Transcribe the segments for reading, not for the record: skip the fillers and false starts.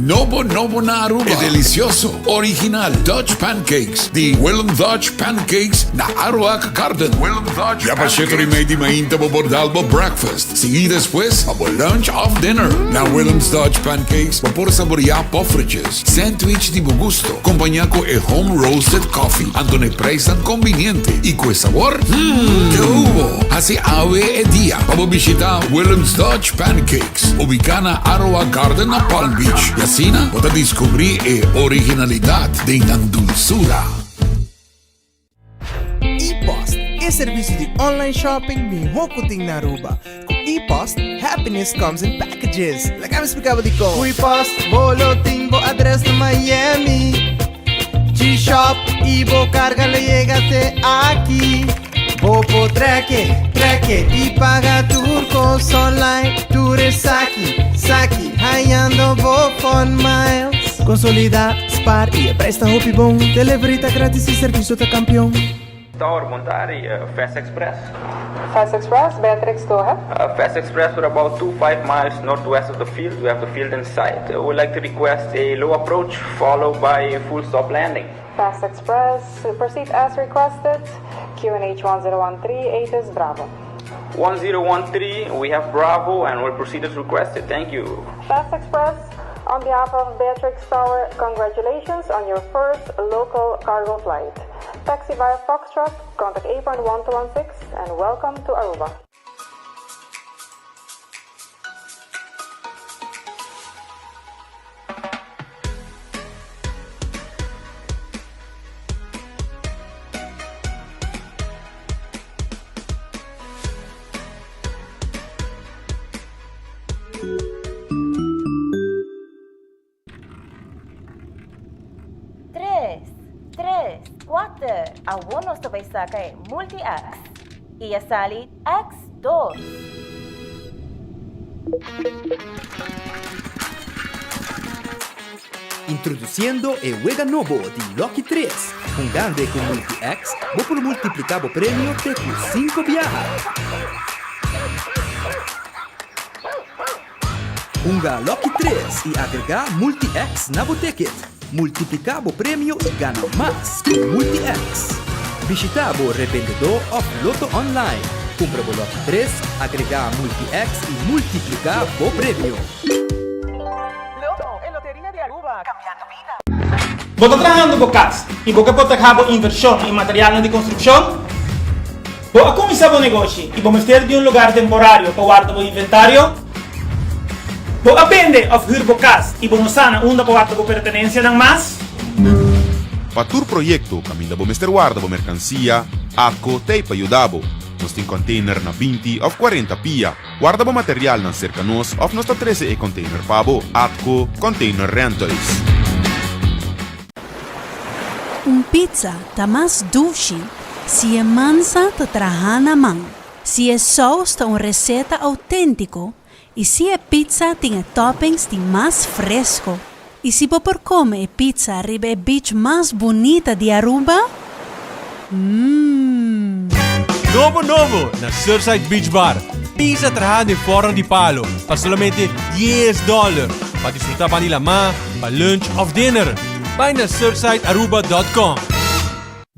Nobo nobo na Aruba. E delicioso, original Dutch Pancakes di Willem Dutch Pancakes na Aruac Garden. Willem Dutch Ya pa shete ora y mei di mainta bo por dal bo breakfast, sigui despues pa bo lunch of dinner. Na Willem's Dutch Pancakes bo por saborea poffertjes, sandwich di bo gusto, compaña cu e home roasted coffee. Anto na e prijsnan conviniente y cu e sabor, hmm, ke hubo! Haci awe e dia pa bo bishita Willem's Dutch Pancakes, ubica na Aroa Garden na Palm Beach, y asina bo ta descubri e originalidad den nan dulzura. E-Post, e servicio di online shopping miho cu tin na Aruba. Cu E-Post, happiness comes in packages. Laga mi splica bo dicon. Cu E-Post, bo lo tin bo adres na Miami. G-Shop y bo carga lo yega te aki. Bo por treke, treke y paga tur cos online. Tur esaki, saki, hayando bo fun miles. Consolida, spaar y e prijs ta hopi bon. Delivery ta gratis y servicio ta campeon. Tower, bon tardi, Fast Express. Fast Express, Beatrix, go ahead. Fast Express, we're about two five miles northwest of the field, we have the field in sight. We would like to request a low approach followed by a full stop landing. Fast Express, proceed as requested, QNH 1013, ATIS Bravo. 1013, we have Bravo and we'll proceed as requested, thank you. Fast Express, on behalf of Beatrix Tower, congratulations on your first local cargo flight. Taxi via Foxtrot, contact apron 1216 and welcome to Aruba. Tres, tres, kuater, awor nos ta bai saka e Multi-X. I a sali X dos. Introduciendo e wega nobo di Lucky Tres. Hungando e cu Multi-X, bo por multiplica bo premio te cu cinco biaha. Hunga Lucky Tres y agrega Multi-X na bo ticket. Multiplica bo premio y gana mas cu Multi-X. Bishita bo revendedor of Lotto Online. Cumpra bo Lucky Tres, agrega Multi-X y multiplica bo premio. Lotto, e loteria di Aruba, cambiando bida. Bo ta trahando bo cas y bo ke protehá bo inversion y materialnan di construccion? Bo a cuminsa bo negoshi y bo mester di un lugar temporario pa warda bo inventario? Bo a bende of huur bo cas y bo no sa na unda pa warda bo pertenencianan mas? Pa tur proyecto caminda bo mester warda bo mercancia, ATCO t'ey pa yuda bo. Nos tin container na 20 of 40 pia. Warda bo materialnan serka nos òf nos ta trese e container pa bo. ATCO Container Rentals. Un pizza ta mas dushi si e mansa ta traha na man, si e saus ta un receta autentico y si e pizza tin e toppings di mas fresco. Y si bo por come e pizza riba e beach mas bunita di Aruba? Mmm. Nobo nobo na Surfside Beach Bar. Pizza traha den forno di palo pa solamente dies dollar. Pa disfruta bandi lamá, pa lunch of dinner. Bai na surfsidearuba dot com.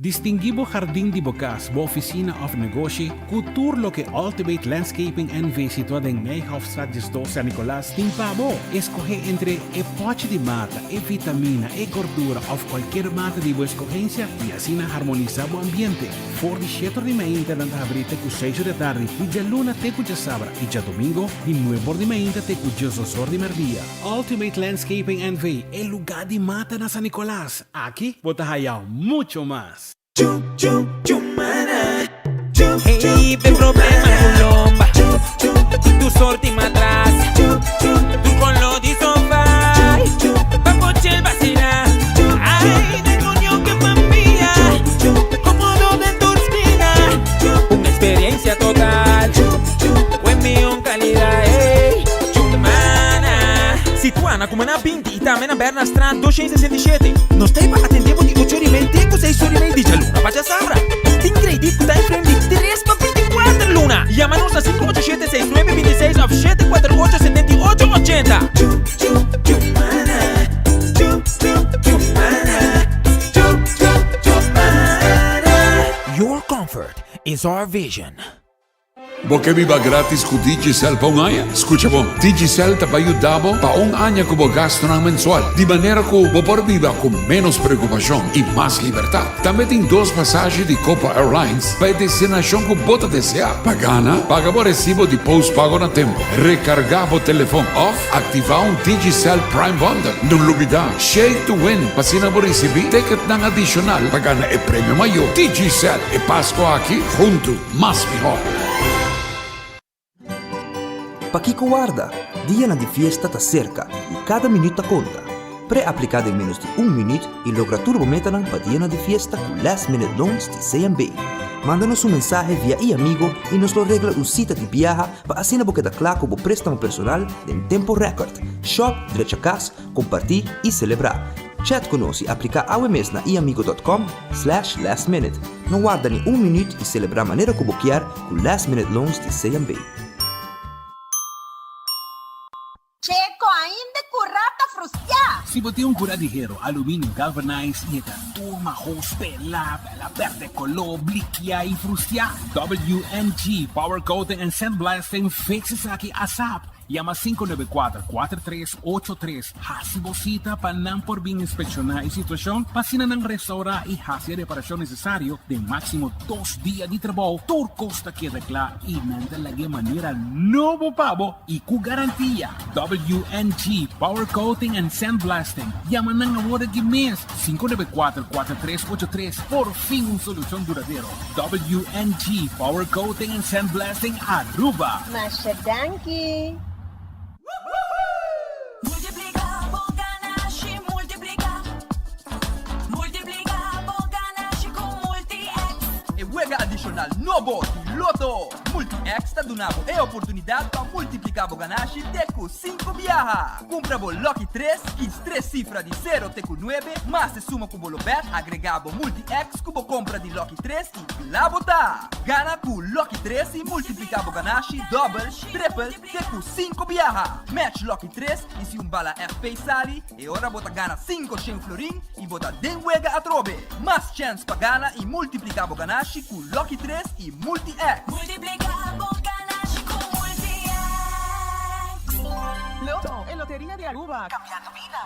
Distinguí bo hardin di bo kas, bo ofisina òf negoshi ku tur loke Ultimate Landscaping NV. situá den Nijhoffstraat 12 San Nicolas tin pa bo. Eskohé entre e pòchi di mata, e vitamina, e gordura òf kualkier mata di bo eskohensia i asina harmonisá bo ambiente. For di shete or di mainta nan ta habrí te ku seis or di atardi, di djaluna te ku djasabra i djadomingo di nuebe or di mainta te ku diesdos or di mèrdia. Ultimate Landscaping NV. E lugá di mata na San Nicolas. Aki bo ta haya mucho mas. I tambe na Bernardstraat 267. Nos ta ei pa atendé bo di ocho ora i mei te ku seis ora i mei di djaluna pa djasabra. Tin kredit ku time frame di tres pa 24 luna. Yama nos na 587 69 26 òf 748 78 80. Comfort is our vision. Bo ke biba gratis ku Digicel pa un aña? Skucha bon, Digicel ta bai yuda bo pa un aña ku bo gastunan mensual, di manera ku bo por biba ku ménos preokupashon i mas libertat. Tambe tin dos pasashi di Copa Airlines pa e destinashon ku bo ta deseá. Pa gana, paga bo resibo di postpago na tempu, rekargá bo telefon òf aktivá un Digicel Prime Bundle. No lubidá, Shake to Win pa asina bo risibí ticketnan adishonal pa gana e premio mayó. Digicel, e Pasko aki huntu! Mas mihor. Pakiko warda? Dianan di fiesta ta serka i kada minüt ta konta. Pre-apliká den ménos di un minüt i logra tur bo metanan pa dianan di fiesta ku Last Minute Loans di CMB. Manda nos un mensahe via iAmigo i nos lo regla un sita di biaha pa asina bo keda kla ku bo préstamo personal den tempo rèkòrt. Shòp, drecha kas, kompartí i selebrá. Chat ku nos i apliká awe mes na iamigo dot com slash last minute. No warda ni un minüt i selebrá manera ku bo kier ku Last Minute Loans di CMB. Checo ainda cu rata frustia. Si bo tin un cura di hero, aluminio galvanized y e ta tur mahos, pela, pela berde color, blikia y frustia, WNG Power Coating and Sandblasting fix esaki asap. Yama 594 4383 Hasi bo sita pa nan por bin inspekshoná e situashon pa asina nan restourá i hasi e reparashon nesesario den máksimo dos dia di trabou. Tur kos ta keda kla i nan ta lag'é manera nobo pa bo i ku garantia. WNG Power Coating and Sandblasting. Yama nan awor aki mes, 594 4383. Por fin un solushon duradero. WNG Power Coating and Sandblasting Aruba. Masha danki! Multiplica bo ganashi, multiplica. Multiplica bo ganashi cu Multi-X. E wega adishonal nobo di Lotto! Multi-X ta duna bo e oportunidat pa multipliká bo ganashi te ku sinku biaha. Kumpra bo Lucky tres, kis tres sifra di sero te ku nuebe, mas e suma ku bo lo bèt, agregá bo Multi-X ku bo kompra di Lucky tres i kla bo ta! Gana ku Lucky tres i multipliká bo ganashi dòbel, tripel, Te ku sinku biaha! Match Lucky tres i si un bala FP sali, e ora bo ta gana 500 florin i bo ta den wega atrobe! Mas chèns pa gana i multipliká bo ganashi ku Lucky tres i Multi-X! Multipliká bo ganashi ku Multi-X! Lotto, e loteria di Aruba, cambiando bida!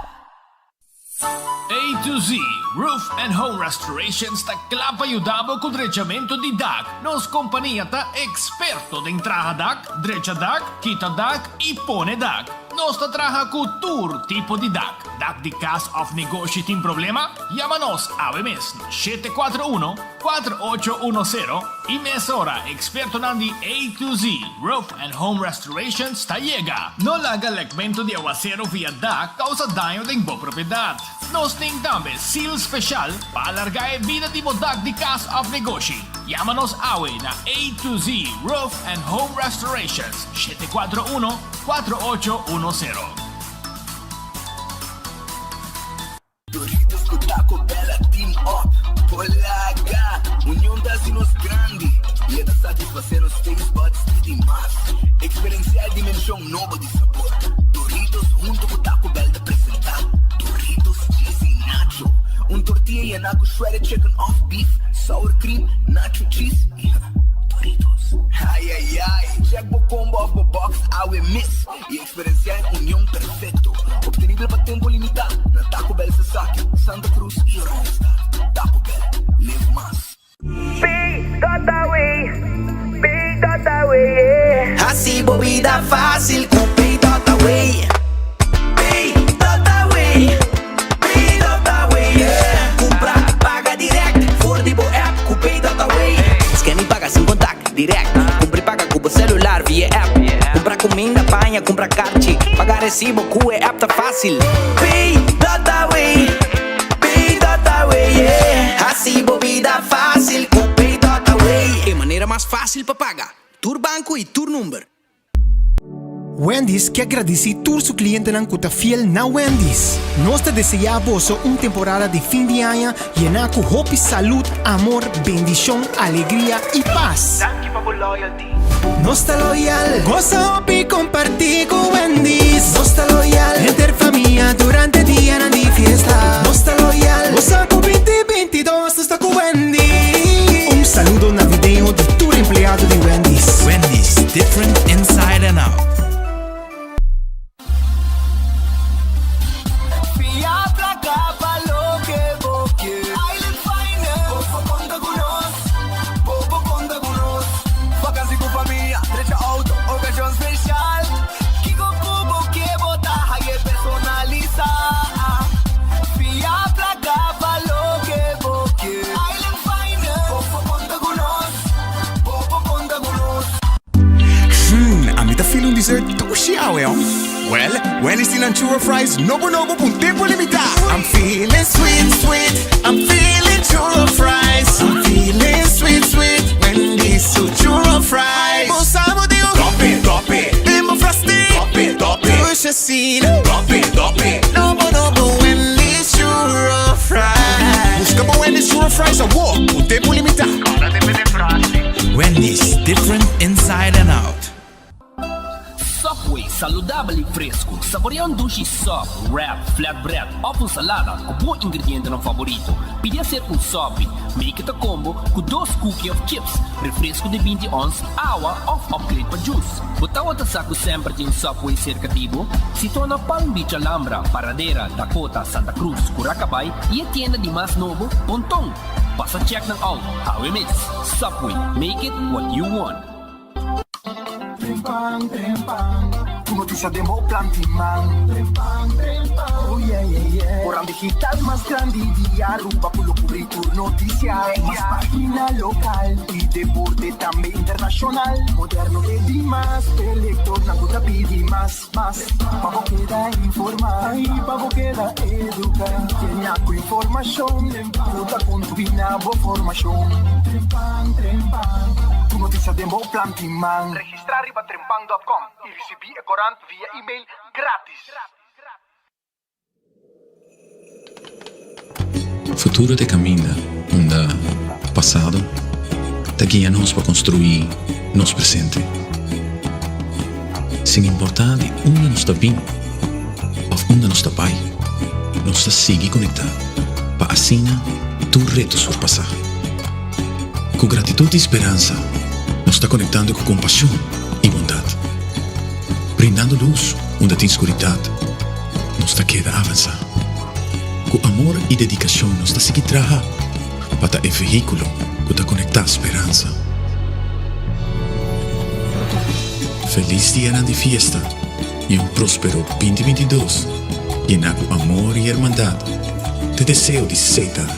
A to Z Roof and Home Restorations ta kla pa yuda bo ku drechamentu di dak. Nos kompania ta eksperto den traha dak, drecha dak, kita dak i pone dak. Nos ta traha ku tur tipo di dak. Dak di kas òf negoshi tin problema? Yama nos awe mes na 741 4810 i mesora ekspertonan di A to Z Roof and Home Restorations ta yega. No laga lekmentu di awasero via dak kousa daño den bo propiedat. Nos tin tambe seal speshal pa alargá e bida di bo dak di kas òf negoshi. Yama nos awe na A to Z Roof and Home Restorations, 741 4810. Doritos ku Taco Bell a team up. Polaga! Union ta hasi nos grandi i e ta satisfasé nos taste buds di mas. Eksperensiá e dimenshon nobo di sabor. Doritos huntu ku Taco Bell ta presentá Doritos Cheesy Nacho, un tortilla yená ku shredded chicken òf beef, sour cream, nacho cheese i Doritos. Ai ai ai! Check bo combo òf bo box awe mes i Eksperensiá e union perfekto, optenibel pa tempu limitá na Taco Bell Sasaki, Santa Cruz i Oranjestad. Taco Bell, live mas. Pay.away, Pay.away, yeah. Hasi bo bida fácil ku Pay.away. Pay.away, Pay.away, yeah. Kumpra, paga dirèkt for di bo app ku Pay.away. Scan i paga sin kontak, dirèkt. Kumpra i paga ku bo selular via app. Kumpra kuminda, paña, kumpra karchi. Paga resibo ku e app ta fásil. Pay.away, Pay.away, yeah. Hasi bo bida fásil ku Pay.away. E manera mas fásil pa paga. Tur banko i tur number. Wendy's ke gradisí tur su klientenan ku ta fiel na Wendy's. Nos ta deseá boso un temporada di fin di aña yená ku hopi salud, amor, bendishon, alegria i pas. Danki pa bo loyalty. Nos ta loyal. Gosa hopi kompartí ku Wendy's. Nos ta loyal. Henter famia durante dianan di fiesta. Nos ta loyal. Gosa ku 2022 nos ta ku Wendy's. Un saludo navideño. Different inside and out. Fia placa pa loke bo ke. Island Finance. Bo por conta cu nos. Bo por conta cu nos. Vakantie cu famia, drecha auto, ocasion special. Kico cu bo ke bo ta haye personalisa. Fia placa pa loke bo ke. Island Finance. Bo por conta cu nos. Bo por conta cu nos. Hmm, ami ta feel un dessert dushi awe, oh. Well, Wendy's tin nan churro fries nobo nobo pa un tempo limita. I'm feeling sweet, sweet, I'm feeling churro fries. I'm feeling sweet, sweet, Wendy's su churro fries. Bo sa bo di un Top it, top it. Den bo frosty. Top it, top it. Dushi asina. Top it, top it. Nobo nobo Wendy's churro fries. Busca bo Wendy's churro fries awor pa un tempo limita. Wendy's, different inside and out. Subway, saludabel y fresco. Saborea un dushi sub, wrap, flatbread of un salada cu bo ingredientenan favorito. Pidi hacer un subby. Make it a combo cu dos cookie of chips, refresco di binti ons, awa of upgrade pa juice. Bo tawata sa cu semper tin un Subway cerca di bo? Situa na Palm Beach Alhambra, Paradera, Dakota, Santa Cruz, Curacabay y e tienda di mas nobo, Ponton. Pasa check nan out, awe mes. Subway, make it what you want. Trempan, trempan, ku notisia den bo plan di man. Trempan, trempan, oh yeah, yeah, yeah. Koran digital mas grandi di Aruba ku lo kubri tur notisia. Mas pagina lokal i deporte tambe internashonal. Moderno e di mas, e lektornan ku ta pidi mas. Mas pa bo keda informá i pa bo keda eduká. Yena ku informashon ku ta kontribuí na bo formashon. Trempan, trempan, tur notisia den bo plan tin man. Registrá riba trempan dòt kòm i risibí e korant via email grátis. Futuro ta e kaminda unda pasado ta guia nos pa konstruí nos presente. Sin importá di unda nos ta bin òf unda nos ta bai, nos ta sigui konektá pa asina tur reto surpasá. Ku gratitut i speransa nos ta konektando ku kompashon i bondat, brindando lus unda tin skuridat. Nos ta keda avansá. Ku amor i dedikashon nos ta sigui traha pa ta e vehíkulo ku ta konektá speransa. Felis dianan di fiesta i un próspero binti 22 yená ku amor i hermandat ta e deseo di Setar,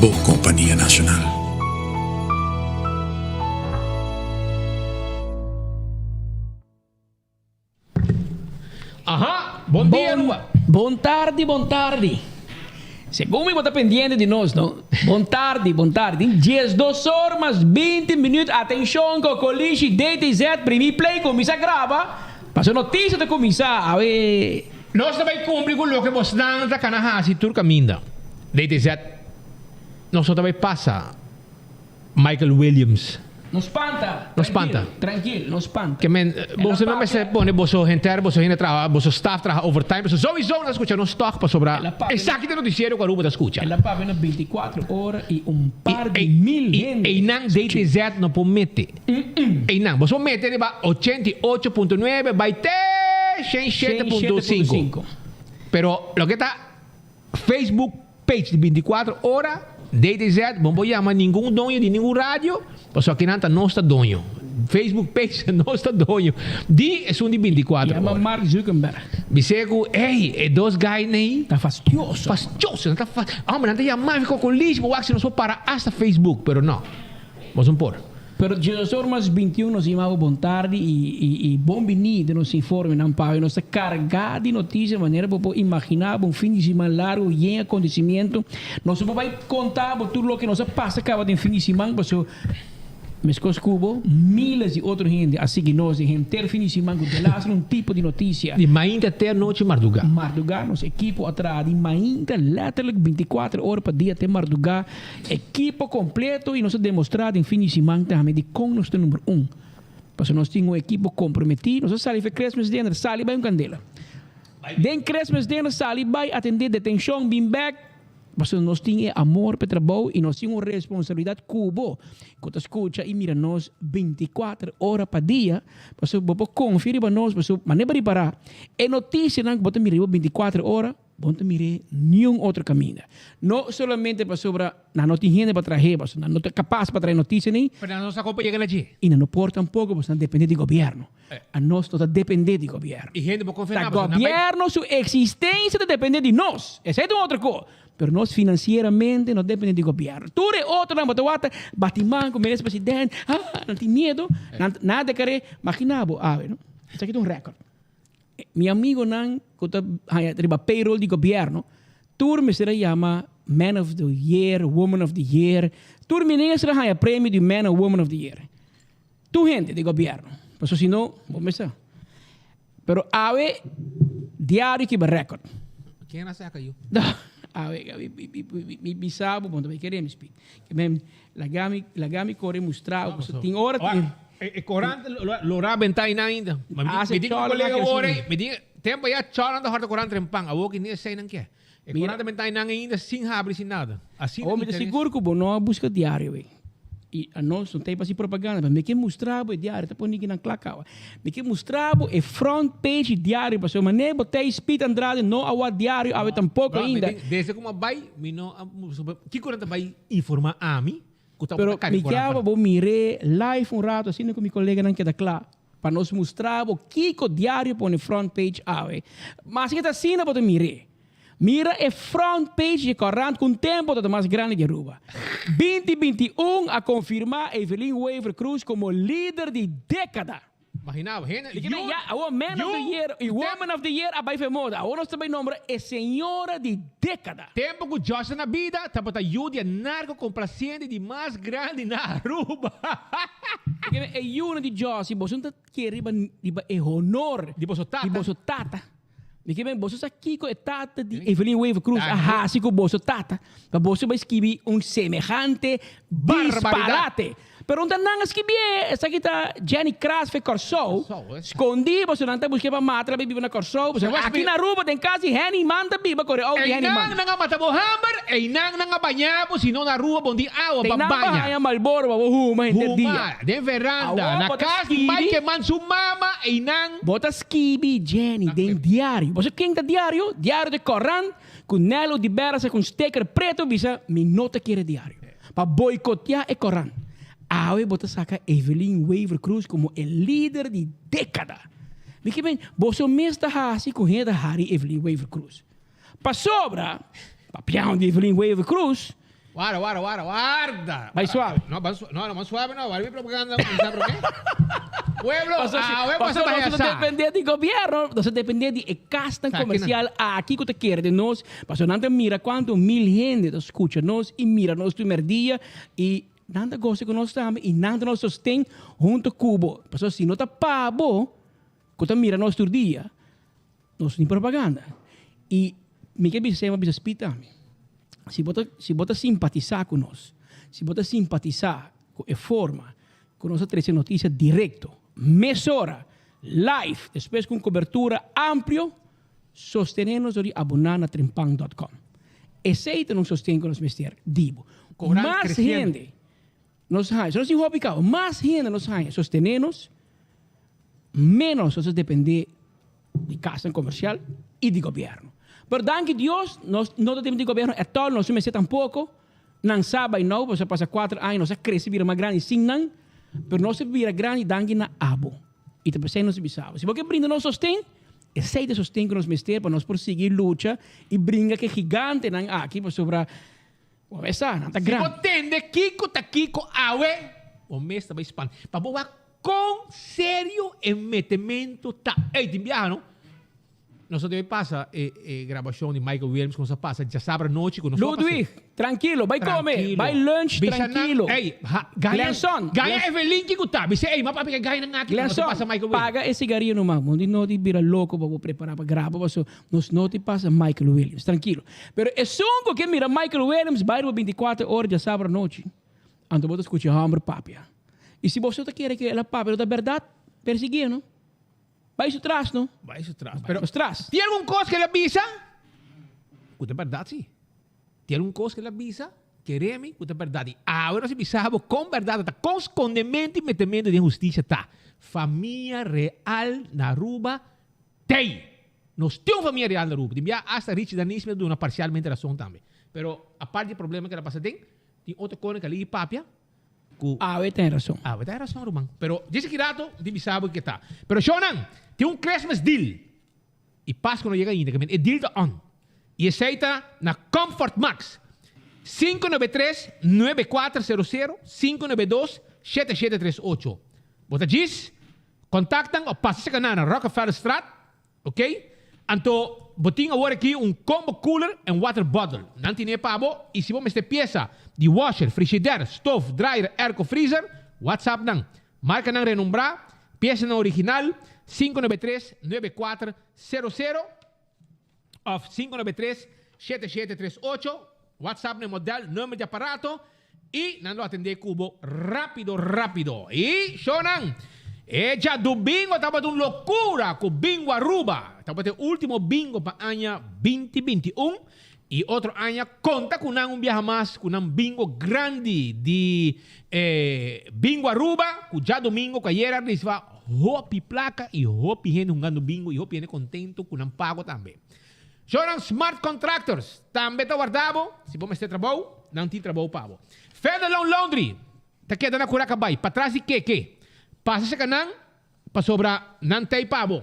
bo kompania nashonal. Aha, bon dia Aruba. Bon tardi, bon tardi. Segun mi bo ta pendiente di nos, no? Bon tardi, bon tardi. Tin diesdos or mas binti minuut. Atencion, Cocolishi, DTZ, primi play, cuminsa graba. Paso noticia ta cuminsa awe. Nos ta bay cumpli cu loke bosnan ta cana haci tur caminda. DTZ, nos no ta bay pasa. Michael Williams. No spanta. No spanta. Trankil, no spanta. Ke men, boso no mester pone boso henter, boso hende traha, boso staff traha overtime, pasobra sowieso nan ta skucha nos tòg pasobra esaki ta e notisiero ku Aruba ta skucha. El a papia na bintikuatro ora i un par di mil hende. Einan DTZ no por mete. Einan, boso por mete riba 88.9 bai te 107.5. Pero loke ta Facebook Page di 24 ora, DTZ, bo no por yama ningun doño di ningun radio, pasobra kinan ta nos ta doño. Facebook page ta nos ta doño di esun di 24 ora. Yama Mark Zuckerberg. Bis'é ku, ey, e dos guy nei. Ta fastioso. Fastioso, nan ta fa, hombre, nan ta yama mi kokolis, bo wak si nos por para hasta Facebook, pero no, nos no por. Pero Djesos mas 21 nos yama bo bon tardi y y bon bini den nos informenan pawe nos ta carga di noticia manera bo por imagina bo un fin di siman largo yen acontecimiento nos no por bay conta bo tur loke nos a pasa caba den fin di siman paso mescos cu bo miles di otro hende a sigui nos den henter fin di siman cu delastre un tipo di noticia. Di mainta te anochi marduga. Marduga nos ekipo a traha di mainta letterlijk 24 ora pa dia te marduga. Ekipo kompleto i nos a demostrá den fin di siman tambe dikon nos ta number un. Pasobra nos tin un ekipo komprometí. Nos a sali for Christmas dinner, sali bai un kandela. Den Christmas dinner sali bai atendé detenshon, bin bèk. Pasobra nos tin e amor pa e trabou i nos tin un responsabilidat ku bo ku ta skucha i mira nos bintikuater ora pa dia. Pasobra bo por konfia riba nos, pasobra manera bo ripará e notisianan ku bo ta mira riba bintikuater ora, bo no ta mir'é niun otro kaminda. No solamente pasobra nan no tin hende pa trah'é, pasobra nan no ta kapas pa traha e notisianan ei. Pero nan no sa kon pa yega na dje. I nan no por tampoko pasobra nan dependé di gobièrnu. Anos no ta dependé di gobièrnu. I hende por konfia Ta na bo. gobièrnu su eksistensia ta dependé di nos. Esei ta un otro kos. Pero nos finansieramente no dependé di gobièrnu. Tur e otronan bo ta wak ta bati man ku minister president, ah, nan tin miedu, nan nada ta kere. Magina bo awe, no? Esaki ta un rèkòrt. Mi amigonan ku ta haña riba payroll di gobièrnu, tur mester a yama man of the year, woman of the year. Tur minister a haña premio di man or woman of the year. Tur hende di gobierno, pasobra si no, bo mester. Pero awe diario kiba record. Ken a saca yu? Awe, mi bisa bo, bo no ta bay kere mi speak. Ke men, laga mi, laga mi kore mustra bo, pasobra tin ora tin. E corant lo rabenta einan ainda. Mi tin un colega awor ei, mi tin, tempo ya chòrnan ta hòrta corant trempan, awor ki ni eseinan ke. E corant ta benta einan ainda sin habri, sin nada. Asina Awor mi ta sigur ku bo no a buska diario ei. I anos no ta pa hasi propaganda, pero mi ke mustra bo e diario, ta pone kinan kla kawa. Mi ke mustra bo e front page di diario, pasobra manera bo ta Speed Andrade no a wak diario awe tampoko ainda. Desde ku mi a bai, mi no a, kiko nan ta bai informa ami ku ta Pero kari mi ke corant pa bo mir'é live un rato asina ku mi koleganan keda kla pa nos mustra bo kiko diario pone front page awe. Maske ta asina bo ta mir'é. Mira e front page di e corant cu un tempo ta mas grandi di Aruba. 2021 a confirma Evelyn Wever Croes como lider di decada. Imagina bo, hende, Di kimen ya, awor man of the year y woman of the year a bay for e moda. Awor nos ta bay nombra e señora di decada. Tempo cu Josh ta na bida tabata yu di e narco complaciente di mas grandi na Aruba. Di kimen e yunan di Josh, si boso no ta kere riba e honor di boso tata. Di boso tata. Mi ke men boso sa kiko e tata di Evelyn Wever Croes a hasi ku boso tata pa boso bai skibi un semehante disparate. Pero un ta nan a skibié, esaki ta Jenny Cras fe Kòrsou, skondí boso nan ta busk'é pa mata la bai biba na Kòrsou, boso aki na Aruba den kas di Henny Man ta biba kore outo di Henny Man. Einan nan a mata bo hamber, einan nan a baña bo, si no na Aruba bon tin awa pa Einan pa baña. haña Marlboro pa bo huma henter dia. Huma den veranda, Awor na bo ta kas di skibi. Mike Man su mama, einan. Bo ta skibi Jenny den diario. Bo sa ken ta diario? Diario ta e korant ku Nel Odibera sa ku un steker preto bisa mi no ta kere diario. Pa boikoteá e korant. Awe bo ta saka Evelyn Wever Croes komo e lider di dékada. Mi ke men, boso mes ta hasi ku hende ta hari Evelyn Wever Croes. Pasobra, papiando di Evelyn Wever Croes. Warda, warda, warda, warda. Bai suave. No, ban suave. No, no, ban suave no. Warda mi propaganda. Mi sa por qué. Pueblo, awe pasa Pasobra bahia nos no sa. depende di gobierno, nos ta depende di e kasnan Sa, kinan? komersial aki ku ta kere den nos. Pasobra nan ta mira kuantu mil hende ta skucha nos i mira nos primer dia i nan ta gosa ku nos tambe i nan ta nos sosten hunto ku bo. Pasobra si no ta pa bo ku ta mira nos tur dia, Nos tin propaganda. I mi ke bisa esei, mi a bisa Speed tambe. Si bo ta, si bo ta simpatisá ku nos, si bo ta simpatisá ku e forma ku nos a trese notisia direkto, mesora, live, despues ku un kobertura amplio, sostené nos dor di aboná na trempan dòt kòm. Esei ta un sosten ku nos mester di bo. Kobrant Mas kresiendo. hende nos haña, si nos tin hopi kaba, mas hende nos haña sostené nos, Menos nos ta depende di casnan comercial y di gobierno. Pero danki Dios nos no ta depende di gobierno at all, nos no mester tampoco. Nan sa by now, pasobra pasa cuater aña nos a crece bira mas grandi sin nan, pero nos a bira grandi danki na abo. Y ta pesey nos ta bisa abo, si bo ke brinda nos sosten, esey ta e sosten cu nos mester pa nos por sigui lucha y bringa cu e gigantenan aki, pasobra bo a mesa, nan ta Si bo grandi. tende kico ta kico awe, bo mes ta bay spanta. Pa bo wak Kon serio e metemento ta? Ey, tin biaha no? Nos a debe pasa e e grabashon di Michael Williams ku nos a pasa djasabra nochi ku nos no a pasa. Ludwig, trankilo, bai kome, Trankilo. bai lunch Bisa nan, trankilo. ey, ha, gaya, Glenson, gaya Glen- Evelyn kiko ta. Bisa, ey, m'a papia ke gaya nan aki ku nos a Glenson, pasa Michael Williams. paga e sigaria numa. Bo no di bira loko pa bo prepara pa graba paso nos no ti pasa Michael Williams. Trankilo. Pero esun ku ke mira Michael Williams bai riba 24 ora djasabra nochi. Anto bo ta skucha e hòmber papia. I si boso ta kere ku el a papia lo ta bèrdat, persiguié no. Bai su tras no. Bai su tras. Pero, Pero tras. tin algun kos ku el a bisa ku ta bèrdat si. Tin algun kos ku el a bisa, kere mi, ku ta bèrdat. I awe nos a bisa bo kon bèrdat ta, kon skondementu i metementu den hustisia ta. Famia real na Aruba t'ei! Nos tin un famia real na Aruba. Tin bia asta Richie Danis mi a duna parsialmente rason tambe. Pero apart di e problema ku el a pasa den, tin otro kos ku a lei papia ku. Awe ta e rason. Awe ta e rason, ruman. Pero djis aki rato mi tin bisa bo ke ta. Pero shownan, tin un Christmas deal. I Pasku no yega ainda, e deal ta on. I esei ta na Comfort Max. 593 9400 592 7738. Bo ta djis kontaktan o pasa seka nan na Rockefellerstraat, ok? Anto bo tin awor aki un combo cooler en water bottle. Nan tine pa bo i si bo mester piesa di washer, frishider, stoof, dryer, airco, freezer, WhatsApp nan. Markanan renombrá, piesanan original, 593 9400 òf 593 7738, WhatsApp na e modèl, number di aparato i nan lo atendé ku bo rápido rápido. I shownan, e djadumingo tabata un lokura ku Bingo Aruba. Tabata e último bingo pa aña 2021. I otro aña konta ku nan un biaha mas ku nan bingo grandi di e Bingo Aruba ku djadumingo ku ayera a risiba hopi plaka i hopi hende hungando bingo i hopi hende kontento ku nan pago tambe. Shonan Smart Contractors tambe ta warda bo si bo mester trabou nan tin trabou pa bo. Fenelon Laundry ta keda na Curaca Bay patras di Keke pasa seka nan Pasobra nan t'ei pa bo.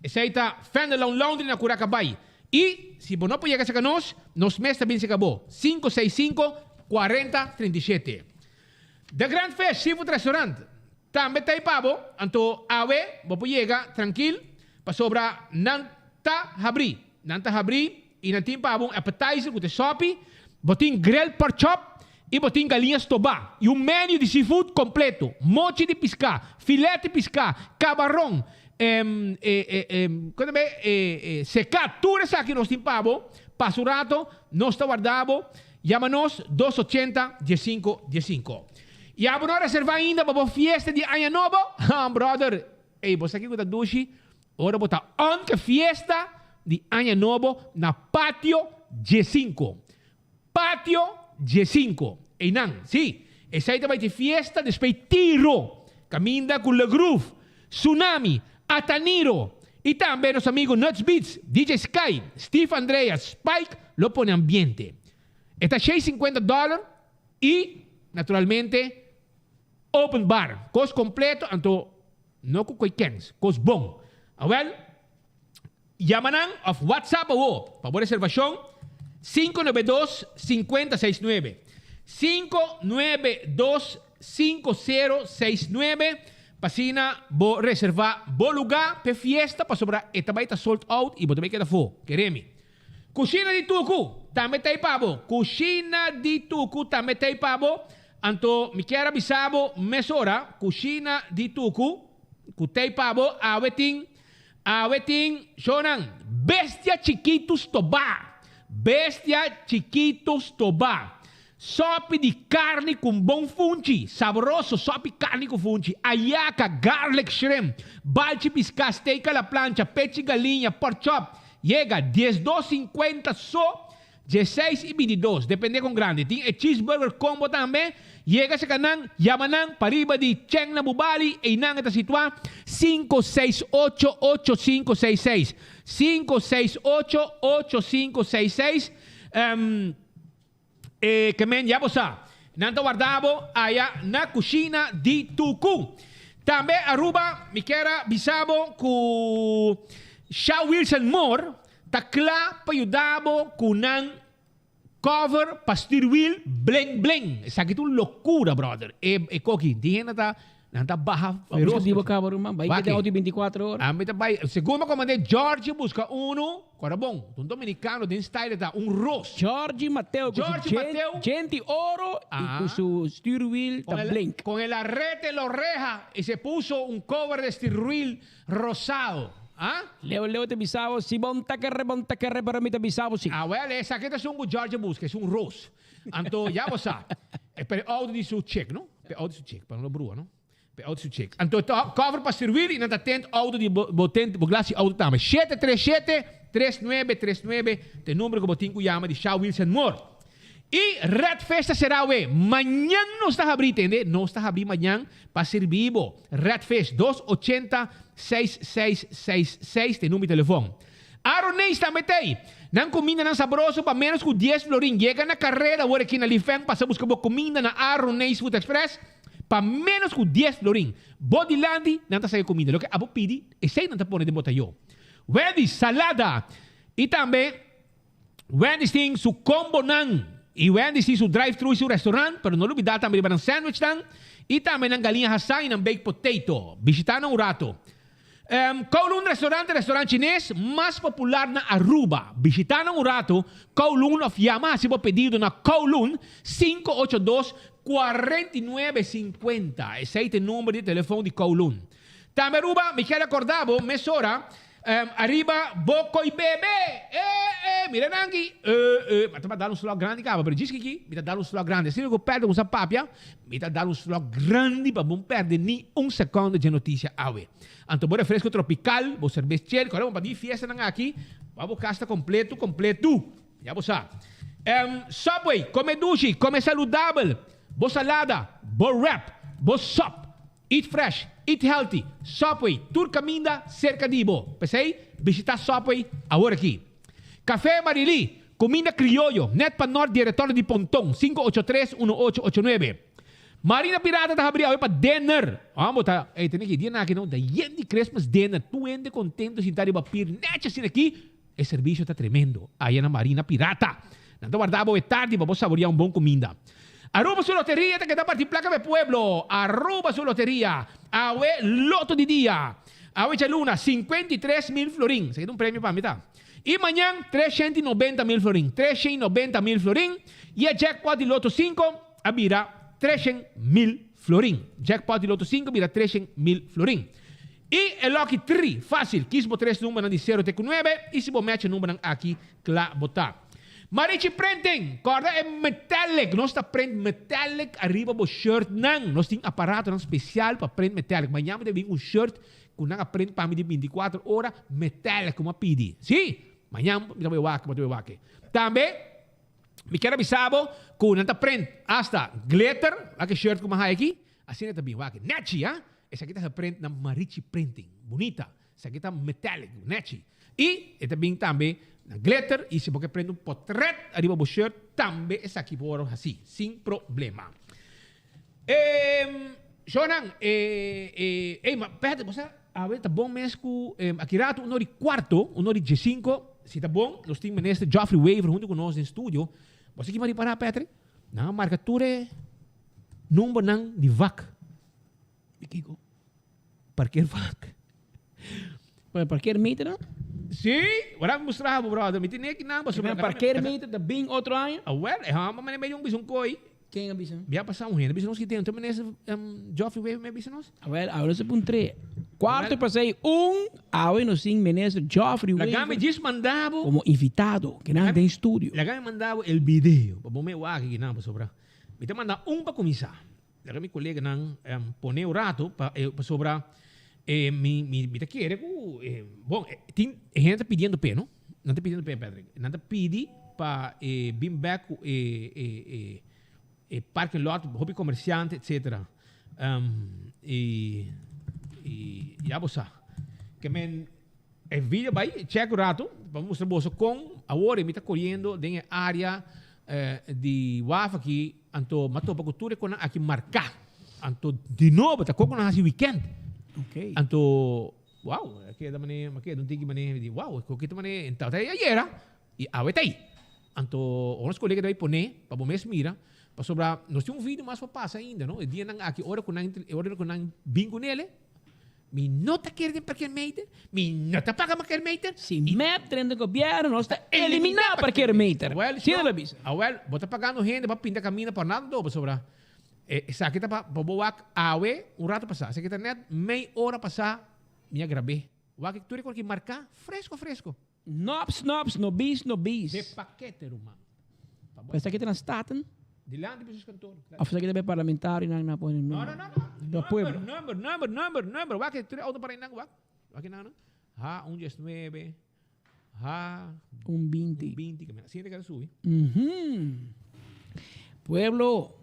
Esei ta Fenelon Laundry na Curaca Bay. I si bo no por yega serka nos, nos mes ta bin serka bo. 565 40 37. The Grand Fish Seafood Restaurant tambe t'ei pa bo, anto awe bo por yega trankil pasobra nan ta habrí. Nan ta habrí i nan tin pa bo un appetizer ku ta sopi, bo tin grilled pork chop i bo tin galiña stobá i un menu di seafood kompleto, mochi di piská, filet di piská, kabaron, seká, tur esaki nos tin pa bo. Pasa un rato, nos ta warda bo. Yama nos dos ochenta diesinko diesinko. I abo no a reservá ainda pa bo fiesta di aña nobo? Ha, brother, ey, bo sa kiko ta dushi? Ora bo ta on ke fiesta di aña nobo na Patio diesinko. Patio diesinko. Einan, sí, esei ta bai te fiesta despues tiro, kaminda ku Le Groove, Tsunami, Ataniro i tambe nos amigo Nuts Beats, DJ Sky, Steve Andreas, Spike lo pone ambiente. E ta shei sinkuenta dòler i, naturalmente, open bar. Kos kompleto, anto no ku koi kens, kos bon. Awèl. Yama nan of WhatsApp awo pa bo reservacion 592 5069. 592 5069 pa asina bo reserva bo luga p'e fiesta pasobra e ta bai ta sold out y bo ta bai keda afo. Kere mi. Cushina di Tucu tambe ta ei pa bo. Cushina di Tucu tambe ta ei pa bo. Anto mi kier a bisa bo mesora Cushina di Tucu cu ta ei pa bo awe tin Awe tin shownan Bestia chikitu stobá, Bestia chikitu stobá, Sòpi di karni ku un bon funchi, Sabroso sòpi karni ku funchi, Ayaka, garlic shrimp, Balchi piská, steak a la plancha, Pechi galiña, pork chop, Yega diesdos sinkuenta so Dieseis i bintidos, depende kon grandi. Tin e cheeseburger combo tambe. Yega serka nan, yama nan pariba di Cheng na Bubali, einan e ta situá, 568 8566. 568 8566. Um, e ke men ya bo sa. Nan ta warda bo aya na kushina di Tuku. Tambe Aruba, mi kier a bisa bo ku Sha Wilson Moore Ta kla pa yuda bo ku nan cover pa stuurwiel bling bling. Esaki ta un lokura brother. E e koki tin hende ta nan ta baha feroz. Di bo kaba ruman bai keda auto 24 ora. Ami ta bai segun mi a komand'é Georgie buska unu kora bon ta un dominicano den style ta un ros. Georgie Mateo ku su djenti oro y ku su stuurwiel ta blink. Con el arete en la oreja y se puso un cover de stuurwiel Rosado, ah? Leo Leo ta bisa bo si bon ta kere bon ta kere pero mi ta bisa bo si. Ah wel esaki ta esun ku George a buska, esun ros. Anto ya bo sa. E pero e outo di su chick no? E outo di su chick, pa no lo brua no? E outo di su chick. Anto ta cover pa sirwir i nan ta tent outo di bo bo tent bo glas di outo tambe. Shete tres shete, tres nuebe tres nuebe ta e number ku bo tin ku yama di Shaw Wilson Moore. I Red Fish ta será awe. Mañan nos ta habrí, tende? Nos ta habrí mañan pa sirbi bo. Red Fish, 280 6666 ta e number di telefon. Aroneis tambe ta ei. Nan kumindanan sabroso pa ménos ku dies florin. Yega na kareda awor aki na Lifeng pasa buska bo kuminda na Aroneis Food Express pa ménos ku dies florin. Bo dilanti nan ta saka e kuminda. Loke abo pidi, esei nan ta pone den bo tayó. Wendy's, salada i tambe. Wendy's tin su combonan y Wendy's tin su drive-thru y su restaurant, pero no lubida tambe riba nan sandwichnan y tambe nan galiña hasá y nan baked potato. Bishita nan un rato. Kowloon Restaurant ta restaurant chines mas popular na Aruba. Bishita nan un rato, Kowloon of yama haci bo pedido na Kowloon 582 49 50. Esey ta e number di telefon di Kowloon. Tambe Aruba, mi kier acorda bo mesora Ariba bo koi bebe! Eh eh, mira nan aki! Eh eh, ma ta dal un slok grandi kaba, pero djis kiki, mi ta dal un slok grandi. Asina ku perde kuminsá papia, mi ta dal un slok grandi pa bo perde ni un sekondo dje notisia awe. Anto bo refresko tropikal, bo serbes chel, kòrda bo pa di fiestanan aki, pa bo kas ta kompletu kompletu. Ya bo sa. Subway, kome dushi, kome saludabel, bo salada, bo wrap, bo sòp. Eat fresh, eat healthy, Subway tur caminda cerca di bo. P'esey, bishita Subway awor aki. Café Marilí, cuminda crioyo, net pa nort di e retorno di Ponton, 583 1889. Marina Pirata ta habri awe pa dinner. Amo ta, ey tene ki dia aki no, ta yen di Christmas dinner, tur hende contento sinta riba pier nechi asina aki. E servicio ta tremendo aya na Marina Pirata. Nan ta warda bo e tardi pa bo saboria un bon cuminda. Aruba su loteria ta keda parti placa pa e pueblo. Aruba su loteria. Awe loto di dia. Awe djaluna 53 mil florin. Esaki ta un premio pa mi ta. Y mañan 390 mil florin. 390 mil florin. Y e jackpot di loto 5 a bira 300 mil florin. Jackpot di loto 5 a bira 300 mil florin. I e Lucky Tri, fácil, kis bo tres numbernan di sero te ku nuebe i si bo match e numbernan aki, kla bo ta. Marichi Printing, kòrda e metallic, nos ta print metallic ariba bo shirtnan, nos tin aparatonan spesial pa print metallic, mañana mi ta bin un shirt ku nan a print pa mi di 24 ora metallic ku mi a pidi, si, mañana mi ta bai wak, mi ta bai wak. Tambe mi kier a bisa bo ku nan ta print hasta glitter, wak e shirt ku mi a haya aki, asina ta bin, wak, nechi ha. Esaki ta geprint na Marichi Printing. Bunita. Esaki ta metallic, nechi. Y e ta bin tambe na glitter y si bo ke print un potret ariba bo shirt tambe esaki por haci sin problema. Shownan, ey ma Patrick bo sa awe ta bon mes cu aki rato un ora y cuarto, un ora y diescinco, si ta bon nos tin Minister Geoffrey Wever hunto cu nos den studio. Bo sa ki bo a ripara Patrick? Nan a marca tur e numbernan di vak. Di kiko? Parkeervak. Pa parkeermeter dan? Sí, ora mi mustra bo brother, mi tene kinan pasobra. Pero parkeermeter ta bin otro aña? Awel, e hòmber mane medio un bisa un koi. Ken a bisa? Bia pasa un hende bisa nos ki den, minister Geoffrey Wever me bisa nos. Awel, awe nos a puntr'é. Kuarto pa sei un, awe nos tin minister Geoffrey Wever. Laga mi djis manda bo. Komo invitado, kinan den studio. Laga mi manda bo el video, pa bo me wak kinan pasobra mi ta manda un pa kuminsá. Laga mi koleganan pone un rato pa pasobra mi mi ta kere ku bon tin e hende ta pidiendo p'e no nan ta pidiendo p'e Patrick nan ta pidi pa e bin bek ku e e e parking lot hopi komersiante etcetera y y ya bo sa ke men e video bai check un rato pa mustra boso kon awor mi ta koriendo den e area di waf aki Anto m'a topa ku tur e konan aki marká. Anto di nobo ta koko nan hasi weekend. Okay. Anto wow, a keda mane, m'a keda un tiki mane, mi di wow, koki ta mane ental ta ayera i awe ta ei. Anto ora nos kolega ta bai pone pa bo mes mira, pasobra nos tin un video mas pa pasa ainda no, e dianan aki ora ku nan ora ku nan bin ku nele, Mi no ta kere den parkeermeter, mi no ta paga parkeermeter. Si mep drenta gobierno nos ta elimina parkeermeter. Awel, Asina lo bisa. Awel, bo ta pagando hende pa pinta camina pa nada dobe sobra. Esaki ta pa bo wak awe un rato pasa. Esaki ta net mei ora pasa mi a grab'é. Wak tur e kos ki marka fresco fresco. Nops nops no bis no bis. De pakete ruman. Esaki ta na Staten? Dilanti di kantoor. Of esaki ta bij parlamentarionan na pone No, no, no, no. Do pueblo. Number, number, number, number. Wak e tur e auto para einan wak. Wak e nan. Ha un dies nuebe. Ha un binti. Un binti. Asina te keda subi. Mhm. Pueblo,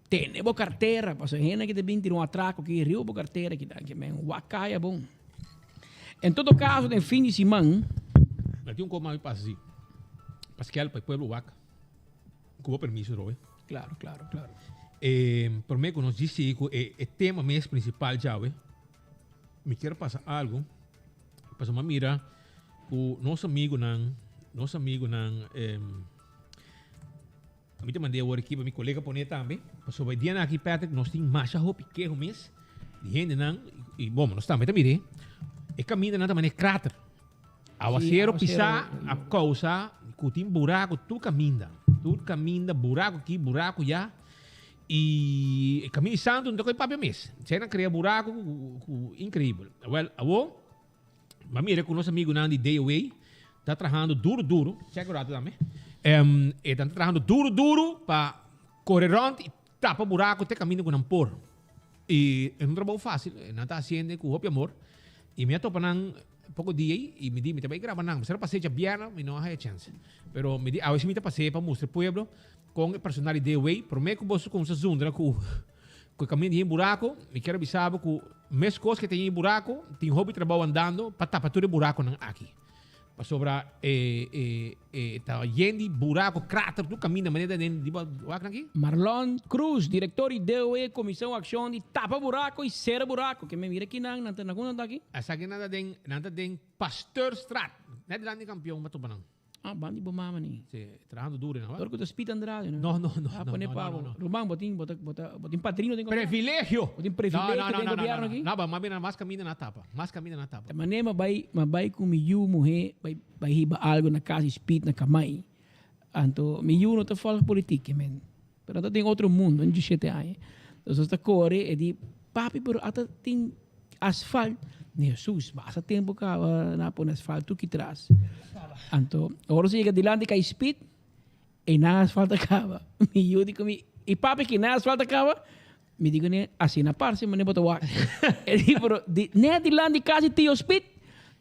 tene bo cartera, pasobra hende ki ta bin tira un atraco aki riba bo cartera ki ta men wak caya bon. En todo caso den fin di siman. Na tin un cos mas mi pasa si. Paskel pa e pueblo wak. Cu bo permiso Roy. Claro, claro, claro. E prome cu nos djis cu e e tema mes principal djawe, mi kier pasa algo, pasobra mi a mira cu nos amigonan, nos amigonan mi ta mand'e awor aki pa mi colega pone tambe, pasobra e dianan aki Patrick nos tin masha hopi keho mes di hendenan y bon nos tambe ta mir'e, e camindanan ta manera crater. Awacero pisá a causa cu tin buraco tur caminda. Tur caminda, buraco aki, buraco ya. Y e Caminda di Santo no ta coy papia mes. Esei nan crea buraco cu increibel. Wel, awo, m'a mira cu nos amigunan di DOA ta trahando duro duro, check un rato tambe, e ta trahando duro duro pa core rond y tapa buraco te caminda cu nan por. Y es un trabou facil, nan ta haciende cu hopi amor. Y mi a topa nan poco dia ey y mi di mi ta bay graba nan. Mester a pas'e djabièrnè, mi no a haya chance. Pero mi di awe si mi ta pas'e pa mustra e pueblo con e personal di DOA. Prome cu boso cuminsa zundra cu cu e caminda yen buraco, mi kier a bisa bo cu mescos cu ta yen buraco, tin hopi trabou andando pa tapa tur e buraconan aki. Pasobra e e e ta yen di buraco, krater tur caminda manera den di bo wak nan aki. Marlon Cruz, director di DOE Comision Accion di Tapa Buraco y Cera Buraco. Ke men mira ki nan, nan ta na ku nan ta aki? Esaki nan ta den, nan ta den Pasteurstraat, net dilanti di Campeon bo topa nan. Ah, bandi bo mama ni. Si, trahando duro nan, wa? Dor ku ta spit Andrade, no? No, no, no, Ah, no, pone no, pa no, bo. no. Ruman, bo tin, bo ta, bo ta, bo tin padrino den gobierno? Privilegio! Bo tin privilegio No, no, no, den no, no, gobierno no, aki? No, ba, mas bina, mas caminda na tapa. Mas caminda na tapa. Ta manera ma bai, ma bai ku mi yu muhé, bai, bai hiba algo na kas di spit na kamai. Anto, mi yu no ta volg politiek, men. Pero nan ta den otro mundo, nan diesshete aña. Dus nos ta kore e di, Papi, pero ata tin asfalt. Mi Hesus, basta tempo kaba nan a pone asfalt tur ki tras. Anto, ora nos a yega dilanti kai spit, e nan asfalt a kaba. Mi yu di ku mi, i papi ki nan asfalt a kaba? Mi di kuné, asina parse manera bo ta wak. E di, pero di net dilanti kas di tio Spit?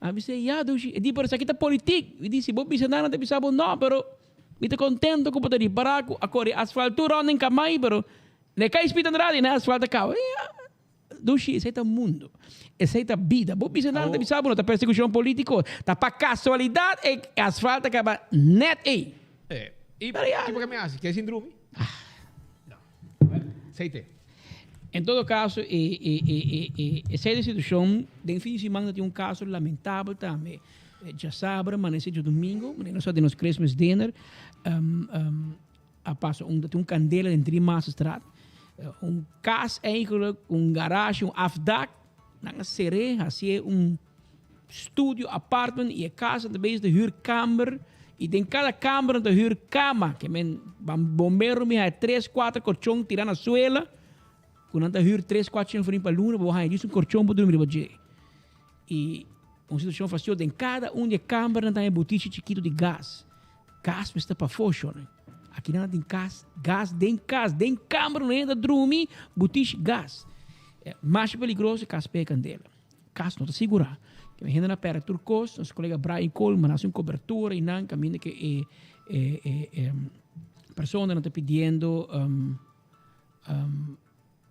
A mi bis'é, ya dushi. E di, pero esaki ta politik. Mi di, si bo bisa nan, nan ta bisa bo no, pero Mi ta contento cu bo ta ripara cu a core asfalt tur rond den Kamai, pero ne cay Spit Andrade ne asfalt a caba. Dushi, esey ta mundo. Esey ta bida. Bo bisa nada ta bisa bo no ta persecucion politico. Ta pa casualidad e asfalt a caba net ey. Eh, y kico ke mi haci? Kier sin drumi? No. Esey te. En todo caso, e, e, e, e, e, esey ta e situacion. Den fin di siman ta tin un caso lamentabel tambe. Djasabra amanece djadomingo, manera nos a den nos Christmas dinner, a pasa un, ta tin un candela den Driemasterstraat. Un cas eigenlijk, un garage, un afdak, nan a cer'é, hacié un studio apartment y e cas nan ta bezig ta huur kamber y den cada kamber nan ta huur cama, ke men bombero mi haya tres, cuater colchon tira na suela, cu nan ta huur tres, cuater florin pa luna pa bo haya djis un colchon pa durmi riba dje. Y un situacion fastioso, den cada un di e kambernan ta e botichi chikito di gas. Gas mester pafó, shornan. Aki nan tin kas, gas den kas, den kamber un hende ta drumi, botichi gas. Masha peligroso e kas pega kandela. Kas no ta sigurá. Ke hende na pèrdè tur kos. Nos kolega Brian Coleman a hasi un kobertura i nan kaminda ke e e e personanan ta pidiendo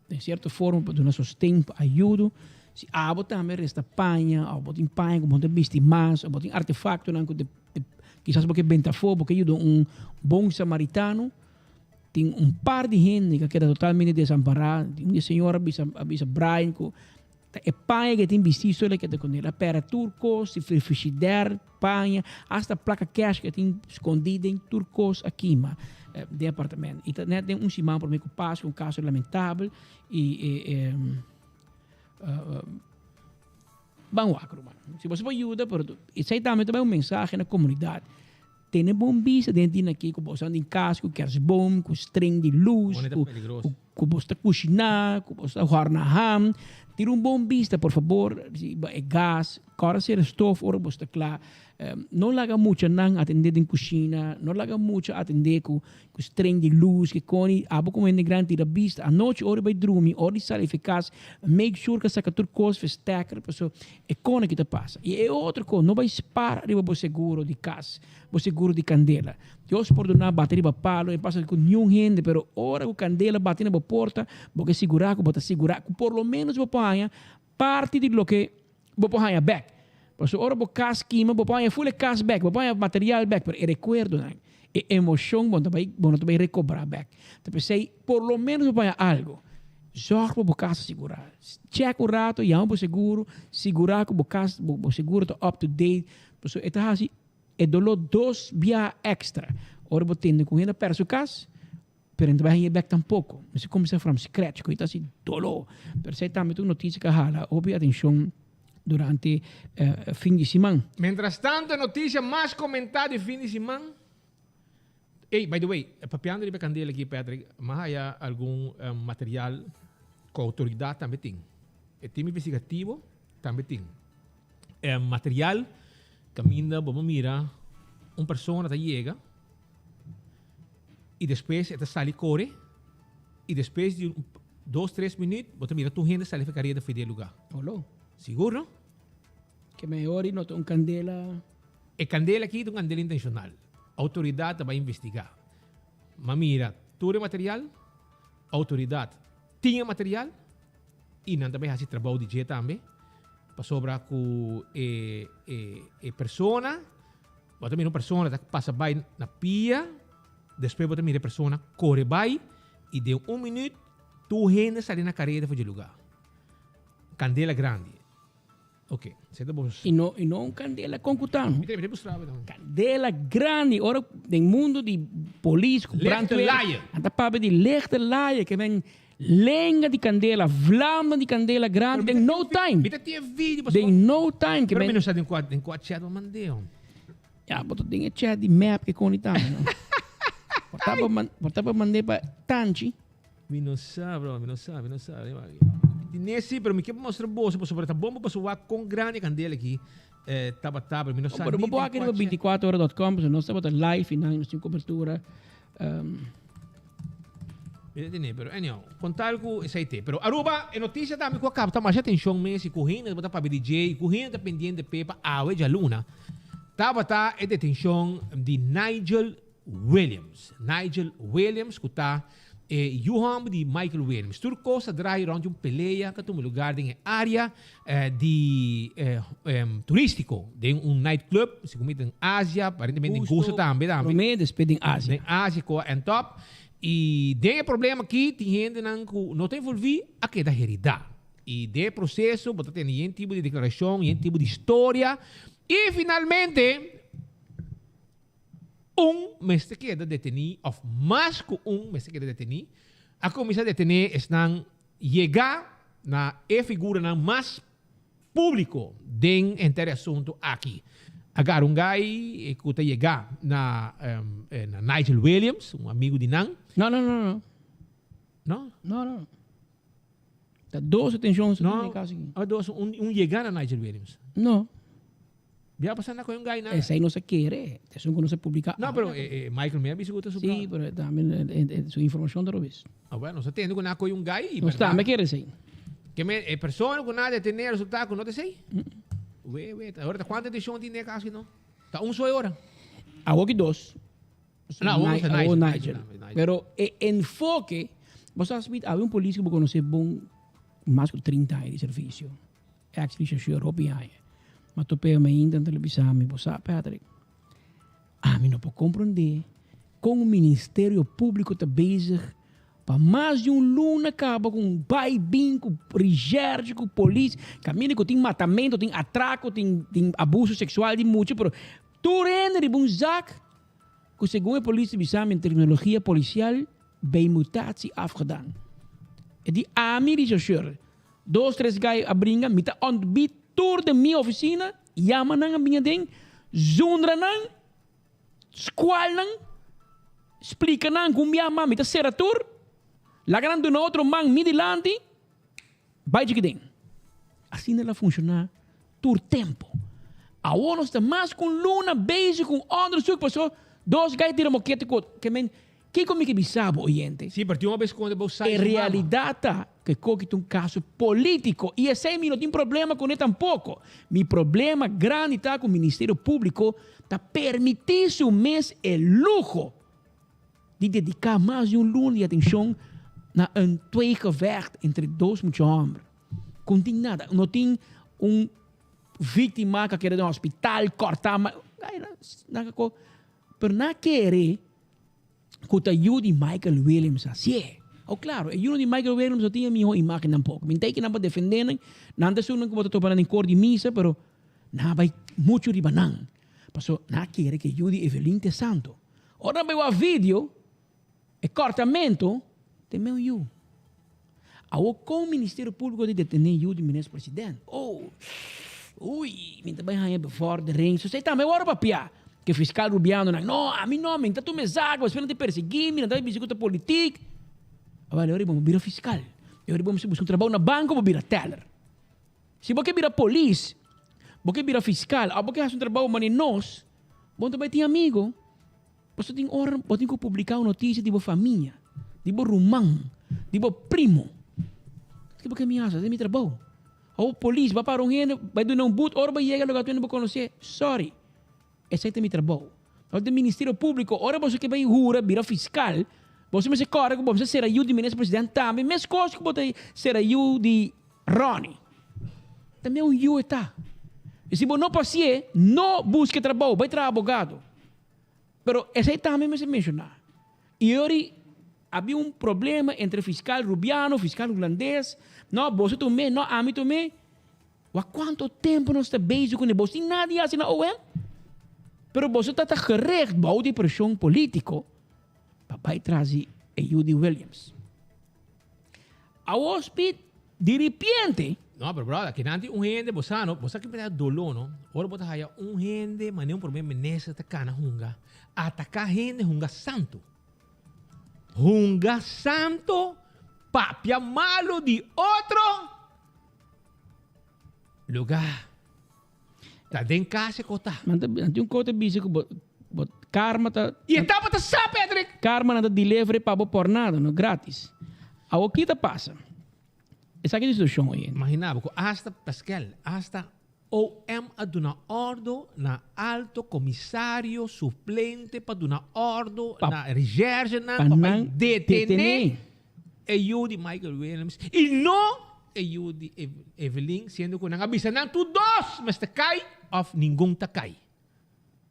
Den cierto forma pa duna sosten, pa ayudo. Si abo tambe resta paña, of bo tin paña cu bo no ta bisti mas, of bo tin artefactonan cu kisas bo ke benta afo, bo ke yuda un bon samaritano. Tin un par di hende cu a keda totalmente desampara. Tin un di e señora a bisa, a bisa Brian cu Ta e paña ke tin bistí so el a keda kuné. El a pèrdè tur kos, si frishider, paña, asta plaka kèsh ke tin skondí den tur kos a kima den apartamento. I ta nèt den un siman promé ku Pasku, un kaso lamentabel i e ban wak ruman. Si boso por yuda, pero esei tambe ta bai un mensahe na komunidat. Tene bon bista den tin aki ku boso anda den kas ku kersboom, ku string di lus, ku. ku bo ta kushiná, ku bo ta hòrna ham, tira un bon bista por fabor riba e gas, kòrda sera stof ora bo sta kla. No laga muchanan atendé den kushina, no laga mucha atendé ku ku stren di lus, ke koni abo komo hende grandi tira bista. Anochi ora bai drumi, ora di sali for kas, make sure ku a saka tur kos for stekker paso e kona ki ta pasa. I e otro kos, no bai spar riba bo seguro di kas, bo seguro di kandela. Dios pordona bati riba palo, e pasa ku niun hende, pero ora ku kandela bati na bo porta, bo ke sigurá ku bo ta sigurá ku por lo menos bo por haña parti di loke bo por haña bèk. Pasobra ora bo kas kima, bo por haña ful e kas bèk, bo por haña material bèk, pero e rekuerdonan, e emoshon bo no ta bai, bo no ta bai rekobrá bèk. Ta p'esei, por lo menos bo por haña algu. Zòrg pa bo kas ta sigurá. Chèk un rato, yama bo seguro, sigurá ku bo kas, bo seguro ta up to date, pasobra e ta hasi e doló dos biaha èkstra. Ora bo tende ku un hende a pèrdè su kas, Pero no ta bai haña bek tampoco. Mester cuminsa from scratch cu e ta haci dolo. Pero esey tambe ta un noticia cu a hala hopi atencion durante fin di siman. Mientras tanto e noticia mas comenta di fin di siman. Ey, by the way, papiando riba e candela aki Patrick, m'a haya algun material cu autoridad tambe tin. E team investigativo tambe tin. Material caminda bo por mira un persona ta yega. Y despues e ta sali core y despues di un dos tres minuut bo ta mira tur hende sali for careda for di e lugar. Olo. Sigur no? Ke mehor y no ta un candela. E candela aki ta un candela intencional. Autoridad ta bay investiga. Ma mira tur e material, autoridad tin e material y nan ta bay haci trabou di dje tambe pasobra cu e e persona. Bo ta mira un persona ta pasa bai na pia, despues bo ta mira e persona kore bai i den un minuut tur hende sali na kareda for dje lugá. Kandela grandi. Ok, esei ta bo. I no, i no un kandela kon ku ta. Mi ta mustra bo. Kandela grandi. Ora den mundo di polis ku brandweer. Lichte laaie. Nan ta papia di lichte laaie ke men lenga di kandela, vlamnan di kandela grandi den no time. Mi ta tin e video pasobra. Den no time. Pero mi no sa den kua den kua chat bo mand'e hom. Ya, bo ta den e chat di map ke koni tambe no. Por ta bo por ta bo mand'e pa Tanchi. Mi no sa bro, mi no sa, mi no sa. Tine si, pero mi ke mostra boso pasobra ta bon pa boso wak kon grandi e kandela aki tabata, pero mi no sa Pero ni bo por den wak kua riba chat. 24 ora dot com pasobra nos tabata live y nan nos tin cobertura. Mi ta tene, pero anyhow, con tal cu esey te. Pero Aruba, e noticia tambe cu a capta masha atencion mes y cu hende tabata papia di dje y cu hende ta pendiente p'e pa awe djaluna, tabata e detencion di Nigel Williams. Nigel Williams cu ta e yu homber di Michael Williams. Tur cos a draai rond di un pelea cu a tuma lugar den e area di turistico, den un nightclub, segun mi den Asia, aparentemente den Gusto tambe tambe. Prome, despues den Asia. Den Asia cu a end up. Y den e problema aki tin hendenan cu no ta envolvi a keda herida. Y den e proceso bo ta tene yen tipo di declaracion, yen tipo di historia y finalmente un mester keda deteni of mas cu un mester keda deteni. A cuminsa detene esnan yega na e figuranan mas Públiko den henter e asuntu aki. A gara un gai ku ta yegá na na Nigel Williams, un amigu di nan. No, no, no, no. No? No, no. Ta dos atenshon so den e kaso aki. No, dos, un un yegá na Nigel Williams. No. Bia pasa na koe un gai na. Esei no sa kere, esun ku no sa publiká. No, pero Michael mi a bisa ku ta su Sí, pero tambe su informashon ta robes. Ah, bueno, nos a tende ku nan a koe un gai i Nos tambe kere esei. Ke men e persona ku nan a detené a resultá ku no ta esei? Wee, wee, ahora ta kuantu detenshon tin den e kaso aki no? Ta un so e ora? Awor ki dos. No, awor no ta Awor Nigel. Nigel. Pero e enfoke, bo sa Smith, awe un polis ku bo konosé bon mas ku 30 aña di servisio. Ex rechercheur hopi aña. Ma top'e mi ainda anto el a bisa mi, Bo sa Patrick, ami no por comprende con un ministerio publico ta bezig pa mas di un luna caba cu un bay bin cu recherche cu polis, caminda cu tin matamento, tin atraco, tin tin abuso sexual di mucha, pero tur hende riba un zak cu segun e polis ta bisa mi en terminologia policial bij mutatie afgedaan. E di ami rechercheur. Dos tres gai a bringa, mi ta ontbijt tur den mi oficina, yama nan a bin aden, zundra nan, scual nan, splica nan cu un bia mas mi ta cera tur. Laga nan duna otro man mi dilanti, bai chiki den. Asina el a funciona tur tempo. Awor nos ta mas cu un luna bezig cu un onderzoek paso dos guy tira mokete cu otro. Ke men, kiko mi ke bisa bo oyente? Sí, pero tin un bes konde bo sa E su mama. realidad ta cu e koki ta un caso politico y esey mi no tin problema cune tampoco. Mi problema grandi ta cu Ministerio Publico ta permiti su mes e luho di dedica mas di un luna di atencion na un tweegevecht entre dos mucha homber cu no tin nada, no tin un victima cu a keda den hospital corta ma pero nan a kere cu ta yu di Michael Williams hacié. Oh claro, e yunan di Michael Williams no tin e miho imagen tampoco. Mi ta kinan pa defende nan, nan ta esunnan cu bo ta topa nan den cor di misa pero nan a bay mucho riba nan. Paso nan a kere cu e yu di Evelyn ta e santo. Ora nan bai wak video, e kòrtamentu ta e meu yu. Awor kon Ministerio Públiko ta detené yu di Minister President? Oh, ui, mi ta bai haña bevordering. So esei tambe wòrdu papiá. Ku e fiskal Rubianonan, no, ami no, mi ta tuma e zak, despues nan ta persiguí mi, nan ta bisa ku ta politik. Awor, e ora bo bira fiskal. E ora bo mester buska un trabou na banko, bo bira teller. Si bo ke bira polis, bo ke bira fiskal òf bo ke hasi un trabou manera nos, Bo no ta bai tin amigo, pasobra tin ora bo tin ku publiká un notisia di bo famia, di bo ruman, di bo primo. Ke bo ke mi hasi? Esei mi trabou. Awor polis bai para un hende, bai duna un but, ora bo yega lugar tu hende bo konosé, sorry, esei ta mi trabou. Awor den Ministerio Públiko, ora boso ke bai hura bira fiskal, boso mester kòrda ku bo mester sera yu di minister president tambe, meskos ku bo ta sera yu di Ronnie, tambe un yu e ta. I si bo no por hasié, no buska trabou, bai traha abogado. Pero esei tambe mester menshoná. I ori habia un problema entre fiskal rubiano, fiskal hulandes, no, boso tum'é, no, ami tum'é. Wak kuantu tempu nos ta bezig kuné, boso tin nada di hasi na OM? Pero boso ta ta gericht bou di preshon polítiko pa bai tras di e yu di Williams. Awor Speed, di ripiente. No, pero brother, kinan tin un hende, bo sa no, bo sa ki mester doló no, ora bo ta haya un hende manera un prome minister ta kana hunga, ataka hende hunga santu. Hunga santu, papia malu di otro luga. Ta den kas e kota. Nan tin un kota bisa ku bo bo karma ta. I e tabata sa, Patrick! Karma nan ta delivery pa bo por nada, no gratis. Awor ki ta pasa? Esaki ta e situashon oye. Imagina bo ku asta Pascal, asta OM a duna ordo na alto komisario suplente pa duna ordo na recherchenan pa bai detene e yu di Michael Williams i no e yu di Evelyn siendo ku nan a bisa nan tur dos mester kai òf ningun ta kai.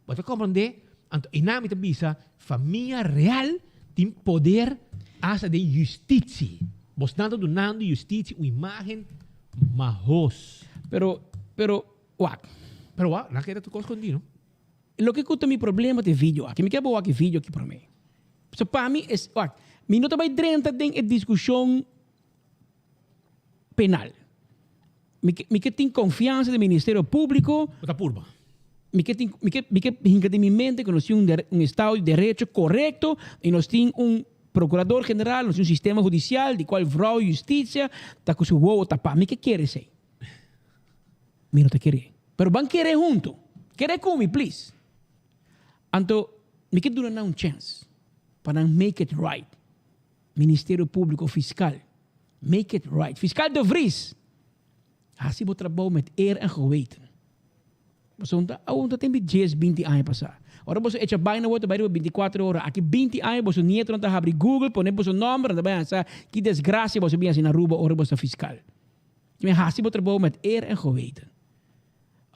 Bo ta komprondé? Anto einan mi ta bisa famia real tin poder asta den justitsi. Bosnan ta dunando justitsi un imagen mahos. Pero, pero, wak. Pero wak, nan keda tur kos kondi no. Loke ku ta mi problema ta e video aki. Mi ke bo wak e video aki promé. So pa mi es, wak, mi no ta bai drenta den e diskushon penal. Mi ke, mi ke tin konfiansa den Ministerio Públiko. Bo ta purba. Mi ke tin, mi ke, mi ke hinka den mi mente ku nos tin un un estado di derecho korekto i nos tin un prokurador general, nos tin un sistema hudisial di kual vrouw justisia ta ku su wowo tapá. Mi ke kere esei. Mi no ta kere. Pero ban kere huntu. Kere ku mi, please. Anto mi ke duna nan un chèns pa nan make it right. Ministerio Públiko, Fiskal, make it right. Fiskal De Vries, hasi bo trabou met eer en geweten. Boso ta awor ta tempi dies, binti aña pasá. Ora boso echa baina bo ta bai riba bintikuater ora. Aki binti aña boso nietonan ta habri Google, pone boso nòmber, nan ta bai haña sa ki desgrasia boso bin hasi na Aruba ora boso ta fiskal. Mi hasi bo trabou met eer en geweten.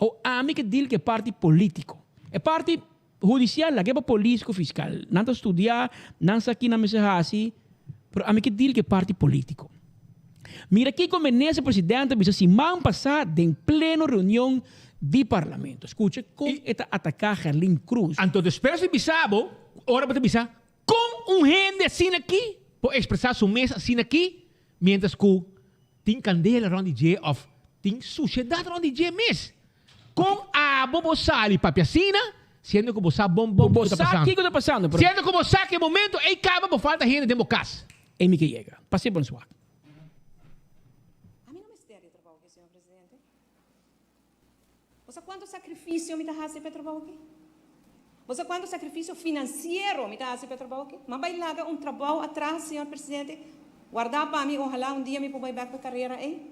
Awor ami ke deal ku e parti polítiko. E parti Hudisial lag'e pa polis ku fiskal. Nan ta studiá, nan sa ki nan mester hasi, pero ami ke deal ku e parti polítiko. Mira kiko Minister Presidente a bisa siman pasá den pleno reunion di Parlamento. Skucha kon e ta ataká Gerlin Cruz. Anto despues di bisa bo, ora bo ta bisa, kon un hende asina aki por ekspresá su mes asina aki, miéntras ku tin kandela rònt di dje òf tin sushedat rònt di dje mes? Kon abo bo sali papia asina, siendo ku bo sa bon bon Bo kiko ta sa pasando? kiko ta pasando, pero. Siendo ku bo sa ku e momento ei kaba bo falta hende den bo kas. Ei mi ke yega. Pas'é bon swak. Ami no mester di trabou aki, señor presidente. Bo sa kuantu sakrifisio mi ta hasi pa e trabou aki? Bo sa kuantu sakrifisio finansiero mi ta hasi pa e trabou aki? M'a bai laga un trabou atras, señor presidente, wardá pa mi, ohalá un dia mi por bai bèk pa e karera ei.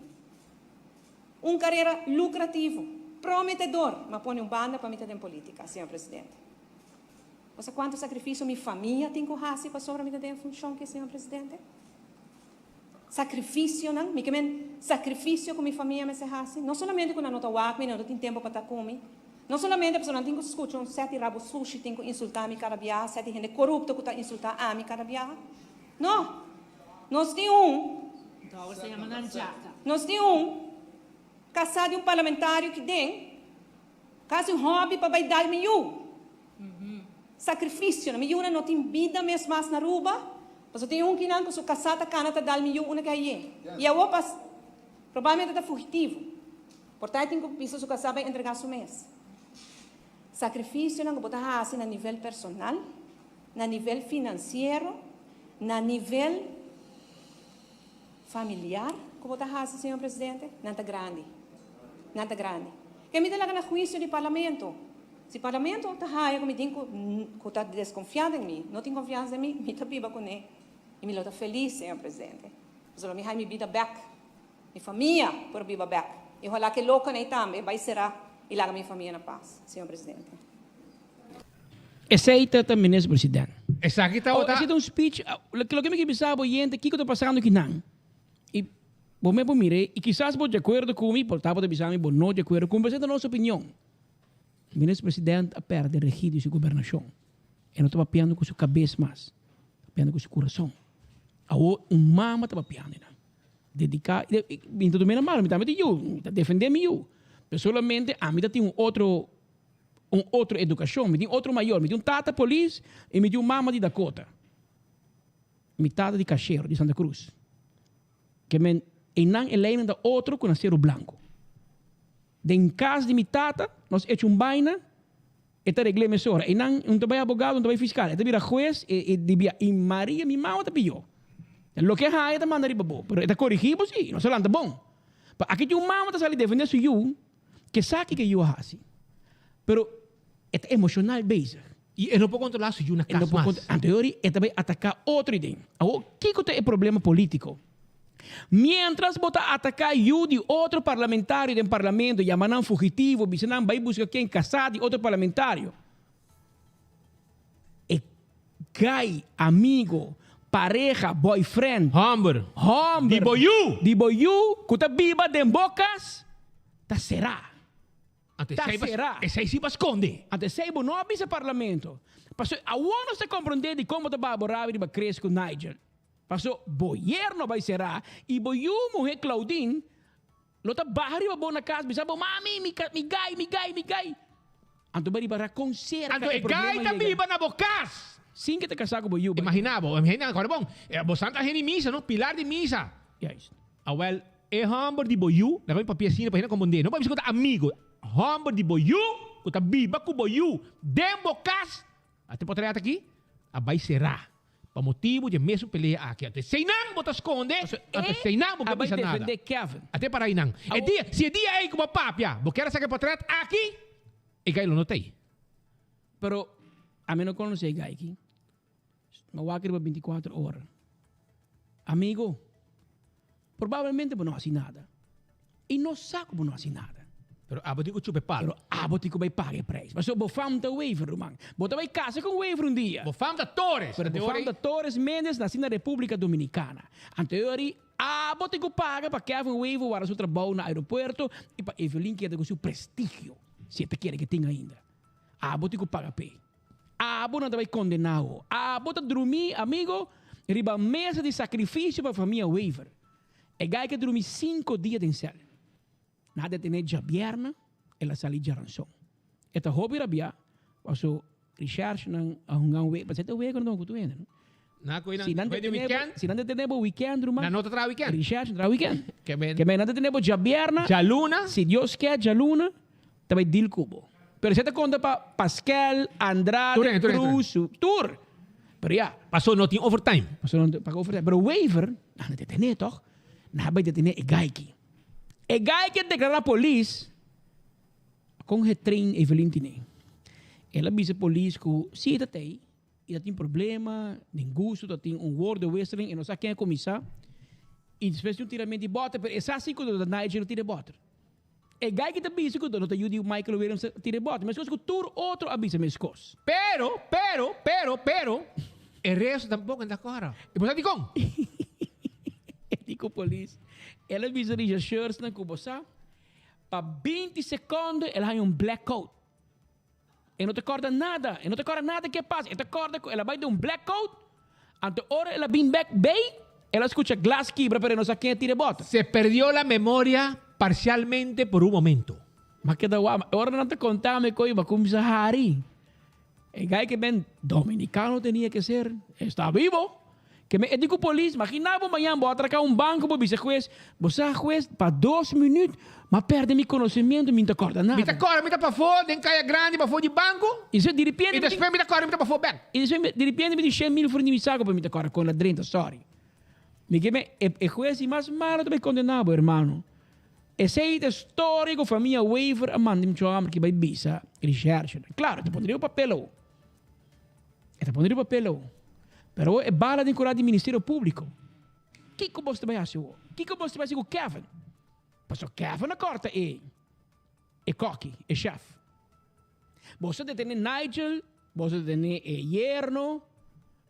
Un karera lukrativo, prometedor, m'a pone un banda pa mi ta den polítika, señor presidente. Bo sa kuantu sakrifisio mi famia tin ku hasi pasobra mi ta den e funshon aki, señor presidente? Sacrificionan, mi ke men sacrificio cu mi famia mester haci, no solamente cu nan no ta wak mi, nan no tin tempo pa ta cu mi, no solamente pasobra nan tin cu scucha un set di rabo sushi tin cu insulta mi cada biaha, set di hende corupto cu ta insulta ami cada biaha. No! Nos tin un, nos tin un casa di un parlamentario ki den casi un hobby pa bay dal mi yu. Sacrificionan, mi yunan no tin bida mes mas na Aruba. Pasobra tin un kinan ku su kasá ta kana ta dal mi yu una ke haye. I awor pas probablemente ta fugitivo. Por ta e tin ku bisa su kasá bai entregá su mes. Sakrifisionan ku bo ta hasi na nivel personal, na nivel finansiero, na nivel familiar ku bo ta hasi, señor presidente, nan ta grandi. Nan ta grandi. Ke mi ta laga na huisio di parlamento. Si parlamento ta haya ku mi tin ku ku ta deskonfiá den mi, no tin konfiansa den mi, mi ta biba kuné i mi lo ta felis, señor presidente. Pasobra mi haya mi bida bèk, mi famia por biba bèk i ojalá ku e lokonan ei tambe bai será i laga mi famia na pas, señor presidente. Esei ta ta minister president. Esaki ta ota. Esei ta un speech, loke mi ke bisa bo yente kiko ta pasando kinan. I bo me por mir'é i kisas bo di akuerdo ku mi, por ta bo ta bisa mi bo no di akuerdo ku mi, pero esei ta nos opinion. Minister president a perde regi di su gobernacion. E no ta papiando cu su cabes mas, ta papiando cu su curason. Awor un mama ta papiando einan. Dedica, mi ta tum'e na malo, mi tambe tin yu, mi ta defende mi yu. Pero solamente ami ta tin un otro, un otro educacion, mi tin otro mayor, mi tin un tata polis y mi tin un mama di Dakota. Mi tata di cashero di Santa Cruz. Ke men einan e leynan ta otro cu na Cerro Blanco. Den cas di mi tata nos echa un baina, e ta regl'é mesora. Einan un ta bai abogado, un ta bai fiscal. E ta bira hues e e di bia. I Maria, mi mama ta pió. Loke e haña ta manda riba bo, pero e ta corigí bo sí, nos a lanta bon. Pa aki tin un mama ta sali defendé su yu, ke sa kiko e yu a hasi. Pero e ta emocional bezig. I e no por controlá su yu na E no cas por mas. cont- Anto yori e ta bai ataká otro i den. Awor, kiko ta e problema polítiko? Mientras bo ta ataká yu di otro parlamentario den parlamento, yama nan fugitivo, bisa nan bai buska ken kasá di otro parlamentario. E guy, amigo, pareha, boyfriend, Hòmber. hòmber Di bo yu! di bo yu ku ta biba den bo kas, ta será. Anto Ta esei será. Esei si bo a skonde. Anto esei bo no a bisa parlamento. Pasobra awor nos ta komprondé di kon bo ta baha bo rabia riba Chris ku Nigel. Paso bo yerno bai será i bo yu muhé Claudine lo ta baha riba bo na kas bisa bo, Mami, mi mi gai, mi gai, mi gai. Anto bo a riba rakon serka Anto e e gai problema ta yega. biba na bo kas. Sin ke ta kasá ku bo yu. Imaginá bo, imaginá, kòrda bon, bo santa hende misa no, pilar di misa. Juist. Awel, e hòmber di bo yu, laga mi papia asina pa hende kompondé, no pa bisa ku ta amigo, hòmber di bo yu ku ta biba ku bo yu den bo kas, a te potrèt aki, a bai será pa motibu di e mesun pelea aki. Anto eseinan bo ta skonde, anto eseinan bo no A bai bisa nada. defendé Kevin. A te para einan. E dia, si e dia ei ku bo papia, bo kier a saka e potrèt aki, e gai lo no ta ei. Pero ami no konosé e gai aki. Mi a wak riba bintikuater ora. Amigo, probablemente bo no hasi nada. I no sa ku bo no hasi nada. Pero abo tin ku chupa e palo. Pero abo tin ku bai paga e prijs. Pasobra bo fam ta Wever, ruman. Bo ta bai kasa ku un Wever un dia. Bo fam ta Torres. Pero bo fam ta Torres Mendez, nasi na Republica Dominicana. Anto e ora abo tin ku paga pa Kevin Wever warda su trabou na aeropuerto i pa Evelyn keda ku su prestigio, si e ta kere ke tin ainda. Abo tin ku paga p'e. Abo nan ta bai kondená bo. Abo ta drumí, amigo, riba mesa di sakrifisio pa famia Wever. E gai ke drumí sinko dia den sèl. Nan a detené djabièrnè, el a sali djaranson. E ta hopi rabiá paso rishèrshenan a hunga un wega, pasobra e ta wega nan ta hunga ku tur hende, no? Nan a kohe nan Si nan kohe di detené bo, wikènt. si nan detené bo wikènt, ruman. Nan no ta traha wikènt. Rishèrshe no traha wikènt. Ke men. Ke men nan detené bo djabièrnè. Djaluna. Si Dios ke, djaluna ta bai deal ku bo. Pero esei ta konta pa Paskel, Andrade, Tur hende, tur hende, tur Cruz, tur. Pero ya. Paso no tin overtime. Paso no paga overtime. Pero Wever, nan a detené toch? Nan a bai detené e gaiki. E gaiki a deklará polis kon he train Evelyn tine. El a bisa polis ku si e ta tei i ta tin problema, den gusto, ta tin un woordenwisseling, e no sa ken a kuminsá. I despues tin un tiramento di bòter, pero e sa si ku ta Nigel a tira e bòter. E guy ki ta bisa ku no ta yu di Michael Williams a tira e bòter, meskos ku tur otro a bisa meskos. Pero, pero, pero, pero, e resto tampoko no ta kòrda. I bo sa dikon? E di ku polis. El a bisa rechercheursnan ku bo sa, pa 20 sekondo el a haña un blackout. E no ta kòrda nada. E no ta kòrda nada ke pasa. E ta kòrda ku el a bai den un blackout, anto ora el a bin bèk bei, el a skucha glas kibra pero e no sa ken a tira e bòter. Se perdió la memoria parcialmente por un momento. M'a keda wak. Ora nan ta konta mi koe, m'a kuminsá hari. E gai ke ben dominicano tenia ke ser, esta bibo. Ke men e di ku polis, magina bo mañan bo atraká un banko bo bisa hues, bo sa hues pa dos minüt m'a pèrdè mi konosementu mi no ta kòrda nada. Mi ta kòrda mi ta pafó den kaya grandi pafó di banko I despues diripiente i despues mi ta kòrda mi ta pafó bèk. I despues diripiente mi tin shen mil florin di mi sako pero mi ta kòrda kon la drenta sorry. Mi ke men e hues di mas malo ta bai kondena bo hermano. Esei ta e storia ku famia Wever a manda mi chòmber ki bai bisa recherche. Klaro e ta pone riba papel awo. E ta pone riba papel awo. Pero awo e bala den kura di Ministerio Públiko. Kiko bos ta bai hasi awo? Kiko bos ta bai hasi ku Kevin? Pasobra Kevin a kòrta e e kòki, e chèf. Bos ta detené Nigel, bos ta detené e yerno,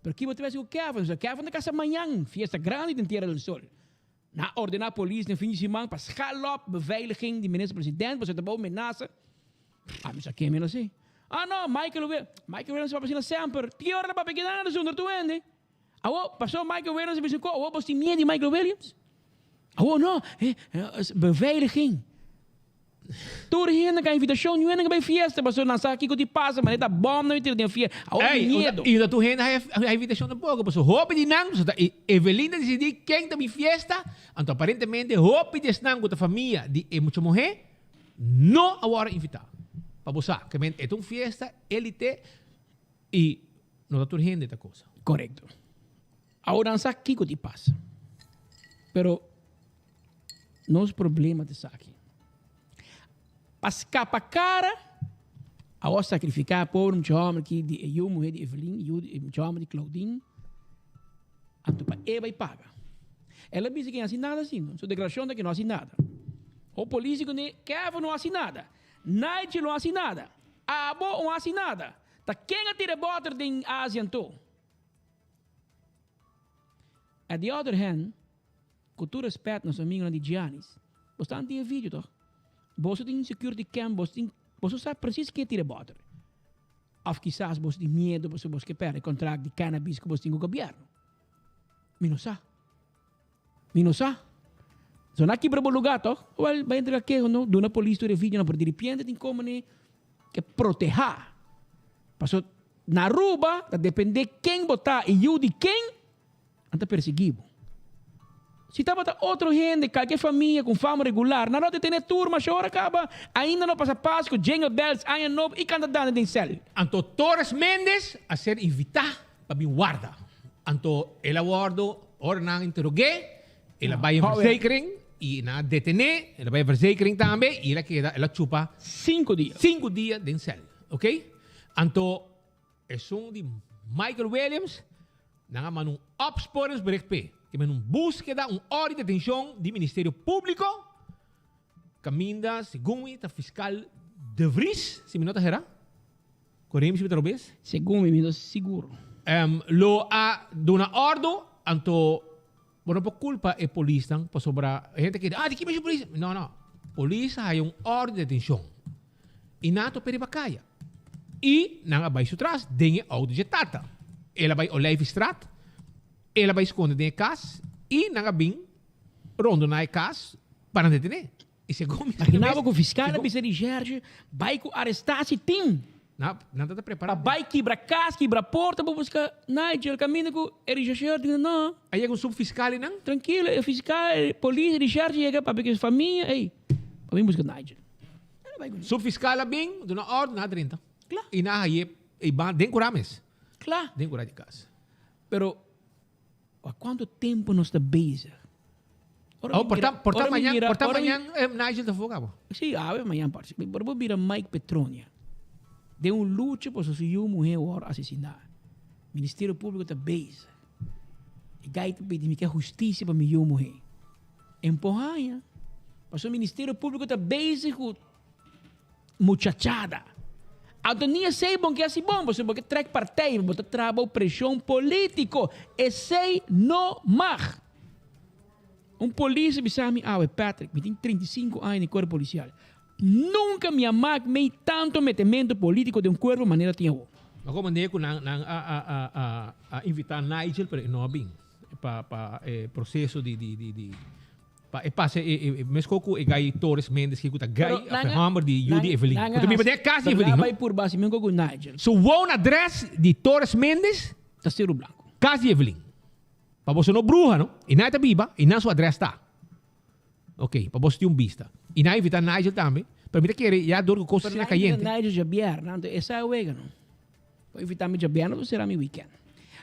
pero kiko bo ta bai hasi ku Kevin? Pasobra Kevin ta kasa mañan, fiesta grandi den Tierra del Sol. Nan a ordená polis den fin di siman pa schaal op beveiliging di minister president pasobra ta bou menasa. Ami sa ken mi no si. Ah no, Michael Williams, Michael Williams papia asina semper. Tin ora ta papia keda zonder tur hende. Awor pasobra Michael Williams a bisa ku awor bos tin miedu di Michael Williams? Awor no, beveiliging. Tur hende ka invitashon, niun hende ka bai fiesta pasobra nan sa kiko tin pasa, manera ta bòm nan tira den fiesta. Awor Ey, tin miedu. i no tur hende haya invitashon tampoco, pasobra hopi di nan, pasobra ta Evelyn ta disidí ken ta bin fiesta, anto aparentemente hopi di esnan ku ta famia di e mucha muhé no a wòrdu invitá. Pa bo sa, ke men e ta un fiesta elite i no ta tur hende ta kosa. Korekto. Awor nan sa kiko tin pasa. Pero nos problema ta esaki. Pa skapa kara, awor sakrifiká e pobre mucha hòmber aki di e yu muhé di Evelyn, yu di e mucha hòmber di Claudine, anto pa e bai paga. El a bisa ke no hasi nada asina. Su deklarashon ta ke no hasi nada. Ho polis di kuné, Kevin no hasi nada. Nigel no hasi nada. Abo no hasi nada. Ta ken a tira e bòter den Asia anto? At the other hand, ku tur respet nos amigonan di Giannis, bo stan tin e video toch? Boso tin security cam, boso tin, boso sa precies ken tira e bòter. Of kisas boso tin miedo pasobra boso ke pèrdè e contract di cannabis ku boso tin ku gobierno. Mi no sa. Mi no sa. So nan a kibra bo lugá toch? Wel, bai entrega keho no, duna polis tur e videonan, pero diripiente tin komene ke protehá. Pasobra Na Aruba ta depende ken bo ta y yu di ken, nan ta persegui bo. Si tabata otro hende, kalke famia cu fama regular, nan lo detene tur, ma shora caba, ainda no pasa Pascu, jingle bells, aña nobo y canta dande den cel. Anto Torres Méndez a ser invitá pa bin warda. Anto el a wordo, ora nan a interog'é, el a bai en verzekering y nan a detené, el a bai en verzekering tambe y el a keda, el a chupa Cinco dia. Cinco dia den cel, ok. Anto esun di Michael Williams, nan a manda un opsporingsbericht p'e, ke men un búskeda, un òrdi di detenshon di Ministerio Públiko, kaminda segun mi ta fiskal De Vries, si mi no ta hera, korei mi si mi ta robes. Segun mi, mi no ta sigur. Lo a duna òrdu, anto bo no por kulpa e polisnan pasobra e hende ta kere, ah di ki mes e polis? No, no, polis a haya un òrdu di detenshon. I nan a topa riba kaya. I nan a bai su tras den e outo dje tata. El a bai Olijfstraat, el a bai skonde den e kas i nan a bin rondoná e kas pa nan detené. I segun mi Imagina bo ku fiskal a bisa di Gerge bai ku arestá si tin. Nan nan ta prepará. Pa bai kibra kas, kibra porta pa buska Nigel kaminda ku e rechercheur di no. A yega un subfiskal ei nan? Trankilo, e fiskal, e polis, e recherche yega papia ku e famia, ey, pa bin buska Nigel. Su fiscal a bin, duna ordu, nan a drenta. I nan a haye e ban den cura mes. Kla. Den cura di cas. Pero pa cuanto tempo nos ta bezig? Ora Oh, mi por mira- ta, por ta ora mi mañan, mira- por ta ora mi- mañan eh, Nigel ta foca bo. Sí, awe mañan parce. Pero bo mira Mike Petronia. Den un lucha pa su yu muher word asesina. Ministerio Publico ta bezig. E guy ta pidi mi ke husticia pa mi yu muher. En por haña. Pasobra Ministerio Publico ta bezig cu muchachada. Anto ni esey bon ke haci bon, pasobra bo ke trek partij, bo ta traha bou presion politico. Esey no mag. Un polis a bisa mi awe, Patrick, mi tin 35 aña den cuerpo policial. Nunca mi a mak mey tanto metemento politico den un cuerpo manera tin awo. Ma como ne cu nan nan a a a a a invita Nigel pero e no a bin pa pa e proceso di di di di pa e pasa e e mesco cu e guy Torres Mendez ki cu ta guy Pero of nan e a homber di yu nan di Evelyn. nan Cu a ta biba haci den e cas di pero Evelyn nan a no. bay purba haci mesco cu Nigel. Su woon adres di Torres Mendez Ta Cerro Blanco. Cas di Evelyn. Pa boso no bruha no. Y nan ta biba y nan su adres ta. Ok, pa boso tin un bista. Y nan a invita Nigel tambe, pero mi ta kere ya dor cu cos Pero asina nan a invita cayente. Nigel djabièrnè, anto esa e wega no. Bo invita mi djabièrnè, bo sera mi weekend.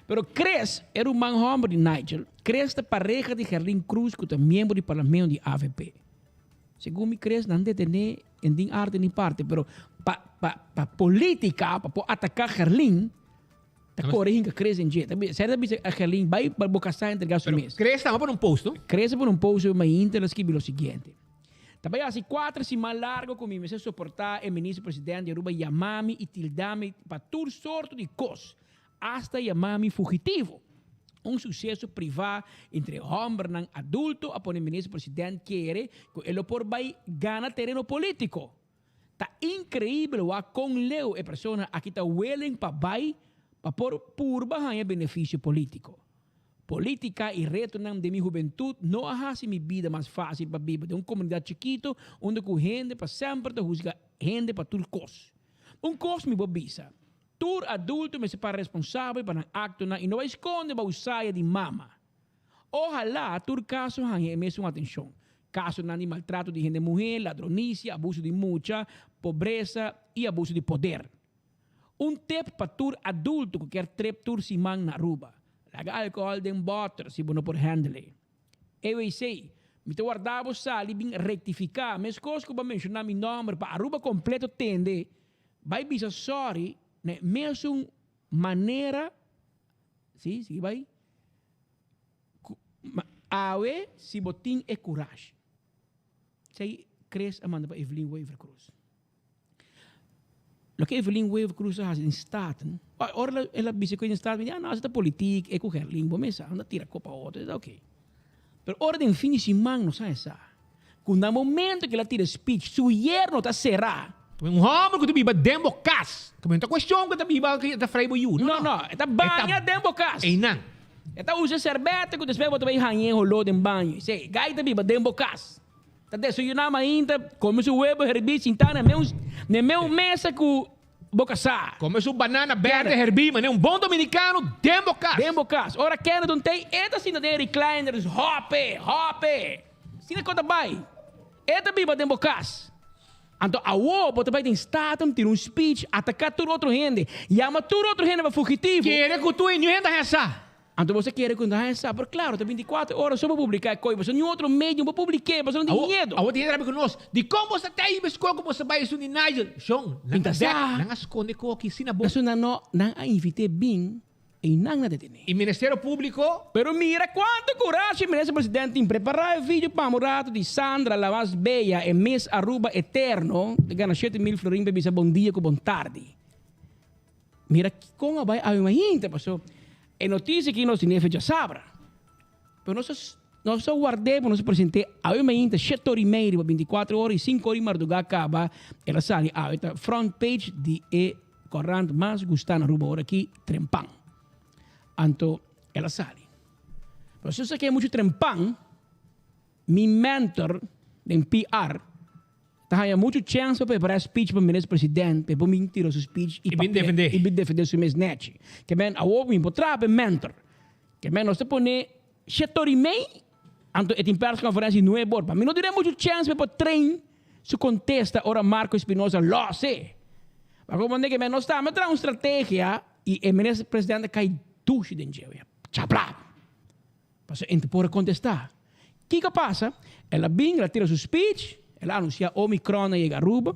Pero Chris e ruman hòmber di Nigel. Chris ta pareha di Gerlin Croes cu ta miembro di parlamento di avp. Segun mi Chris nan detené en din arte ni parte, pero pa pa pa politica, pa por ataca Gerlin, Ta kore hinka Chris en dje. Ta bisa, Seri ta bisa a Gerlin, bai pa bo kasá entrega su Pero mes. Chris tamba pone un post, no? Chris a pone un post riba mainta, el a skibi lo siguiente, Ta bai hasi kuater siman largo ku mi mester soportá e minister president di Aruba yama mi i tilda mi pa tur sorto di kos, asta yama mi fugitivo. Un suseso privá entre hòmbernan adulto a pone minister president kere ku e lo por bai gana tereno polítiko. Ta increibel wak con leu e persona aki ta willing pa bay pa por purba haña beneficio politico. Politica y retonan den mi hubentud no a haci mi bida mas facil pa biba den un comunidad chikito unda cu hende pa semper ta huzga hende pa tur cos. Un cos mi por bisa, tur adulto mester para responsabel pa nan actonan y no bay sconde bao saya di mama. Ohalá tur kaso haña e mesun atenshon. Kasonan di maltrato di hende muhé, ladronisia, abuso di mucha, pobresa i abuso di poder. Un tip pa tur adulto ku kier trip tur siman na Aruba, Laga alkohòl den bòter si bo no por hèndel e. EWC, Mi ta warda bo sali bin rektifiká meskos ku bo a menshoná mi nòmber pa Aruba kompleto tende, bai bisa sòri na e mesun manera, sí, sigui bai. Ma awe si bo tin e kurashi. Esei Chris a manda pa Evelyn Wever Croes. Loke Evelyn Wever Croes a hasi den Staten, ora el a bisa ku den Staten, mi di, ah no, esei ta politik, e ku Gerlin, bo mesa anda tira kopa otro, esei ta oke. Pero ora den fin di siman nos a hesa ku na momento ku el a tira speech, su yerno ta será. Un hòmber ku ta biba den bo kas. Ku no ta kuestion ku e ta biba ku e ta frei bo yu. No, no. E ta baña den bo kas. Einan. E ta usa serbete ku despues bo ta bai haña e holó den baño. Esei, gai ta biba den bo kas. Ta desayuná mainta, kome su webo herbí sintá na meu na meu mesa ku bo kasá. Kome su banana berde herbí manera un bon dominikano den bo kas. Den bo kas. Ora Kenneth un tei, e ta sinta den e recliner, dus hope, hope. Asina ku ta bai. E ta biba den bo kas. Anto awo bo ta bai den statum, tira un speech, ataká tur otro hende, yama tur otro hende pa fugitivo. Kere ku tur e niun hende a haña sa. Anto bo sa kere ku no ta haña sa, pero klaro, ta bintikuater ora so bo publiká e koi, pasobra niun otro medio bo publik'é, pasobra no tin miedu. Awo tin hende rabia ku nos, dikon bo sa ta ei beskol ku bo sa bai esun di Nigel? Shon, nan a dek, nan a skonde koki asina bo. Pasobra nan no, nan a invit'é bin I nan na detené. E Ministerio Públiko. Pero mira kuantu kurashi Minister President tin prepará e video pa un ratu di Sandra la mas bella e Miss Aruba Eterno ta gana 7000 florin pa bisa bon dia ku bon tardi. Mira kon a bai awe mainta paso e notisia aki nos tene fecha sabra. Pero nos a nos a ward'é pa nos a present'é awe mainta shete ora i mei riba bintikuater ora i sinku ora i mardugá kaba el a sali awe ta front page di e korant mas gustá na Aruba ora aki Trempan. Anto el a sali. Pero si esaki muchu trempan mi mentor den PR ta haña muchu chèns pa prepará speech pa minister president pa e por bin tira su speech i I bin defendé. i bin defendé su mes nechi. Ke men awor mi por traha pa e mentor. Ke men nos ta pone shete ora i mei, anto e tin persconferencia di nuebe ora. Pa mi no duna e muchu chèns pa e por train su contesta ora Marco Espinosa lòs e. Pa komprende ke men nos tambe traha un strategia i e minister president a kai dushi den dje. Chaplap! Pasobra e no por a kontestá. Kiko a pasa? El a bin, el a tira su speech, el a anunsiá Omicron a yega Aruba.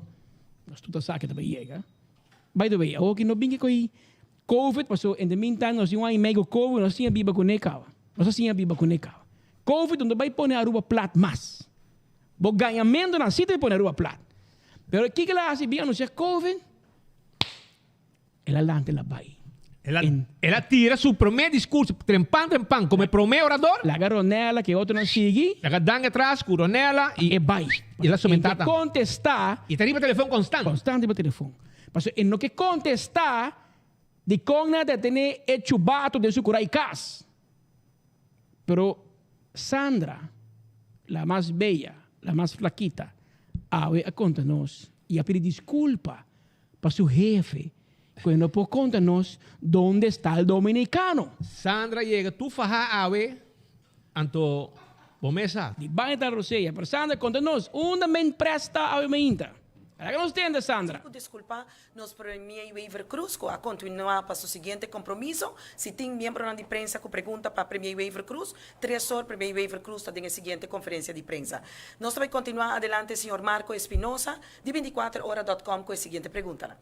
Nos tur ta sa ke ta bai yega. By the way, awoki no bin ke ko'i Covid, pasobra in the meantime nos tin un aña i mei ku Covid, nos a siña biba kuné kaba. Nos a siña biba kuné kaba. Covid no ta bai pone Aruba plat mas. Bo gañamentunan sí ta bai pone Aruba plat. Pero kiko el a hasi? Bin anunsiá Covid. El a lanta el a bai. El a, el a tira su promé discurso trempan trempan como e promé orador. Laga Ronella ke otronan sigui. Laga Dan atras ku Ronella i. E bai. I el a somentá tambe. E kontestá. I ta riba telefon konstant. Konstant riba telefon. Pasobra e no ke kontestá dikon nan a detené e chubato den su kura i kas. Pero Sandra, la mas bella, la mas flakita, awe a konta nos i a pidi diskulpa Pa su hefe, cu e no por conta nos donde sta el dominicano. Sandra yega tur faha awe, anto bo mes sa. Di baña ta rosea, pero Sandra conta nos unda men pres ta awe mainta. Laga nos tende, Sandra. Cu disculpa nos Premier Wever Croes cu a continua pa su siguiente compromiso. Si tin miembronan di prensa cu pregunta pa Premier Wever Croes, tres or Premier Wever Croes ta den e siguiente conferencia di prensa. Nos ta bay continua adelante señor Marco Espinosa Di 24 ora dot com ku e siguiente preguntanan.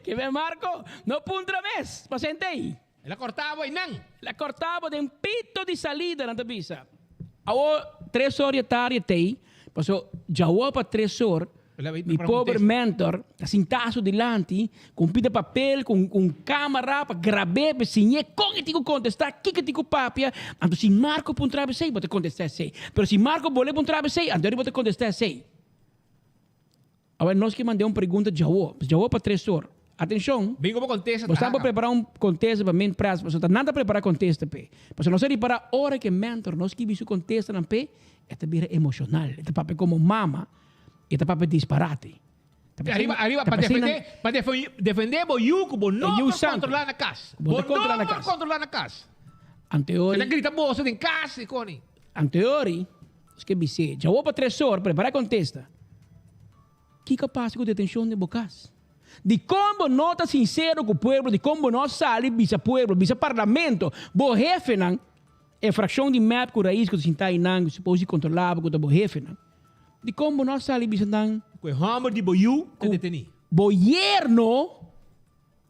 Ke ben Marco, no puntra mes, pa sentei. El a corta bo einan. El a corta bo den pito di salida, nan ta bisa. Awor tres or di e tardi e tei, paso djawo pa tres or, mi pober mentor ta sinta su dilanti ku un pita papel, ku un camera pa grab'é, pa siñ'é kon e tin ku kontestá, kiko e tin ku papia. Anto si Marco puntra bo esei, bo ta kontestá esei. Pero si Marco bolbe puntra bo esei, anto bo ta kontestá esei. Awor nos ke mand'é un pregunta djawo, djawo pa tres or. Atenshon! Bingo bo kontesta Bo sa bo prepará un kontesta pa Mint Press, pasobra ta nan ta prepará kontesta p'e. Pasobra nos a ripará ora ku e mentor no skibi su kontestanan p'e, e ta bira emoshonal, e ta papia komo mama, e ta papia disparate. Ariba, ariba, pa defendé, pa defendé bo yu ku bo no por kontrolá na kas. Bo no por kontrolá na kas. Anteori. E ta grita boso den kas i koni. Anteori, nos ke bis'é, djawo pa tres or, prepará kontesta. Kiko a pasa ku detenshon den bo kas? Dikon bo no ta sinsero ku pueblo? Dikon bo no a sali bisa pueblo, bisa parlamento, bo hefenan, e frakshon di mep ku rais ku ta sinta einan, ku supos di kontrolá bo, ku ta bo hefenan? Dikon bo no a sali bisa nan. Ku e hòmber di bo yu ta detení? Bo yerno,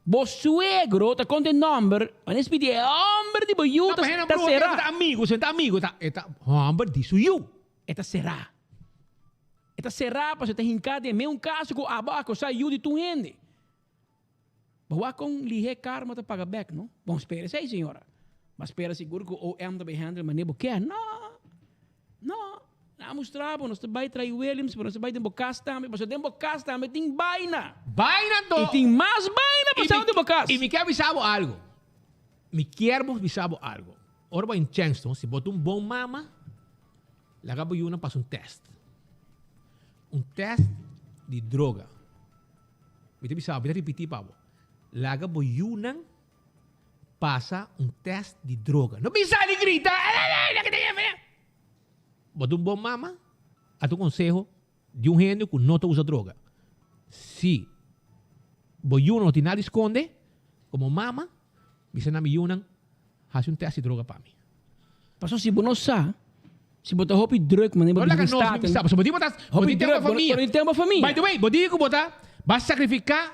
bo suegro ta konta e nòmber, wanneer es pidi e hòmber di bo yu ta será. E ta amigu, e ta amigu, e ta hòmber di su yu. E ta será. E ta será pasobra e ta hinká den meun kaso ku abo a akosá yu di tur hende. Bo wak kon lihé karma ta paga bèk, no? Bon spera esei, señora. Bo a spera sigur ku OM ta bai handle manera bo ke. No! No! Nan a mustra bo, nos ta bai trae Williams, pero nos ta bai den bo kas tambe, pasobra den bo kas tambe tin baina. Baina anto! I tin mas baina pasando den bo kas. I mi ke bisa bo algu. Mi kier bo bisa bo algu. Ora bo a inchèns, no, si bo ta un bon mama, laga bo yunan pasa un tèst. Un tèst di droga. Mi ta bisa bo, mi ta ripití pa bo. Laga bo yunan pasa un tèst di droga. No bin sali grita, Bo ta un bon mama, a ta un konseho di un hende ku no ta usa droga. Si bo yunan no tin nada di skonde, komo mama, bisa nan mi yunan, hasi un tèst di droga pa mi. Pasobra si bo no sa, si bo ta hopi druk manera bo No laga bisa nos Staten. bisa, pasobra bo di bo ta, bo Hopi tin tempu druk, pa famia. bo tin tempu pa famia. By the way, bo di ku bo ta ba sakrifiká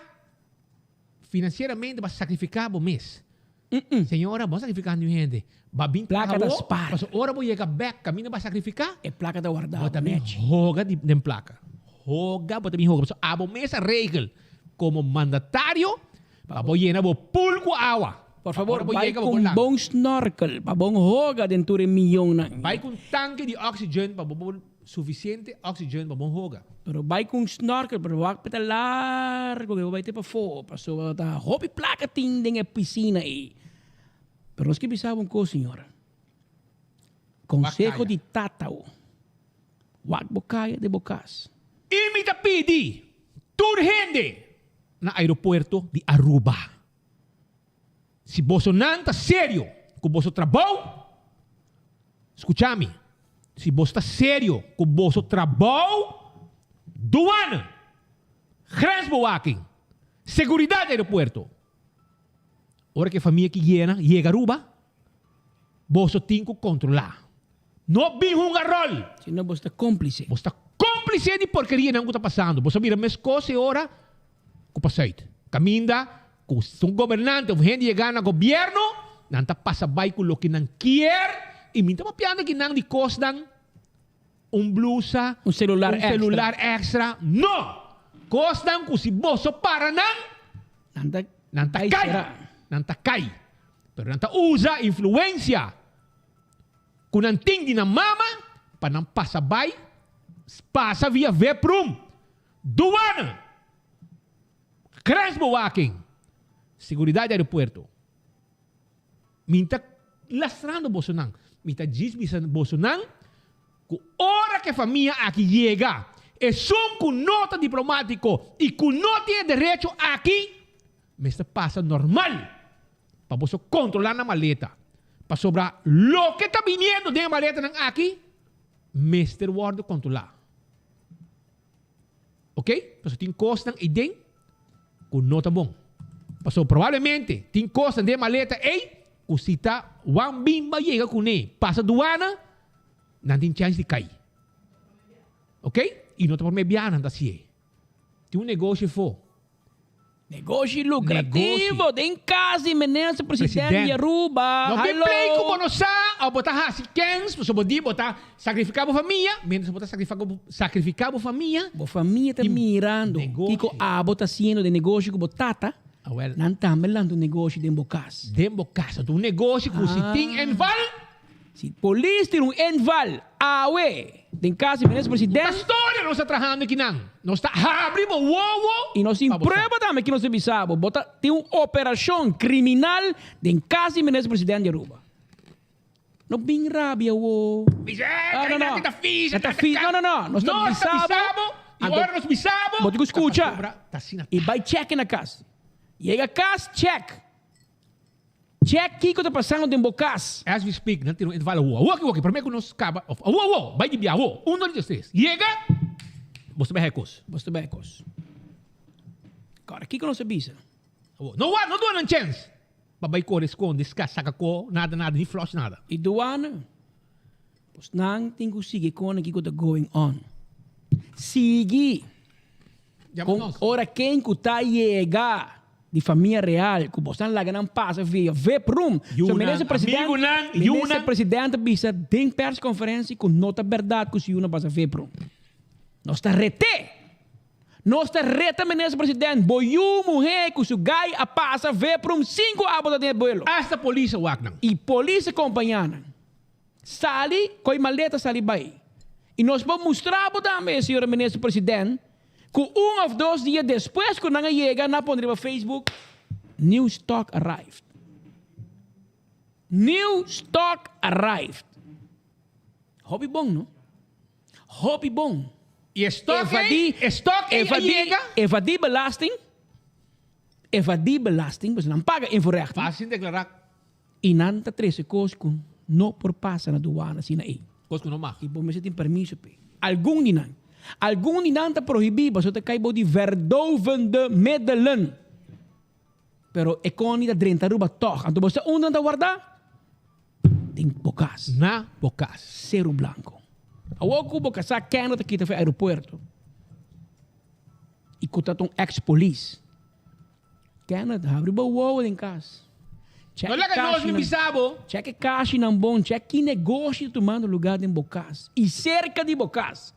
finansieramente, ba sakrifiká bo mes. Señora, bo a sakrifiká niun hende. Ba bin Plaka traha ta bo, spaar. pasobra ora bo yega bèk kaminda ba sakrifiká, E plaka ta wardá bo ta bin nechi. hoga di den plaka. Hoga, bo ta bin hoga. Pasobra abo mes a regel komo mandatario pa bo yena bo pool ku awa. Por favor, Ora bo bai yega bo ku por un landa. bon snorkel pa bon hoga den tur e miyonnan. Bai ku un tanke di oxygen pa bo por sufisiente oxygen pa bon hoga. Pero bai ku un snorkel pero wak p'e ta largo ke bo bai te pafó pasobra ta hopi plaka tin den e pisina ei. Pero nos ke bisa bo un kos señora. Konseho di tata bo. Wak bo kaya den bo kas. I mi ta pidi tur hende na aeropuerto di Aruba. Si bosonan ta serio ku boso trabou, skucha mi, si boso ta serio ku boso trabou, duana, grensbewaking, seguridat di aeropuerto. Ora ku e famia ki yena yega Aruba, boso tin ku kontrolá. No bin hunga ròl! Si no boso ta kómplise. Boso ta kómplise di porkerianan ku ta pasando. Boso a mira meskos e ora ku pasuit. Kaminda ku un gobernante òf hende yega na gobièrnu, nan ta pasa bai ku loke nan kier i mi ta papiando aki nan di kosnan, un blusa, Un celular un celular extra. No! Kosnan ku si boso para nan, Nan ta nan ta kai kai. será. Nan ta kai. Pero nan ta usa influensia ku nan tin di nan mama pa nan pasa bai, pasa via Veprum, Douane, Grensbewaking, Seguridad di Aeropuerto. Mi ta lastrando bosonan. Mi ta djis bisa bosonan ku ora ku e famia aki yega, esun ku no ta diplomátiko i ku no tin e derecho aki, mester pasa normal pa boso kontrolá nan maleta. Pasobra loke ta biniendo den e maletanan aki mester wòrdu kontrolá. Ok? Pasobra tin kosnan eiden ku no ta bon. Pasobra probablemente tin kosnan den e maleta ei ku si ta wan bimba yega kuné pasa duana, nan tin chèns di kai. Ok? I no ta por mebiá nan ta hasié. Tin un negoshi afó. Negoshi lucrativo den cas di minister president di Aruba. No bin Hallo. play cu bo no sa of bo ta haci kens pasobra bo di bo ta sacrifica bo famia mientras bo ta sacrifica bo famia. Bo famia ta mirando kico abo ta haciendo den negoshi cu bo tata, nan tambe lanta un negoshi den bo cas. Den bo cas, anto un negoshi cu si tin inval. Si polis tin un inval awe den cas di minister president. Ta storia nos ta trahando kinan. Nos ta habri bo wowo. Y nos tin prueba tambe ki nos ta bisa bo. Bo ta tin un operacion criminal den cas di minister president di Aruba. No bin rabia wo. Bisa eh, No, no, no. ta fis, Ta fis. No, no, no. Nos ta bisa bo. Y ora nos bisa bo. Bo tin cu scucha. Y bay check na cas. Yega cas, check. Check kiko ta pasando den bo kas. As we speak, nan tin un intervalo awo. Awo aki woki, prome ku nos kaba, of awo awo, bai di bia awo. Un, dos, tres. Yega, bo ta bai haya kos. Bo ta bai haya kos. Kòrda, kiko nos a bisa? Awo, no wak, no duna nan chèns pa bai kore, skonde, ska, saka ko, nada, nada, ni flush, nada. I duana, pues nan tin ku sigui kone kiko ta going on. Sigui. Kon ora ken ku ta yega di famia real ku bosnan laga nan pasa via vip room. So minister president, minister president a bisa den persconferentie ku no ta berdad ku su yunan pasa vip room. Nos ta ret'é. Nos ta reta minister president bo yu muhé ku su gai a pasa vip room sin ku abo ta den e buelo. Hasta polis a wak nan. I polis a kompañá nan. Sali, ko'i maleta sali bai. I nos por mustra bo tambe, señora Minister President, ku un òf dos dia despues ku nan a yega nan a pone riba Facebook, New stock arrived. New stock arrived. Hopi bon, no? Hopi bon. I e stock ei, e stock ei a yega. Evadí belasting, evadí belasting, pasobra nan paga invoerrechten. Pasa sin deklará. I nan ta trese kos ku no por pasa na duana asina ei. Kos ku no mag. I bo mester tin permiso p'e. Algun di nan. Algun di nan ta prohibí pasobra ta kai bou di verdovende middelen. Pero e koni ta drenta Aruba tòg. Anto bo sa unda nan ta wardá? Den bo kas. Na bo kas. Seru Blanco. Awor ku bo kasá kende ta kita for e aeropuerto i ku ta ta un ex polis. Kenneth, habri bo wowo den kas. Check No laga nos bin bisa bo. Check e kashinan bon, check ki negoshi ta tumando lugar den bo kas i serka di bo kas.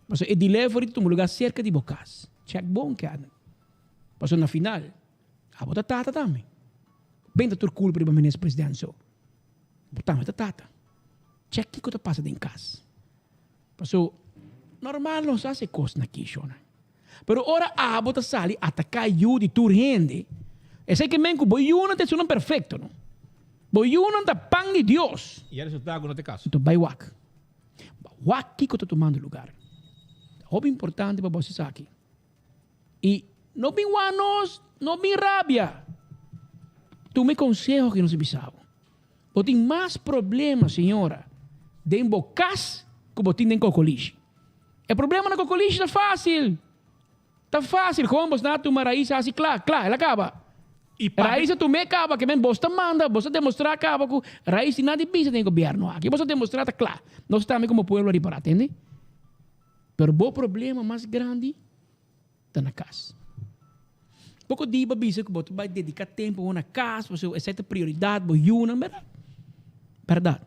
Pasobra e delivery ta tuma lugar serka di bo kas. Check bon, Kenneth. Pasobra na final, abo ta tata tambe. Ben ta tur kulpa riba minister president so. Bo tambe ta tata. Check kiko ta pasa den kas. Paso, normal nos hasi e kosnan aki, shona. Pero ora abo ta sali ataká yu di tur hende, esei ke men ku bo yunan ta esunnan perfekto, no? Bo yunan ta pan di Dios. I e resultado ku no ta e kaso. Anto bai wak. Wak kiko ta tumando lugar. Ta hopi importante pa bo hasi esaki. I no bin wak nos, no bin rabia. Tuma e konseho ku nos a bisa bo. Bo tin mas problema, señora, den bo kas ku bo tin den kokolishi. E problema na kokolishi ta fásil. Ta fásil. Gewoon bo sna tuma rais hasi kla, kla, el a kaba. Raiz a tum'é kaba ke men bos ta manda, bos ta demostrá kaba ku Raiz tin nada di bisa den e gobièrnu aki. Bos a demostrá ta kla. Nos tambe komo pueblo a ripará, tende? Pero bo problema mas grandi ta na kas. Poko di bo bisa ku bo ta bai dediká tempu bo na kas, pasobra esei ta prioridat, bo yunan, bèrdat? Bèrdat.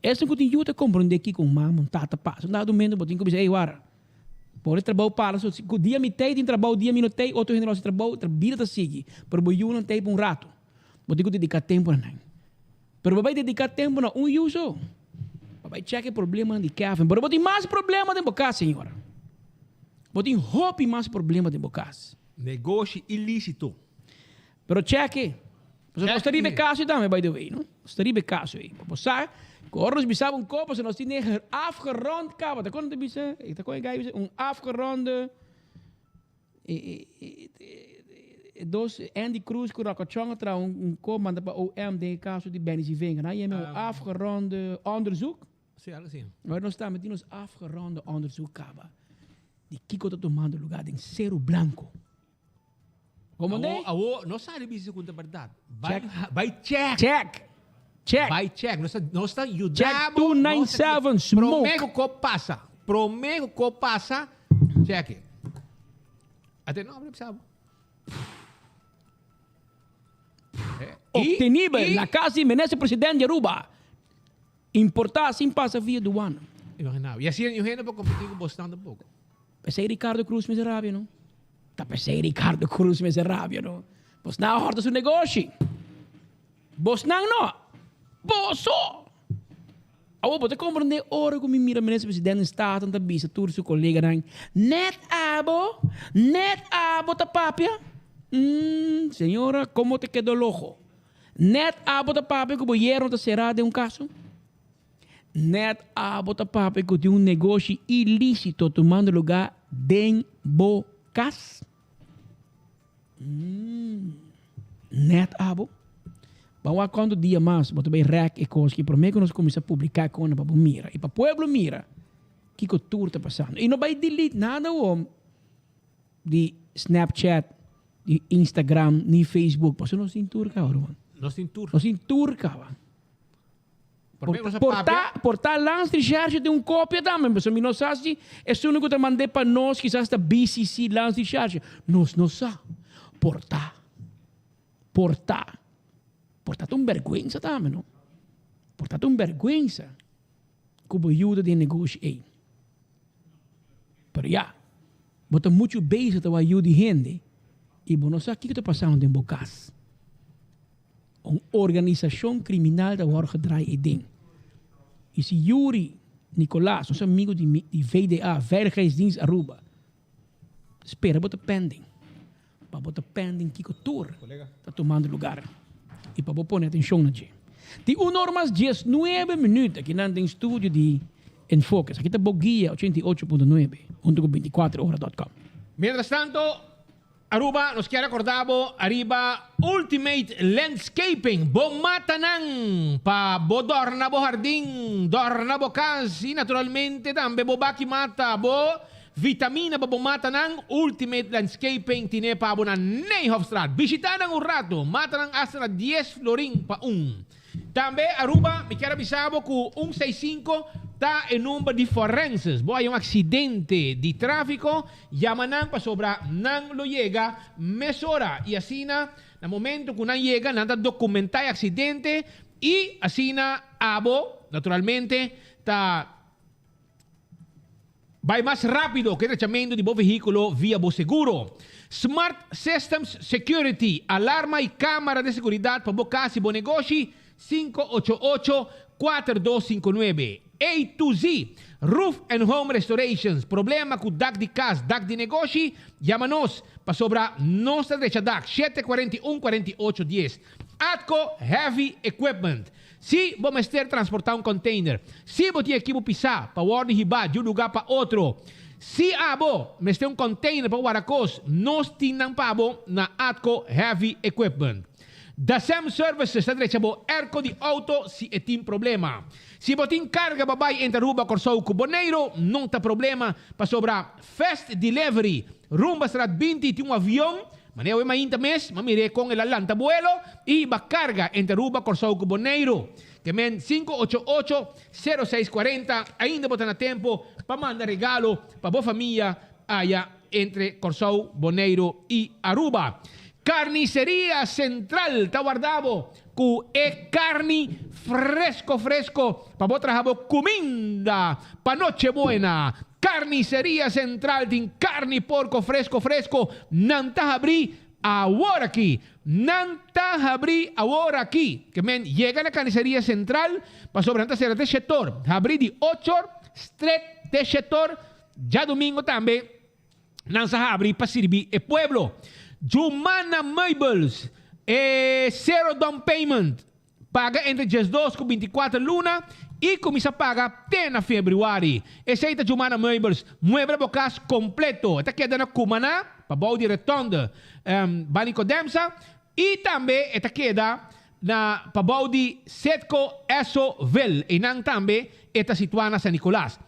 Esun ku tin yu ta komprondé kiko un mama, un tata pasa. Un dado momento bo tin ku bisa, ey wara, por e trabou para so, ku dia mi tei tin trabou, dia mi no tei, otro hende lo hasi trabou, bida ta sigui. Pero bo yunan tei pa un ratu. Bo tin ku dediká tempu na nan. Pero bo bai dediká tempu na un yu so. Bo bai chèk e problemanan di Kevin. Pero bo tin mas problema den bo kas, señora. Bo tin hopi mas problema den bo kas. Negoshi ilísito. Pero chèk e. Pasobra nos ta riba e kaso ei tambe, by the way, no? Nos ta riba e kaso ei. Pa bo sa, ku ora nos bisaba un kos, pasobra nos tin e afgerond kaba. Ta kon nan ta bisa? Ta kon e gai bisa? Un afgeronde E dos Andy Cruz ku Rocco Chong a traha un kos manda pa OM den e kaso di Benny Zivenga. Nan a yama un afgeronde onderzoek. Sí, algo así. Awor nos tambe tin nos afgeronde onderzoek kaba di kiko ta tumando lugar den Seru Blanco. Como Awo, awo, no sali bisa ku ta berdad. Bai, bai check. Check. Check. Bai check. Nos ta, nos ta yuda Check bo. 297 smoke. Prome ku ko pasa. Prome ku ko pasa, check it. Ate no, abre bisa bo. Obtenibel na cas di minister president di Aruba. Importa sin pasa via duana. Imagina bo. Y asina niun hende por competi cu bosnan tampoco. Pesey Ricardo Cruz mester rabia no. Ta pesey Ricardo Cruz mester rabia no. Bosnan a horta su negoshi. Bosnan no. Boso! Awor bo ta comprende ora cu mi mira minister president den Staten ta bisa tur su coleganan, net abo, net abo ta papia. Umm, señora, como te quedó el ojo? Net abo ta papia ku bo yerno ta será den un kaso? Net abo ta papia ku tin un negoshi ilísito tumando lugá den bo kas? Mm, net abo. Ban wak kuantu dia mas bo ta bai rèk e kos ki promé ku nos kuminsá publiká e kona pa bo mira i pa pueblo mira kiko tur ta pasando. I no bai delete nada awor. Di Snapchat, di Instagram, ni Facebook. Pasobra nos tin tur caba, ruman. Nos tin tur. Nos tin tur caba. Por, por, por ta, por ta Lans Recherche tin un copia tambe. Pasobra mi no sa si esun cu ta mand'é pa nos kisas ta BCC Lans Recherche. Nos no sa. Por ta. Por ta. Por ta ta un berguensa tambe, no? Por ta ta un berguensa cu bo yuda den negoshi ey. Pero ya, bo ta muchu bezig ta wak yu di hende i bo no sa kiko ta pasando den bo kas. Un organisashon kriminal ta wòrdu gedraai ei den. I si Yuri Nicolaas, nos amigu di di VDA, Veiligheidsdienst Aruba, spera bo ta pending, pa bo ta pending kiko tur ta tumando lugar i pa bo pone atenshon na dje. Tin un or mas diesnuebe minuut akinan den studio di Enfoques. Aki ta bo guia 88.9 hunto ku binticuatrohora dot com. Mientras tanto, Aruba, nos kier acorda bo ariba Ultimate Landscaping. Bo matanan pa bo dorna bo hardin, dorna bo cas y naturalmente tambe bo baki mata, bo vitamina pa bo matanan. Ultimate Landscaping tine pa bo na Nijhofstraat. Bishita nan un rato, matanan hasta na dies florin pa un. Tambe Aruba, mi kier a bisa bo cu un seis cinco ta e number di forenses. Bo haya un accidente di trafico, yama nan pasobra nan lo yega mesora y asina na momento cu nan yega nan ta documenta e accidente y asina abo naturalmente ta Bai mas rápido ku e drechamentu di bo vehíkulo via bo seguro. Smart Systems Security, alarma i kámara di seguridat pa bo kas i bo negoshi, 588 4259. A to Z, Roof and Home Restorations, problema ku dak di kas, dak di negoshi, yama nos, pasobra nos ta drecha dak, 741 48 dies. Atco Heavy Equipment. Si bo mester transportá un container. Si bo tin ekipo pisá pa wòrdu hibá di un lugá pa otro. Si abo mester un container pa warda kos, nos tin nan pa bo na Atco Heavy Equipment. Dasem Services ta drecha bo airco di auto si e tin problema. Si bo tin carga pa bai entre Aruba, Kòrsou ku Boneiru, no ta problema pasobra Fast Delivery, rumba Straat 20 tin un avion. Manera awe mainta mes, m'a mir'é kon el a lanta buelo i hiba karga entre Aruba, Kòrsou ku Boneiru. Ke men 588 0640 ainda bo ta na tempu pa manda regalo pa bo famia aya entre Kòrsou, Boneiru i Aruba. Carniceria Central ta warda bo ku e karni fresko fresko pa bo traha bo kuminda pa noche buena. Carniceria Central tin karni porko fresko fresko, nan ta habrí awor aki. Nan ta habrí awor aki. Ke men yega na Carniceria Central pasobra nan ta sera te shetor. Habrí di ochor stret te shetor djadumingo tambe. Nan sa habri pa sirbi e pueblo. Jumana Meubels, e zero down payment, paga entre diesdos ku bintikuater luna i kuminsá paga te na februari. Esei ta Jumana Meubels, muebla bo kas kompleto. E ta keda na Cumaná, pabou di Rotonde Banico Demsa, i tambe e ta keda na pabou di Setco Esso Ville. Einan tambe e ta situá na San Nicolas.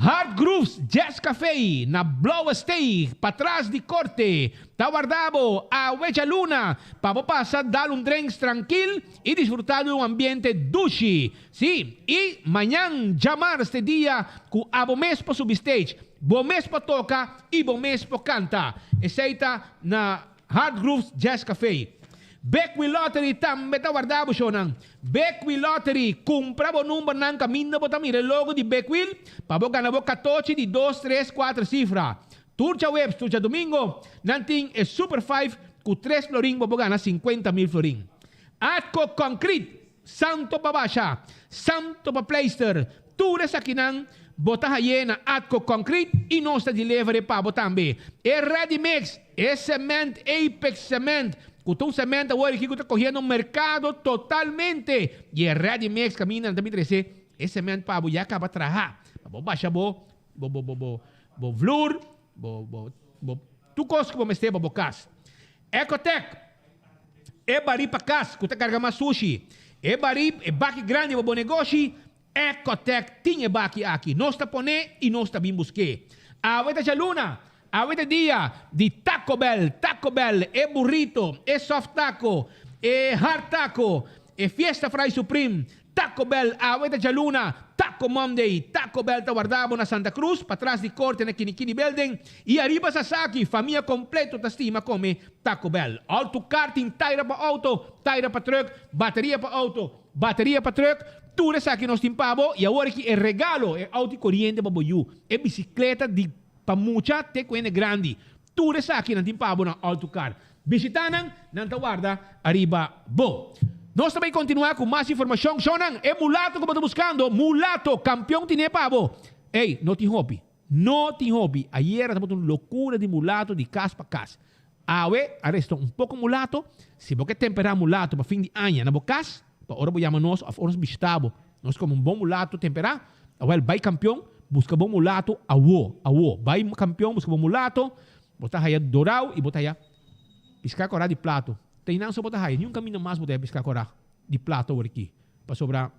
Hard Grooves Jazz Café na Blauwe Steeg, patras di Korte, ta warda bo awe djaluna pa bo pasa dal un drinks trankil i disfrutá di un ambiente dushi. Sí, i mañan djamars t'e dia ku abo mes por subi stage, bo mes por toka i bo mes por kanta. Esei ta na Hard Grooves Jazz Café. Bekwee Lottery tambe ta warda bo shownan. Bekwee Lottery, kumpra bo numbernan kaminda bo ta mira e logo di Bekwee pa bo gana bo katochi di dos, tres, kuater sifra. Tur djaweps, tur djadumingo nan tin e Super Five ku tres florin bo por gana 50,000 florin. Atco Concrete, Santo pa basha, santo pa pleister, tur esakinan bo ta haye na Atco Concrete y nos ta deliver pa bo tambe. E Ready Mix, e cement Apex Cement, cu ta un cement awor aki cu ta cogiendo mercado totalmente y e Ready Mix caminda nan ta bin trece e cement pa bo ya caba traha pa bo basha bo bo bo bo bo vloer, bo bo bo tur cos cu bo mester pa bo cas. Ecotec. E barí pa kas ku ta karga mas sushi. E barí, e baki grandi pa bo negoshi, Ecotec tin e baki aki. Nos ta pon'é i nos ta bin busk'é. Awe ta djaluna, awe ta dia di Taco Bell, Taco Bell, e burrito, e soft taco, e hard taco, e Fiesta Fry Supreme, Taco Bell awe ta djaluna, Taco Monday, Taco Bell ta warda bo na Santa Cruz, patras di korte na Kinikini Building, i ariba Sasaki, famia kompleto ta stima kome Taco Bell. Auto car tin taira pa auto, taira pa truck, bateria pa auto, bateria pa truck, tur esaki nos tin pa bo, i awor aki e regalo, e auto di koriente pa bo yu, e bisikleta di pa mucha te ku hende grandi, tur esaki nan tin pa bo na Auto Car. Bishitá nan, nan ta warda ariba bo. Nos ta bay kontinuá ku mas informashon. Shownan, e mulato ku bo ta buskando, mulato, kampion tine pa bo. Ey, no tin hopi. No tin hopi. Ayera tabata un lokura di mulato di kas pa kas. Awe a resta un poko mulato. Si bo ke temperá mulato pa fin di aña na bo kas, pa ora bo yama nos òf ora nos bishitá bo, nos kome un bon mulato temperá, awèl bay kampion buska bo mulato awo, awo. Bay kampion buska bo mulato. Bo ta haya dorau i bo ta haya piská kòrá di plato. Ta einan so bo ta haya, niun kaminda mas bo ta haya piská kòrá di plato awor aki, pasobra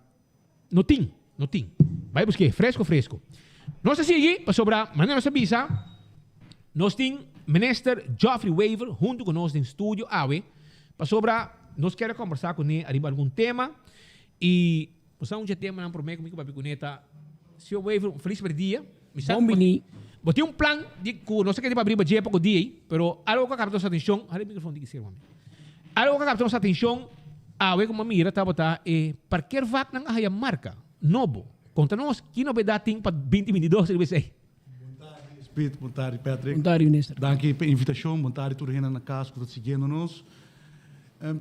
no tin, no tin. Bai busk'é, fresko fresko. Nos ta sigui, pasobra manera nos a bisa, nos tin Minister Geoffrey Wever huntu ku nos den studio awe, pasobra nos kier a kòmbersá kuné ariba algun tema i bo sa un dje temanan promé ku mi ku papia kuné ta, Señor Wever, un felis berdia. Mi sa Bon bini. Bo tin un plan di ku no sa ke pa abri dje poko dia ei, pero algo ku a kapta nos atenshon, hala e mikrofon di kisera mami. Algo ku a kapta nos atenshon awe ku mi a mira tabata e parkeervaknan a haya marka nobo. Konta nos ki nobedat tin pa 2022 riba esei. Bon tardi Speed, bon tardi Patrick. Bon tardi minister. Danki pa e invitashon, bon tardi tur hende na kas ku ta siguiendo nos.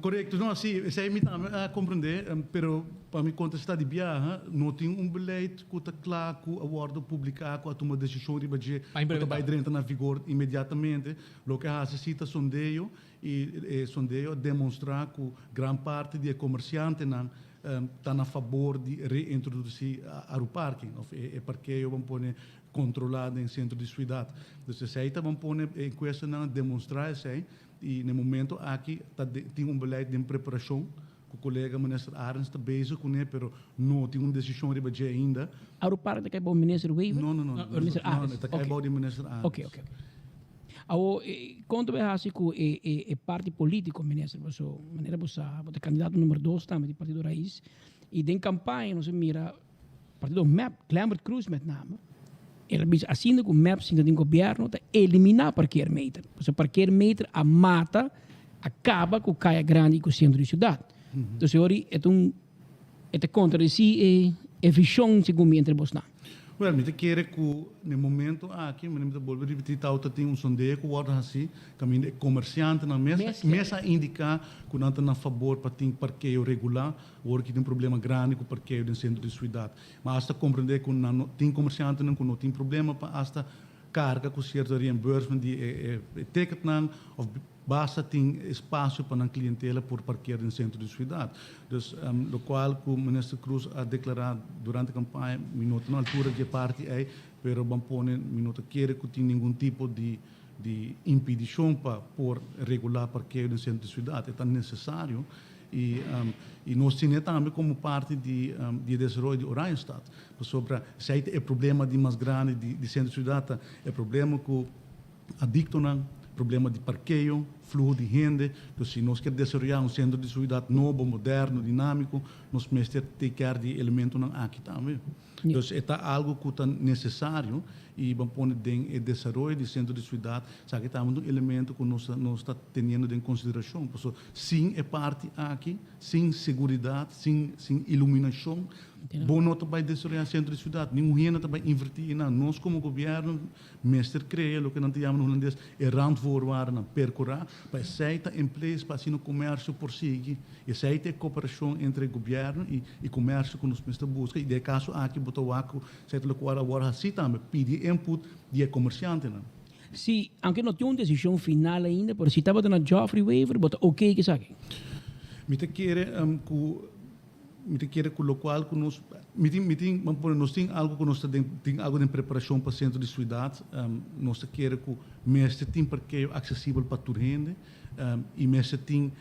Korekto, no, si, esei mi tambe a komprendé, pero pa mi kontestá di biaha, no tin un beleid ku ta kla ku a wòrdu publiká, ku a tuma desishon riba dje, ku ta bai drenta na vigor inmediatamente. Loke a hasi si ta sondeo, i e sondeo a demonstrá ku gran parti di e komersiantenan ta na fabor di reintrodusí Aruparking, òf e parkeo ban pone kontrolá den sentro di suidat. Dus esei ta ban pone e enkuestanan a demonstrá esei. I na e momento aki ta tin un beleid den preparashon ku kolega minister Arends ta bezig kuné pero no tin un desishon riba dje ainda. Arupark ta kai bou minister Wever? No, no, no. Minister Arends. No, ta kai bou di minister Arends. Oké, oké, oké. Awo, kon ta bai hasi ku e e parti polítiko, minister? Paso, manera bo sa, bo ta kandidato number dos tambe di Partido Raiz. I den kampaña nos a mira partido mep, Glenbert Croes met name, el a bisa asina ku mep sinta den gobièrnu ta eliminá parkeermeter. Pasobra parkeermeter a mata, a kaba ku Kaya Grandi i ku sentro di siudat. Entonces ora e ta un e ta kontradesí e e vishon segun mi entre bosnan. Wel, mi ta kere ku na e momento aki, mi ta bolbe ripití, tawata tin un sondeo ku wòrdu hasí kaminda e komersiantenan mes mes a indiká ku nan ta na fabor pa tin parkeo regulá. Awor ki tin un problema grandi ku parkeo den sentro di suidat. Ma asta komprendé ku nan no tin komersiantenan ku no tin problema pa asta karga ku sierto reimbursement di e e ticketnan òf basta tin espasio pa nan klientela por parker den sentro di suidat. Dus lokual ku Minister Croes a deklará durante kampaña mi no ta na altura di e parti ei, pero ban pone mi no ta kere ku tin ningun tipo di di impidishon pa por regulá parkeo den sentro di suidat. E ta nesesario I i nos tine tambe komo parti di di e desaroyo di Oranjestad. Pasobra esei ta e problema di mas grandi di di sentro siudat ta e problema ku adiktonan, problema di parkeo, fluho di hende. Entonces si nos kier desaroyá un sentro di siudat nobo, moderno, dinámiko, nos mester take care di e elementonan aki tambe. Dus e ta algo ku ta nesesario i ban pone den e desaroyo di sentro di siudat, esaki ta un elemento ku nos nos ta teniendo den konsiderashon. Pasobra sin e parti aki, sin seguridat, sin sin iluminashon, bo no ta bai desaroyá sentro di siudat, ningun hende ta bai invertí einan. Nos komo gobièrnu Mester krea loke nan ta yama na hulandes e randvoorwaarden, perkurá pa esei ta in place pa asina komersio por sigui. Esei ta e koperashon entre gobièrnu i i komersio ku nos mester buska i den e kaso aki bo ta wak ku esei ta lokual a wòrdu hasí tambe, pidi input di e komersiantenan. Si, aunke no tin un desishon final ainda, pero si tabata na Geoffrey Wever, bo ta oké ku esaki? Mi ta kere ku Mi ta kere ku lokual ku nos, mi tin, mi tin, ban pone, nos tin algu ku nos ta den, tin algu den preparashon pa sentro di suidat. Nos ta kere ku mester tin parkeo aksesibel pa tur hende i mester tin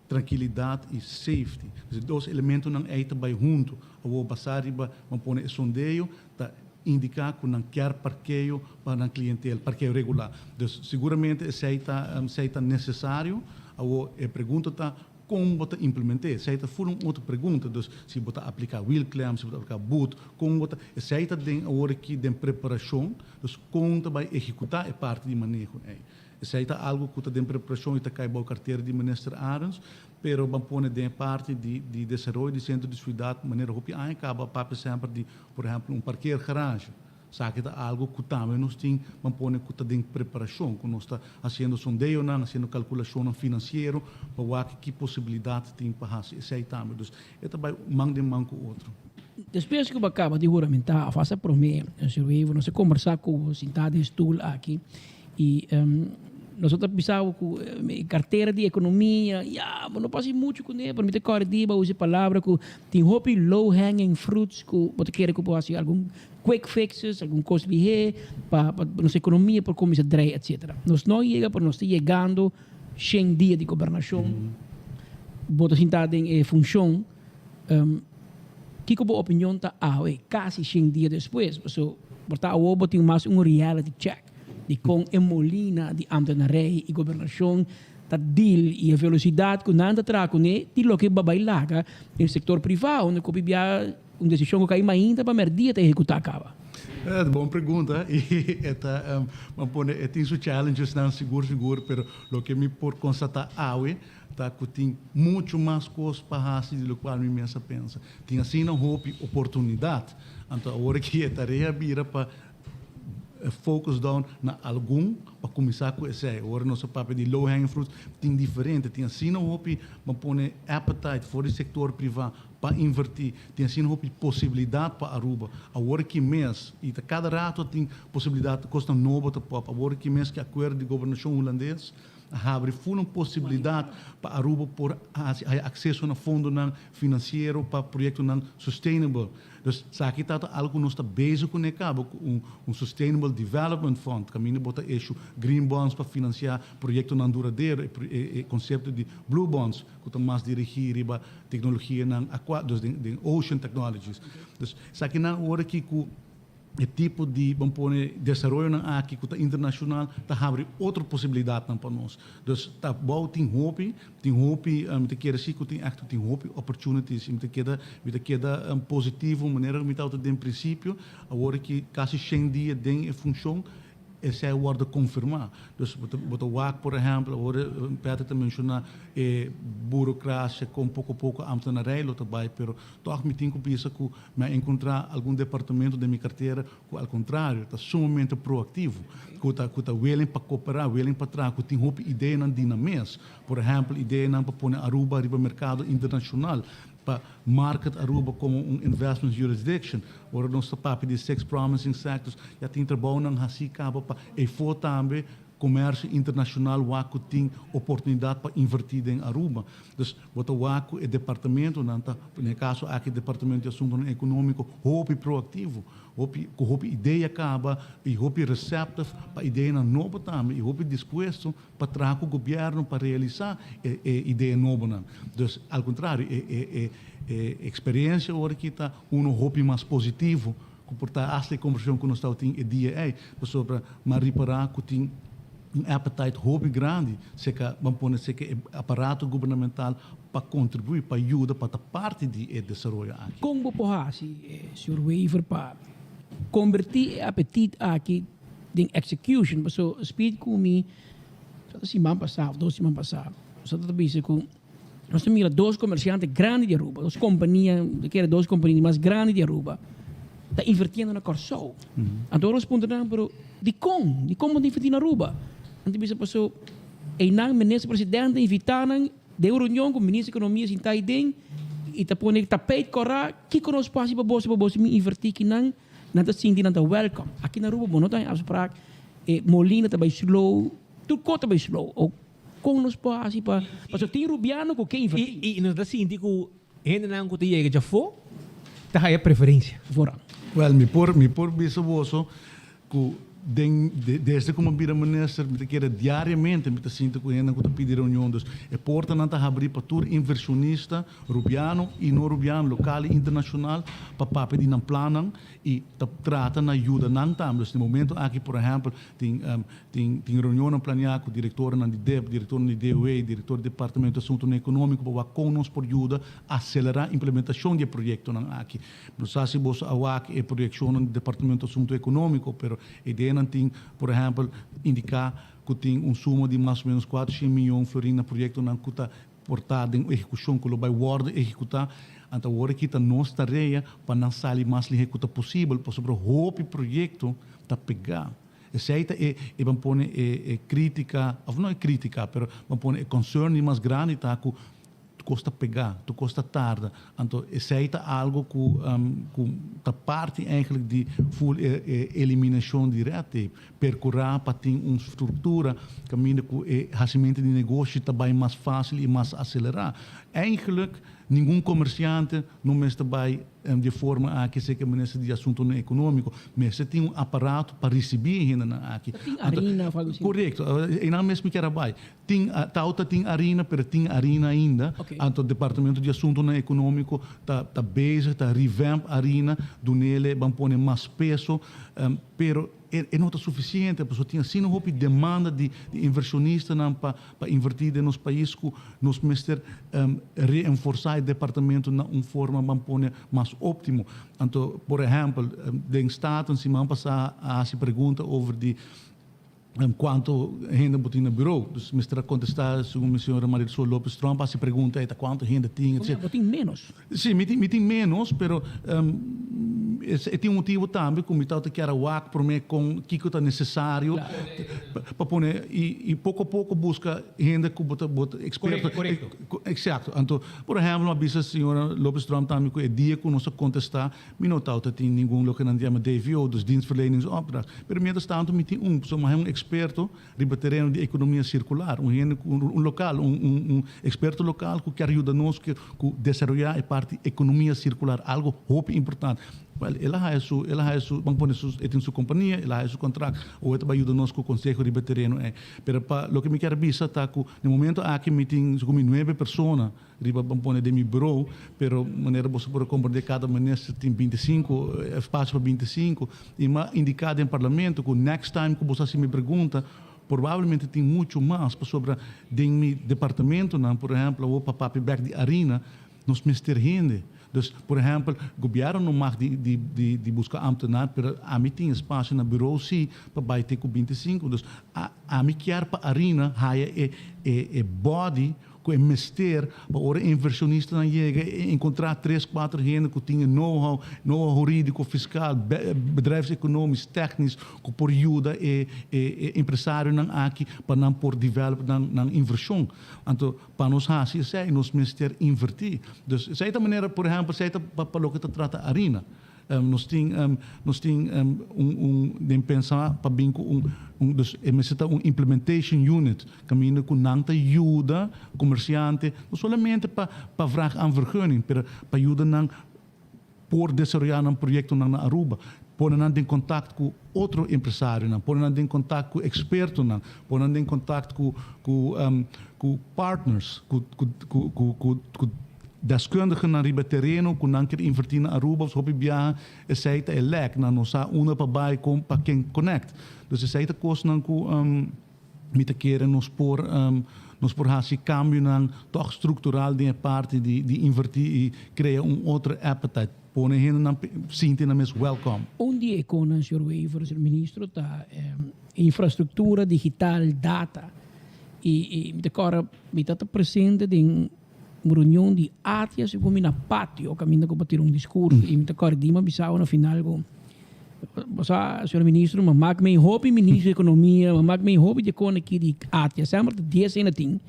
trankilidat i safety. Dus e dos elementonan ei ta bai huntu. Awor basá riba, ban pone, e sondeo ta indiká ku nan kier parkeo pa nan klientel, parkeo regular. Dus siguramente esei ta, esei ta nesesario. Awor e pregunta ta Kon bo ta implement'é? Esei ta full un otro pregunta. Dus si bo ta apliká wielklem, si bo ta apliká boet, kon bo ta. Esei ta den awor aki den preparashon. Dus kon ta bai ehekutá e parti di maneho ei. Esei ta algu ku ta den preparashon i ta kai bou kartera di Minister Arends. Pero ban pone den e parti di di desaroyo di sentro di suidat manera hopi aña kaba papia semper di por ehèmpel un parkeergarage. Esaki ta algo cu tambe nos tin ban pone cu ta den preparacion, cu nos ta haciendo sondeonan, haciendo calculacionnan financiero pa wak ki posibilidad tin pa haci esey tambe. Dus e ta bay man den man cu otro. Despues cu bo a caba di huramenta of hasta prome, señor Wever, nos a combersa cu bo sinta den stoel aki y nos a ta bisa bo cu e cartera di economia, ya, bo no por haci mucho cune, pero mi ta corda di bo a usa e palabra cu tin hopi low hanging fruits cu bo ta kere cu bo haci algun quick fixes, algun kos lihé pa pa nos ekonomia por kuminsá drei etcetera. Nos no a yega pero nos ta yegando shen dia di gobernashon. Bo ta sinta den e funshon, kiko bo opinion ta awe kasi shen dia despues? Paso por ta awor bo tin mas un reality check di kon e molina di ambtenarij i gobernashon ta deal i e velosidat ku nan ta traha kuné di loke bo a bai laga den sektor privá unda ku hopi bia Un desishon ku kai mainta pa mèrdia ta ehekutá kaba? E ta bon pregunta i e ta, ban pone, e tin su challengesnan sigur sigur, pero loke mi por konstatá awe ta ku tin muchu mas kos pa hasi di lokual mi mes a pensa. Tin asina hopi oportunidat. Anto awor aki e tarea a bira pa focus down na algun pa kuminsá ku esei. Ora nos a papia di low hanging fruits, tin diferente, tin asina hopi, ban pone, appetite for di sektor privá pa invertí, tin asina hopi posibilidat pa Aruba. Awor ki mes, i ta kada rato tin posibilidat, kosnan nobo ta pop. Awor ki mes ki akuerdo di gobernashon hulandes a habri ful un posibilidat pa Aruba por hasi haya akseso na fondonan finansiero pa proyektonan sustainable. Dus esaki ta ta algu ku nos ta bezig kuné kaba ku un un Sustainable Development Fund kaminda bo ta issue green bonds pa finansiá proyektonan duradero, e e konsepto di blue bonds ku ta mas dirigí riba teknologianan akua, dus den den ocean technologies. Dus esakinan ora ki ku. E tipo di, ban pone, desaroyonan aki ku ta internashonal ta habri otro posibilidatnan pa nos. Dus ta bou tin hopi, tin hopi, mi ta kere si ku tin ègt tin hopi opportunities i mi ta keda, mi ta keda positivo manera ku mi tabata den prinsipio, awor aki kasi shen dia den e funshon esei a wòrdu konfirmá. Dus bo ta bo ta wak por ehèmpel awor Patrick ta menshoná e burokrasia kon poko poko ambtenarij lo ta bai pero tòg mi tin ku bisa ku Mi a encontra algun departamento den mi cartera cu al contrario ta sumamente proactivo, cu ta cu ta willing pa coopera, willing pa traha, cu tin hopi ideanan di nan mes. Por ehempel, ideanan pa pone Aruba riba mercado internacional, pa market Aruba como un investment jurisdiction. Ora nos ta papia di six promising sectors, ya tin trabounan haci caba pa eyfo tambe Comercio internacional wak cu tin oportunidad pa inverti den Aruba. Dus bo ta wak cu e departamentonan ta, den e caso aki Departamento di Asuntonan Economico, hopi proactivo, hopi cu hopi idea caba y hopi receptive pa ideanan nobo tambe y hopi dispuesto pa traha cu gobierno pa realisa e e idea nobonan. Dus al contrario e e e e experiencia ora aki ta uno hopi mas positivo Ku por ta hasta e kombersashon ku nos tabatin e dia ei, pasobra mi a ripará ku tin un appetite hopi grandi serka, ban pone serka e aparato gubernamental pa kontribuí, pa yuda, pa ta parti di e desaroyo aki. Kon bo por hasi, señor Wever, pa kombertí e apetit aki den execution? Pasobra speed ku mi siman pasá òf dos siman pasá, nos a ta bisa ku Nos ta mira dos comerciante grandi di Aruba, dos compania, mi ta kere dos compania di mas grandi di Aruba, ta invertiendo na Kòrsou. Anto nos puntra nan, pero dikon? Dikon bo ta inverti na Aruba? Nan ta bisa paso einan minister presidente a invita nan den un reunion ku minister di ekonomia sinta aiden i ta pone tapijt kòrá, kiko nos por hasi pa boso pa boso bin inverti kinan? Nan ta sinti nan ta welcome. Aki na Aruba bo no ta haña afspraak, e molina ta bai slow, tur kos ta bai slow. Kon nos por hasi pa pasobra tin rubiano ku ke invertí. I nos ta sinti ku hendenan ku ta yega djafó ta haya preferensia. Vooral. Wèl, mi por mi por bisa boso ku den desde ku mi a bira minister mi ta kere diariamente mi ta sinti ku hendenan ku ta pidi reunion. Dus e portanan ta habrí pa tur invershonista, rubiano i no rubiano, lokal i internashonal, pa papia di nan plannan i ta trata na yuda nan tambe. Dus den momento aki por ehèmpel tin Tin tin reunionnan planeá ku direktornan di dep, direktornan di DOW, direktor di Departamento di Asuntunan Ekonómiko pa wak kon nos por yuda aselerá implementashon di e proyektonan aki. No sa si boso a wak e proyekshonnan di Departamento di Asuntu Ekonómiko, pero e ideanan tin, por ehèmpel, indiká ku tin un suma di mas o ménos kuatroshen mion florin na proyektonan ku ta por ta den ehekushon ku lo bai wòrdu ehekutá. Anto awor aki ta nos tarea pa nan sali mas lihé ku ta posibel, pasobra hopi proyekto ta pegá. Esei ta e, e ban pone e, e crítica, of no e crítica, pero ban pone e concern di mas grandi ta cu tur cos ta pega, tur cos ta tarda. Anto esei ta algo cu, cu ta parti eigenlijk di full e, e eliminacion di red tape. Percura pa tin un structura caminda cu e hacimento di negoshi ta bay mas facil y mas acelera. Eigenlijk ningun comerciante no mester bay Di e forma aki esei ku e minister di Asuntonan Ekonómiko mester tin un aparato pa risibí e hendenan aki. Ta tin arina òf algu asina? Korekto, einan mes mi kier a bai. Tin, tau ta tin arina, pero tin arina ainda. Anto Departamento di Asuntonan Ekonómiko ta ta bezig ta revamp arina, dunele ban pone mas peso, pero E no ta sufisiente pasobra tin asina hopi demanda di inversionistanan pa pa invertí den nos pais ku nos mester reenforsá e departamento na un forma ban pone mas óptimo. Anto, por ehèmpel, den Staten siman pasá a hasi pregunta over di kuantu hende bo tin na buró. Dus mester a kontestá segun mi señora Marisol Lopez Tromp a hasi pregunta ei ta kuantu hende tin etcetera. Bo tin ménos. Sí, mi tin, mi tin ménos, pero e tin un motibu tambe ku mi tabata kier a wak promé kon kiko ta nesesario pa pone i i poko a poko buska hende ku bo ta bo ta eksperto. Korekto, korekto. Eksakto. Anto, por ehèmpel, mi a bisa señora Lopez Tromp tambe ku e dia ku nos a kontestá Mi no tawata tin ningun loke nan ta yama DVO, dus dienstverleningsopdracht. Pero mientras tanto mi tin un, pasobra mi a un experto riba tereno di economia circular, un hende cu un local, un un un experto local cu kier yuda nos cu desaroya e parti economia circular, algo hopi importante. Wel, el a haya su, el a haya su, ban pone su, e tin su compania, el a haya su contract, awor e ta bay yuda nos cu conseho riba e tereno ey. Pero pa loke mi kier bisa ta cu na e momento aki mi tin su cu mi nuebe persona riba, ban pone, den mi bureau, pero manera boso por a comprende cada minister tin bintisinco, espacio pa bintisinco, y mi a indica den parlamento cu next time cu boso haci mi pregunta, probablemente tin mucho mas, pasobra den mi departamentonan, por ehempel, awor pa papia bek di Arina, Nos mester hende. Dus, por ehempel, gobierno no mag di di di di busca ambtenaar, pero ami tin espacio na bureau si pa bay te cu bintisinco. Dus, a ami kier pa Arina haya e e e body cu e mester pa ora e inversionistanan yega e encontra tres, cuatro hende cu tin e know-how, know-how huridico, fiscal, bedrijfseconomisch, technisch, cu por yuda e e e empresarionan aki pa nan por develop nan nan inversion. Anto, Pa nos hasi esei nos mester invertí. Dus esei ta manera, por ehèmpel, esei ta pa loke ta trata harina. Nos tin nos tin un un den pensa pa bin ku un un dus e mester ta un implementation unit kaminda ku nan ta yuda komersiante no solamente pa pa vraag aan vergunning pero pa yuda nan por desaroyá nan proyektonan na Aruba, pone nan den kontakt ku otro empresarionan, pone nan den kontakt ku ekspertonan, pone nan den kontakt ku ku ku partners, ku ku ku ku ku ku deskundigennan riba e tereno ku nan kier invertí na Aruba. Hopi biaha esei ta e lèk, nan no sa unda pa bai kon pa ken connect. Dus esei ta kosnan ku Mi ta kere nos por nos por hasi kambionan tòg struktural den e parti di di invertí i krea un otro appetite, pone hendenan sinti nan mes welcome. Un di e konan, señor Wever, señor Ministro, ta infrastruktura digital, data. I mi ta kòrda mi ta ta presente den un reunion di ATIA segun mi na patio kaminda ku bo tira un diskurso i mi ta kòrda di mi a bisa na final ku bo sa señor ministro mi a mak mi hopi ministro di ekonomia mi a mak mi hopi di e kos aki di ATIA semper ta dies hende tin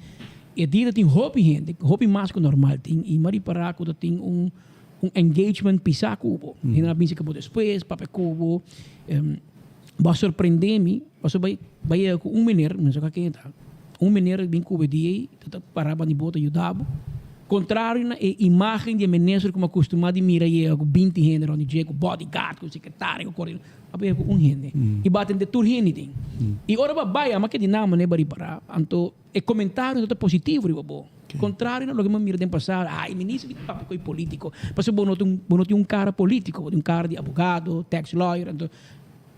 e dia ta tin hopi hende hopi mas ku normal tin i mi a ripará ku ta tin un un engagement pisá ku bo hende a binse ku bo despues papia ku bo bo a sorprende mi pasobra bai bai yega ku un meneer mi no sa ken e ta un meneer bin ku bo e dia ei ta ta para banda di bo ta yuda bo kontrario na e imagen di e minister ku mi a kustumá di mira yega ku binti hende rònt di dje ku bodyguard ku sekretario ku koordinador a bai yega ku un hende i bo a atendé tur hende den i ora bo a bai ama ke di nan manera bo a ripará anto E comentario no ta positivo riba bo. Contrario na loke mi a mira den pasado, ah, e minister di papia cu e politico. Pasobra bo no ta un, bo no tin un cara politico, bo tin un cara di abogado, tax lawyer, anto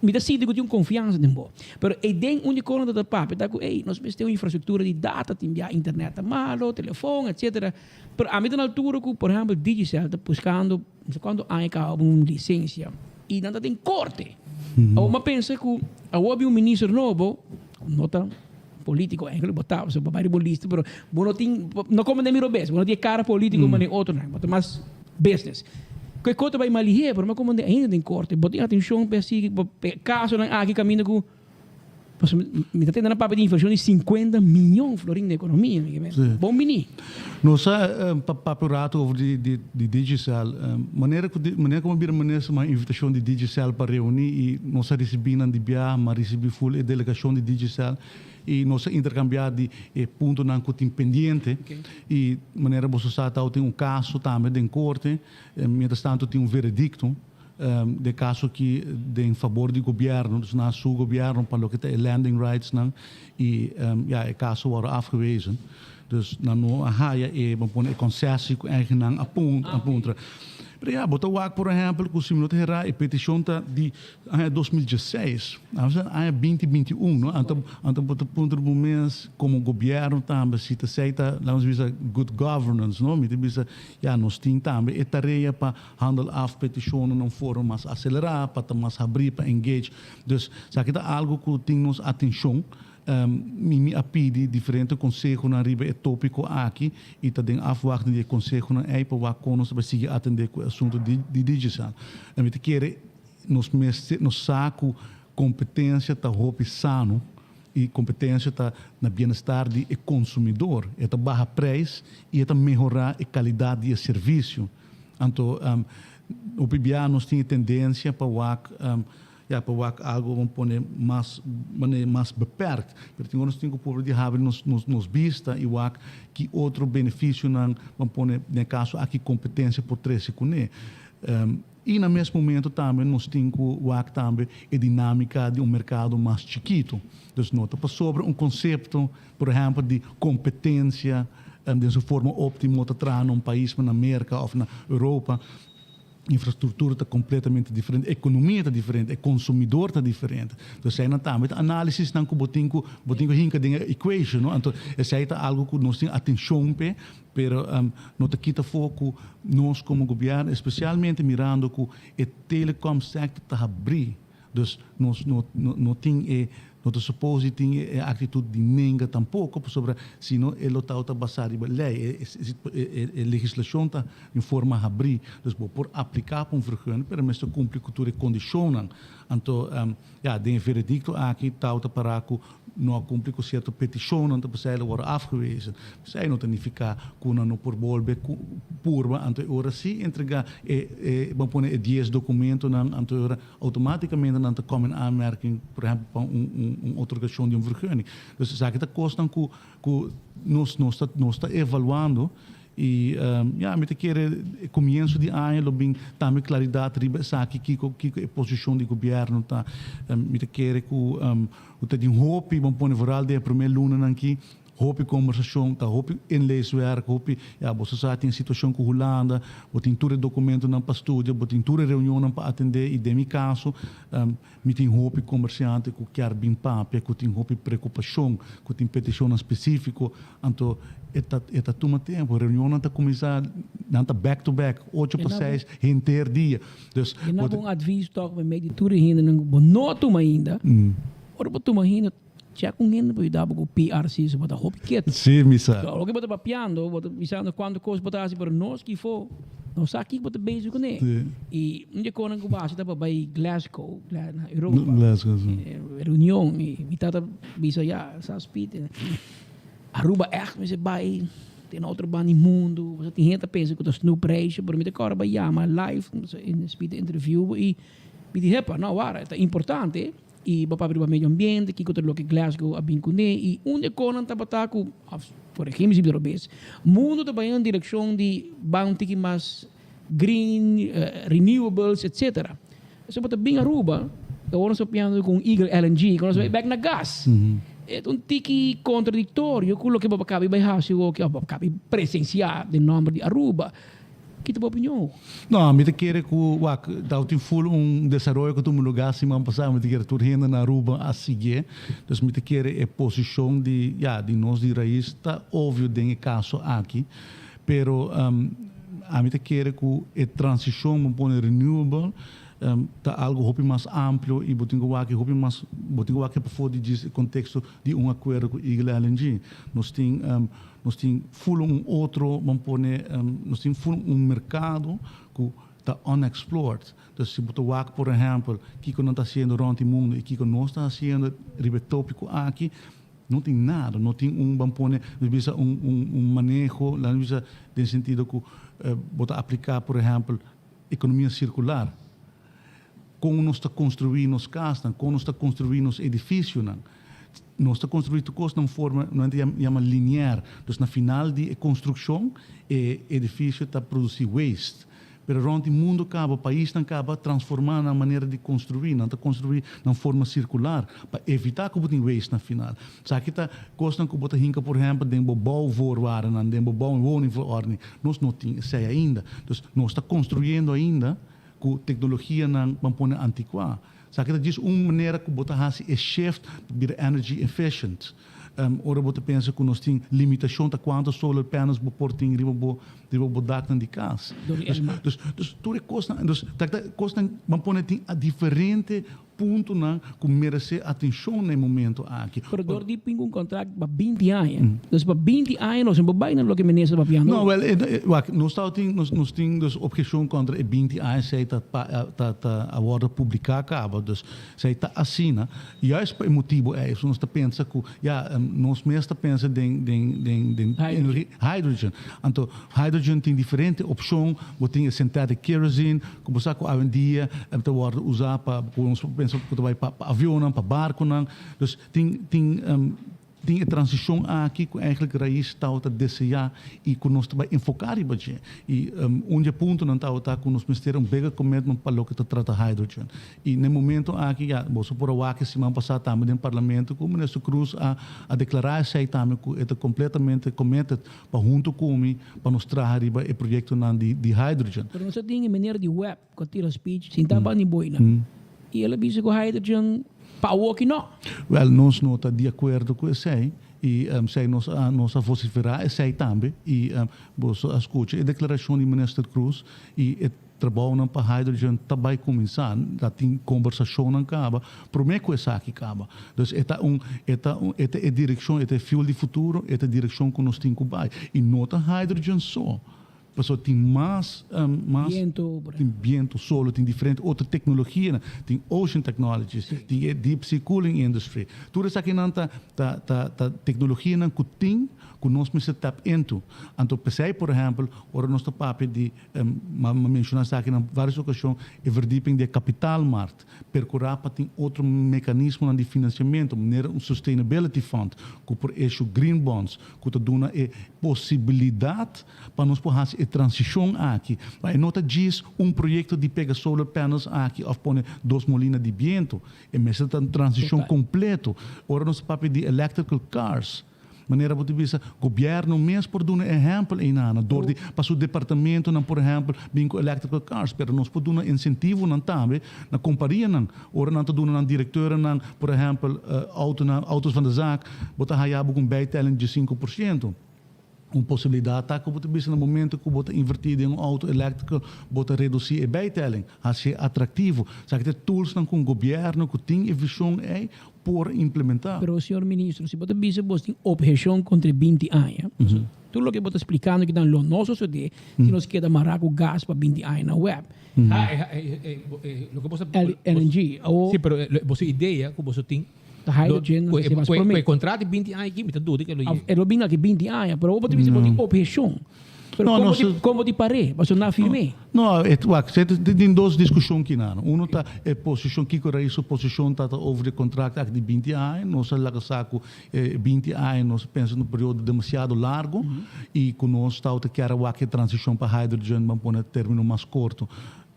mi ta sinti cu tin un confiansa den bo. Pero ey den un di cosnan ta ta papia ta cu, ey, nos mester un infrastructura di data, tin bia internet ta malo, telefon, etcetera. Pero ami ta na altura cu, por ehempel, Digicel ta buscando no sé cuanto aña caba un licencia y nan ta den corte. Awor mi a pensa cu awor a bin un minister nobo, no ta. Politico eigenlijk bo ta, bo bai riba un lista pero bo no tin, no como den mi robes, bo no tin e cara politico manera otronan, bo ta mas business. Cu e cos ta bai malihé pero no como den ainda den corte, bo tin atencion pa e sigui pa e casonan aki caminda cu pasobra mi ta tende nan papia di inversion di cincuenta miyon florin den economia, mi ke bon bini. Nos a papia un rato over di di Digicel. Manera cu manera cu mi a bira minister mi a invitacion di Digicel pa reuni y nos a ricibi nan di biaha, mi a ricibi full e delegacion di Digicel y nos a intercambia di e puntonan cu tin pendiente y manera boso sa tawata tin un caso tambe den corte, mientras tanto tin un veredicto den caso aki den fabor di gobierno, dus na su gobierno pa loke ta e landing rights nan y ya e caso worde afgewezen. Dus nan no a haya e, bo pone e concessie cu eigen nan a puntra. Pero ya, bo ta wak por ehempel cu si mi no ta hera e peticion ta di aña 2016, aña 2021, no? Anto, anto bo ta puntra bo mes como gobierno tambe si ta esey ta, laat ons bisa, good governance, no? Mi ta bisa, ya, nos tin tambe e tarea pa handel af peticionnan na un forma mas acelera, pa ta mas habri, pa engage. Dus, esaki ta algo cu tin nos atencion. Mi mi a pidi diferente consehonan riba e topico aki y ta den afwachting di e consehonan ey pa wak con nos ta bay sigui atende cu e asunto di di Digicel. En mi ta kere nos mester nos sa cu competencia ta hopi sano y competencia ta na bienestar di e consumidor. E ta baha prijs y e ta mehora e calidad di e servicio. Anto hopi bia nos tin e tendencia pa wak Ya, pa wak algo bo pone mas manera mas beperkt. Pero tin ora nos tin ku purba di habri nos nos nos bista i wak ki otro benefisionan bo pone den e kaso aki kompetensia por trese kuné. I na mes momento tambe nos tin ku wak tambe e dinámika di un merkado mas chikitu. Dus no ta pasobra un konsepto, por ehèmpel, di kompetensia den su forma óptimo ta traha na un pais na Merka òf na Europa. Infrastruktura ta kompletamente diferente, ekonomia ta diferente, e konsumidor ta diferente. Dus eseinan tambe ta análisisnan ku bo tin ku bo tin ku hinka den e equation, no? Anto esei ta algu ku nos tin atenshon p'e, pero no ta kita afó ku nos komo gobièrnu, espesialmente mirando ku e telecom sector ta habrí, Dus nos no no tin e no ta suppose di tin e actitud di nenga tampoco pasobra si no e lo tawata basa riba ley e e e legislacion ta di un forma habri dus bo por aplica pa un vergunning pero mester cumpli cu tur e condicionnan anto ya den e veredicto aki tawata para cu no a cumpli cu cierto peticionnan ta pasai lo worde afgewezen. Esei no ta nifica cu nan no por bolbe purba anto e ora si entrega e e ban pone e dies documentonan anto e ora automaticamente nan ta come in aanmerking por ehempel pa un un un otorgacion di un vergunning. Dus esaki ta cosnan cu cu nos nos ta nos ta evaluando y ya mi ta kere e comienzo di aña lo bin tambe claridad riba esaki kico kico e posicion di gobierno ta. Mi ta kere cu cu ta tin hopi ban pone vooral den e prome lunanan aki Hopi kombersashon, ta hopi inleeswerk, hopi, ya, boso sa tin situashon ku Hulanda, bo tin tur e dokumentonan pa studia, bo tin tur e reunionnan pa atendé i den mi kaso mi tin hopi komersiante ku kier bin papia, ku tin hopi preokupashon, ku tin petishonnan spesífiko, anto e ta e ta tuma tempu. Reunionnan ta kuminsá, nan ta back to back, ocho pa seis henter dia. Dus E na bo un advies tòg meimei di tur e hendenan ku bo no a tuma ainda, ora bo tuma ainda, Check un hende pa yuda bo ku PRC so bo ta hopi ketu. Sí, mi sa. So loke bo ta papiando, bo ta bisando kuantu kos bo ta hasi, pero nos kifo no sa kiko bo ta bezig kuné. Sí. I un di e konan ku bo hasi ta pa bai Glasgow, na Europa. Glasgow, sí. Reunion i mi tata bisa ya, sa Speed, Aruba ègt mester bai te na otro banda di mundu. Pasobra tin hende ta pensa ku ta snoep reisje, pero mi ta kòrda bai yama live, Speed ta interview bo i mi di hepa, no wara, e ta importante. I bo papia riba medio ambiente, kiko ta loke Glasgow a bin kuné i unda e konan tabata ku, òf koregí mi si mi ta robes, mundu ta bai den direkshon di bai un tiki mas green, renewables, etcetera. So bo ta bin Aruba, awor nos ta papiando ku un Eagle LNG, ku nos ta bai bèk na gas. E ta un tiki kontradiktorio ku loke bo a kabi bai hasi awoki òf bo a kabi presensiá den nòmber di Aruba. Ki ta bo opinion? No, mi ta kere ku, wak, tabatin ful un desaroyo ku tuma lugá siman pasá, mi ta kere tur hende na Aruba a siguié. Dus mi ta kere e posishon di, ya, di nos di Raiz ta obvio den e kaso aki. Pero ami ta kere ku e transishon bo pone renewable ta algu hopi mas amplio i bo tin ku wak hopi mas, bo tin ku wak pafó di djis e konteksto di un akuerdo ku Eagle LNG. Nos tin. Nos tin ful un otro, ban pone, nos tin ful un merkado ku ta unexplored. Dus si bo ta wak por ehèmpel kiko nan ta hasiendo rònt di mundu i kiko nos ta hasiendo riba e tópiko aki, no tin nada. No tin un, ban pone, nos bisa un un un maneho, laga nos bisa den sentido ku bo ta apliká por ehèmpel ekonomia sirkular. Kon nos ta konstruí nos kasnan, kon nos ta konstruí nos edifisionan. Nos ta konstruí tur kos na un forma, nan ta yama linear. Dus na final di e konstrukshon, e edifisio ta produsí waste. Pero rònt di mundu kaba, paisnan kaba transformá nan manera di konstruí. Nan ta konstruí na un forma sirkular pa evitá ku bo tin waste na final. Esaki ta kosnan ku bo ta hinka por ehèmpel den bo bouwvoorwaardennan, den bo bouw en woningverordening. Nos no tin esei ainda. Dus nos ta konstruyendo ainda. Ku teknologianan ban pone antikuá. Esaki ta djis un manera ku bo ta hasi e shift pa bira energy efficient. Ora bo ta pensa ku nos tin limitashon ta kuantu solar panels bo por tin riba bo riba bo daknan di kas. Dus dus dus tur e kosnan dus ta kosnan ban pone tin diferente Puntonan ku meresé atenshon na e momento aki. Pero dor di pin un kontrakt pa binti aña. Dus pa binti aña nos no por bai na loke minister ta papiando. No, wèl, wak, nos tabatin, nos nos tin dus objekshon kontra e binti aña, esei ta pa ta ta a wòrdu publiká kaba, dus esei ta asina. Juist pa e motibu ei, nos ta pensa ku, ya, nos mes ta pensa den den den den hydrogen. Anto hydrogen tin diferente opshon, bo tin e synthetic kerosene, ku bo sa ku awendia ta wòrdu usá pa ku nos por pensa ku ta bai pa avionnan, pa barkunan. Dus tin tin. tin e transishon aki ku eigenlijk Raiz tabata deseá i ku nos ta bai enfoká riba dje. I un di e puntonan tabata ku nos mester un bigger commitment pa loke ta trata hydrogen. I na e momento aki ya boso por a wak e siman pasá tambe den parlamento ku Minister Croes a a deklará esei tambe ku e ta kompletamente committed pa hunto ku mi pa nos traha riba e proyektonan di di hydrogen. Pero nos a tin e meneer di web ku a tira speech sinta banda di boina i el a bisa ku hydrogen pa awoki no. Wèl nos no ta di akuerdo ku esei i esei nos a nos a vosiferá esei tambe i boso a skucha e deklarashon di Minister Croes i e Trabounan pa hydrogen ta bai kuminsá, ta tin kombersashonnan kaba promé ku esaki kaba. Dus e ta un e ta un e ta e direkshon, e ta e fuel di futuro, e ta e direkshon ku nos tin ku bai. I no ta hydrogen so, pasobra tin mas mas Biento, por tin biento, solo, tin diferente otro teknologianan, tin ocean technologies, tin e deep sea cooling industry. Tur esakinan ta ta ta ta teknologianan ku tin ku nos mester tap into. Anto p'esei por ehèmpel ora nos ta papia di Ma menshoná esaki na vários okashon, e verdieping di e kapitaalmarkt, perkurá pa tin otro mekanismonan di finansiamentu, manera un sustainability fund, ku por issue green bonds, ku ta duna e posibilidat pa nos por hasi e transishon aki. Ma e no ta djis un proyekto di pega solar panels aki òf pone dos molina di bientu. E mester ta un transishon kompleto. Ora nos ta papia di electrical cars, Manera bo ta bisa, gobièrnu mes por duna ehèmpel einana dor di pa su departamentonan por ehèmpel bin ku electrical cars, pero nos por duna insentivonan tambe na kompanianan ora nan ta duna nan direkteurnan por ehèmpel autonan, autos van de zaak, bo ta haya bo ku un bijtelling di 5%. Un posibilidat ta ku bo ta bisa na momento ku bo ta invertí den un auto eléktriko bo ta redusí e bijtelling, hasié atraktivo. Esaki ta e toolsnan ku un gobièrnu ku tin e vishon ei por implementá. Pero señor ministro, si bo ta bisa bo tin obheshon kontra e 20 aña, tur loke bo ta splikando kinan lo no sosodé si nos keda mará ku gas pa 20 aña na web. Ah, loke bo sa. LNG. Sí, pero boso idea ku boso tin. Ta hydrogen Ku ta ser mas promé. e kontrato di 20 aña aki mi ta duda ku e lo yega. E lo bin aki 20 aña, pero bo ta bisa bo tin obheshon. Pero No, kon bo nos di kon bo di par'é? Pasobra nan a firm'é. No, e wak, se tin dos diskushon kinan. Uno ta e posishon, kiko Raiz su posishon ta ta over di e kontrakt aki di 20 aña. Nos a laga sa ku e 20 aña nos a pensa na un periodo demasiado largo i ku nos tabata kier a wak e transishon pa hydrogen ban pone termino mas korto.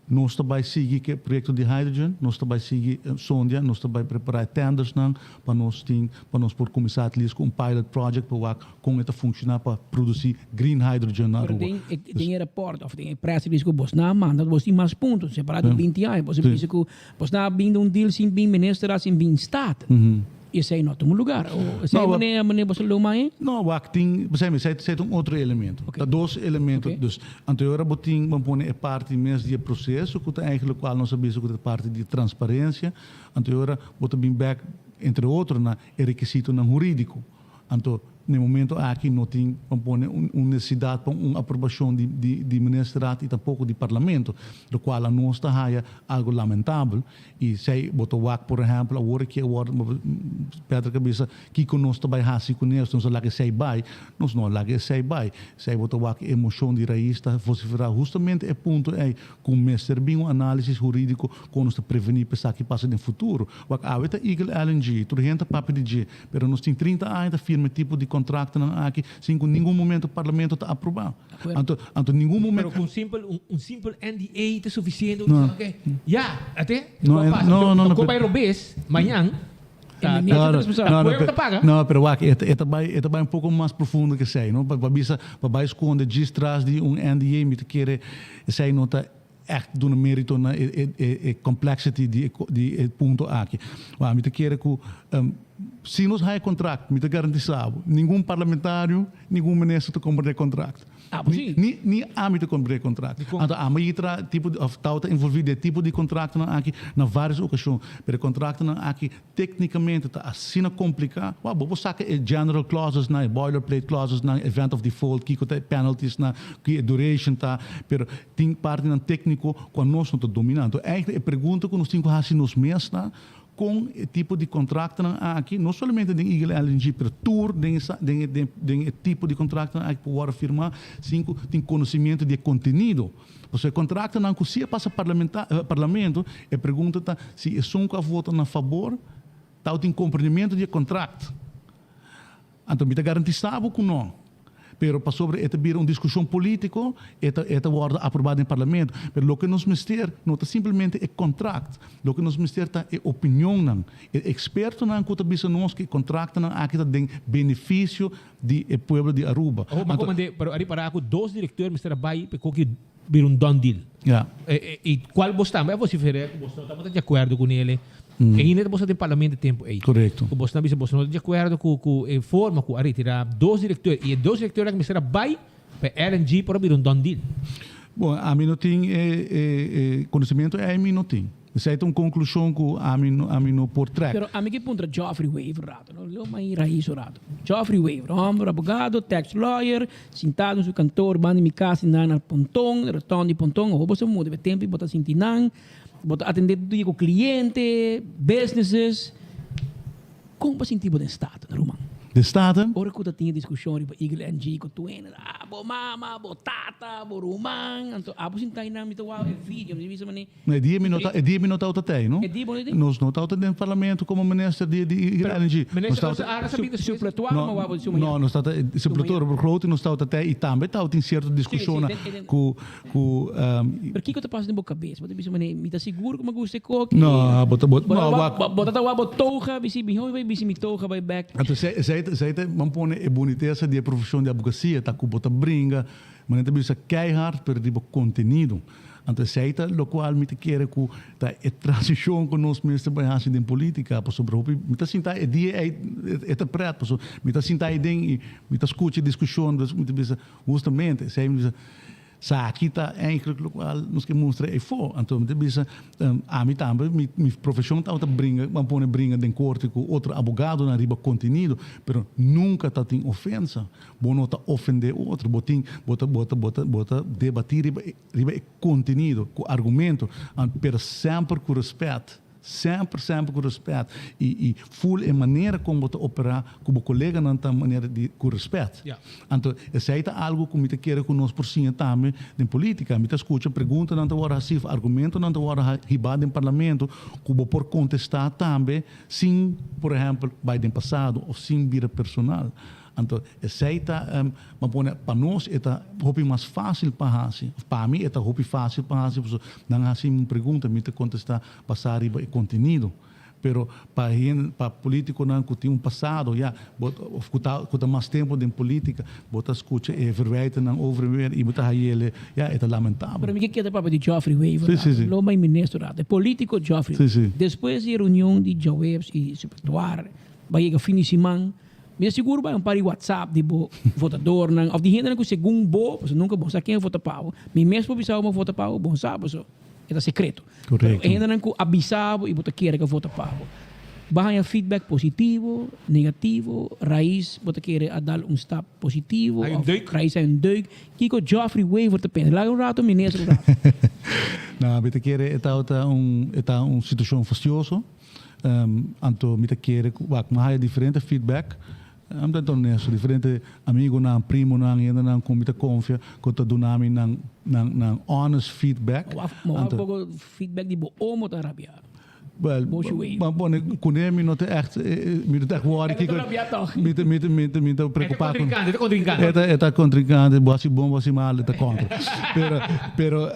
Nos ta bai sigui ku e proyekto di hydrogen, nos ta bai sigui sondia, nos ta bai prepará e tendersnan pa nos tin, pa nos por kuminsá at least ku un pilot project pa wak kon e ta funshoná pa produsí green hydrogen na Pero Aruba. den e den e rapòrt òf den e press release ku bos nan a manda bos tin mas punto separá di binti aña. Bos a bisa ku bos nan a bin den un deal sin bin minister sin bin staten. I esei no tuma lugar. O esei manera manera boso lo mai? No, wak tin, besei mi, esei ta un otro elemento. Ta dos elemento. Dus, anto e ora bo tin, bo pone e parti mes di e proseso ku ta eigenlijk kual nos a bisa ku ta e parti di transparensia. Anto e ora bo ta bin bek, entre otro, na e rekisitonan hurídiko. Anto, na e momento aki no tin, bo pone, un nesesidat pa un aprobashon di di di ministerraad i tampoko di parlamento, lokual anos ta haya algo lamentabel. I sei bo ta wak por ehèmpel awor aki awor Patrick a bisa kiko nos ta bai hasi kuné nos a laga esei bai, nos no a laga esei bai. Sei bo ta wak e moshon di Raiz ta vosiferá hustamente e punto ei ku mester bin un análisis hurídiko kon nos ta prevení pa esaki pasa den futuro. Wak awe ta Eagle LNG, tur hende ta papia di dje, pero nos tin 30 aña ta firma e tipo di kontraktonan aki sin ku ningun momento parlamento ta aprobá. Anto, anto ningun momento. Pero cu un simpel, un, un simpel NDA ta suficiente. No. Ok. Ya, ate? No, Cu a pasa? no, no, no, Cu pero- bay robes, mañan, ta, ta, Claro, ta, no, no, pueblo pero, ta paga. no, pero wak, e ta, e ta bai, e ta bai un poco mas profundo que esei, no? Pa, pa bisa, pa bai sconde djis tras di un NDA, mi ta kere esei no ta echt duna merito na e, e, e, e complexity di e, di e punto aki. Wak, mi ta kere cu, si nos haya contract, mi ta garantisa bo, ningun parlamentario, Ningun minister ta comprende contract. Ah, pues sí. Ni, ni ami ta comprende contract. Anto ami a tra tipo di, of tawata envolvi den tipo di contractonan aki na varios ocasion. Pero e contractonan aki tecnicamente ta asina complica. Wou, bo por saca e general clauses nan, e boilerplate clauses nan, event of default, kico ta e penalties nan, ki e duration ta. Pero tin partinan tecnico cu anos no ta domina. Anto eigenlijk e pregunta cu nos tin cu haci nos mes ta, Kon e tipo di kontraktonan aki, no solamente den Eagle LNG, pero tur den e den e den e tipo di kontraktonan aki por wòrdu firmá sin ku tin konosimiento di e kontenido. Pasobra e kontraktonan ku si a pasa parlamenta parlamento, e pregunta ta si esun ku a vota na fabor tabatin komprendimiento di e kontrakt. Anto mi ta garantisa bo ku no. Pero pasobra e ta bira un diskushon polítiko, e ta e ta wòrdu aprobá den parlamento. Pero loke nos mester no ta simplemente e kontrakt. Loke nos mester ta e opinionnan, e ekspertonan ku ta bisa nos ku e kontraktonan aki ta den benefisio di e pueblo di Aruba. Oho, ma komand'é, pero a ripará ku dos direkteur mester a bai pa e koki bira un done deal. Ja. I kual bos tambe a vosiferá ku bos no tabata di akuerdo ku nele. E hende ta boso den parlamento e tempu ei. Korekto. Ku bos no a bisa bos no ta di akuerdo ku ku e forma ku a retirá dos direkteur i e dos direkteurnan mester a bai pa e LNG por a bira un done deal. Bon, ami no tin e e e konosementu ei mi no tin. Esei ta un konklushon ku ami no ami no por trèk. Pero ami ke puntra Geoffrey Wever rato, no lo mai rais un rato. Geoffrey Wever, homber abogado, tax lawyer, sintado den su kantoor banda di mi kas nan na Ponton, rotonde di Ponton, awo bo sa muda, e tempu bo ta sinti nan, bo ta atende tur dia ku kliente, businesses. Kon bo sinti bo den Staten, ruman? Den Staten? Ora ku ta tin e diskushon riba Eagle NG ku tuena, ah, bo mama, bo tata, bo ruman, anto abo sinta einan mi ta wou e video, mi ta bisa manera. No, e dia mi no ta, e dia mi no tabata tei, no? E dia bo no ta tei? Nos no tabata den parlamento komo minister di di Eagle LNG. Minister, nos a sa bin despues. Supletuar ma wou bo di su No, nos tabata, supletor begroting nos tabata tei i tambe tabatin sierto diskushonnan ku Ku Pero kiko ta pasa den bo kabes? Bo ta bisa manera, mi ta sigur ku mi gusta e koki. No, bo ta, bo, no, wak. Bo ta wak bo toga, bisi mihó mi bai bisi mi toga bai bek. Anto esei, esei, esei ta, ban pone e bunitesa di e profeshon di abogasia ta ku bo ta bringa, manera ta bisa keihard, pero riba kontenido. Anto esei ta lokual mi ta kere ku ta e transishon ku nos mester bai hasi den politika, pasobra hopi, mi ta sinta e dia ei e ta pret, pasobra mi ta sinta ei den i mi ta skucha e diskushon, mi ta bisa, Hustamente, esei mi bisa, Saki ta eigenlijk lokual nos ke mustra efo. Anto mi ta bisa, ami tambe, mi mi profeshon tabata bringa, ban pone bringa den korte ku otro abogadonan riba kontenido, pero nunka ta tin ofensa. Bo no ta ofendé otro, bo tin, bo ta bo ta bo ta bo ta debatí riba e riba e kontenido ku argumento, pero semper ku rèspèt. Semper, semper ku rèspèt i i ful e manera kon bo ta operá ku bo koleganan ta manera di ku rèspèt. Anto esei ta algu ku mi ta kere ku nos por siña tambe den polítika. Mi ta skucha preguntanan ta wòrdu hasí òf argumentonan ta wòrdu hibá den parlamento ku bo por kontestá tambe sin, por ehèmpel, bai den pasado òf sin bira personal. Anto esei ta, bo pone, pa nos e ta hopi mas fásil pa hasi, òf pa mi e ta hopi fásil pa hasi, pasobra nan hasi mi un pregunta, mi ta kontestá basá riba e kontenido. Pero pa hende, pa polítikonan ku tin un pasado ya, bo òf ku ta ku ta mas tempu den polítika, bo ta skucha e verwijtennan over en weer i bo ta hayele, ya, e ta lamentabel. Pero mi ke keda papia di Geoffrey Wever Sí, sí, sí. Lo mai minister rato, e polítiko Geoffrey Sí, sí. Despues di e reunion di djaweps i supertuar, bai yega fin di siman, Mi ta sigur bai un par di whatsapp di bo votadornan of di hendenan ku segun bo, pasobra nunka bo sa ken a vota pa bo. Mi mes por bisa bo mi a vota pa bo, bo no sa pasobra e ta sekreto. Pero e hendenan ku a bisa bo i bo ta kere ku a vota pa bo. Bo a haña feedback positivo, negativo, Raiz bo ta kere a dal un stap positivo of Raiz a un deuk. Kiko Geoffrey Wever ta pensa? Laga un rato minister un rato. No, mi ta kere e tabata un e ta un situashon fastioso. Anto mi ta kere ku wak mi a haya diferente feedback, mi ta honesto, diferente amigonan, primonan, hendenan ku mi ta konfia ku ta duna mi nan nan nan honest feedback. Ma wak poko feedback di bo omo ta rabia. Wel, ban pone kuné mi no ta ègt mi no ta ègt wòri kiko. E ta rabia tòg. Mi ta mi ta mi ta mi ta preokupá ku. E ta kontrinkante, e ta kontrinkante. E ta kontrinkante, bo hasi bon, bo hasi mal, e ta kontra. Pero pero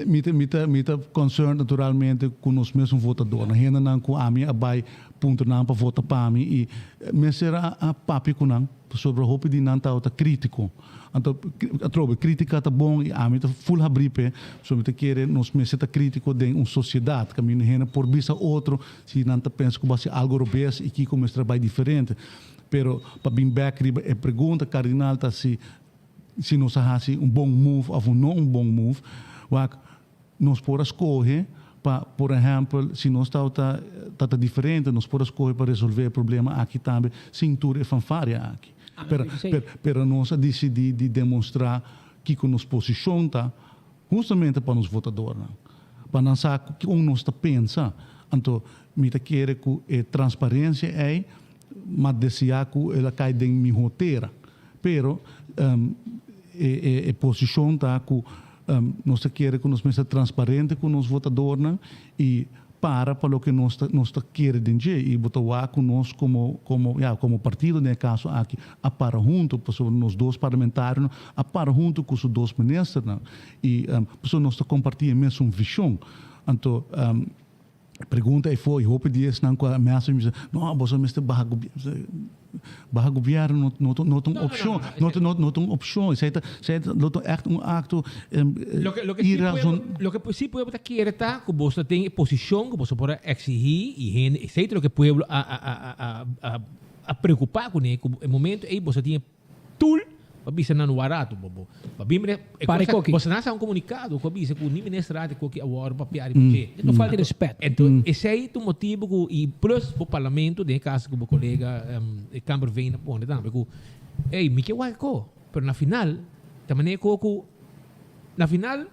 mi ta mi ta mi ta concerned naturalmente ku nos mesun votadornan, hendenan ku ami a bai puntra nan pa vota pa mi i mester a papia ku nan pasobra hopi di nan tabata kritiko. Anto atrobe kritika ta bon i ami ta ful habrí p'e pasobra mi ta kere nos mester ta kritiko den un sosiedat kaminda hende por bisa otro si nan ta pensa ku bo hasi algu robes i kiko mester a bai diferente. Pero pa bin bèk riba e pregunta kardinal ta si si nos a hasi un bon move of no un bon move, wak nos por a scoge pa, por ehempel, si nos tabata ta diferente, nos por a scoge pa resolve e problema aki tambe sin tur e fanfaria aki. Pero, pero nos a dicidi di demonstra kico nos posicion ta hustamente pa nos votadornan, pa nan sa con nos ta pensa. Anto mi ta kere cu e transparencia ey m'a desea cu el a cay den miho tera. Pero e posicion ta cu nos ta kere cu nos mester transparente cu nos votadornan y. para pa loke nos ta nos ta kere den dje i bo ta wak ku nos komo komo ya komo partido den e kaso aki a para huntu pasobra nos dos parlamentarionan a para huntu ku su dos ministernan i pasobra nos ta kompartí e mesun vishon. Anto pregunta ei for i hopi di esnan ku a mester mi bisa no boso mester baha gobièrnu baha gobièrnu no no ta no ta un opshon no ta no ta un opshon esei ta esei ta lo ta ègt un akto Loke loke si pueblo loke si pueblo ta kere ta ku boso ta den e posishon ku boso por a eksihí i hende esei ta loke pueblo a a a a a preokupá kuné ku e momento ei boso tin e Tool pa bisa nan warato bo bo pa bin mira e Pare cosa koki. boso nan sa un comunicado cu a bisa cu ni minister a koki a worde papia riba dje. No falta di respet. Ento esey ta un motibo cu y plus bo parlamento den e caso cu bo colega Kamperveen a pone tambe cu ey mi ke wak ko pero na final ta manera ko cu na final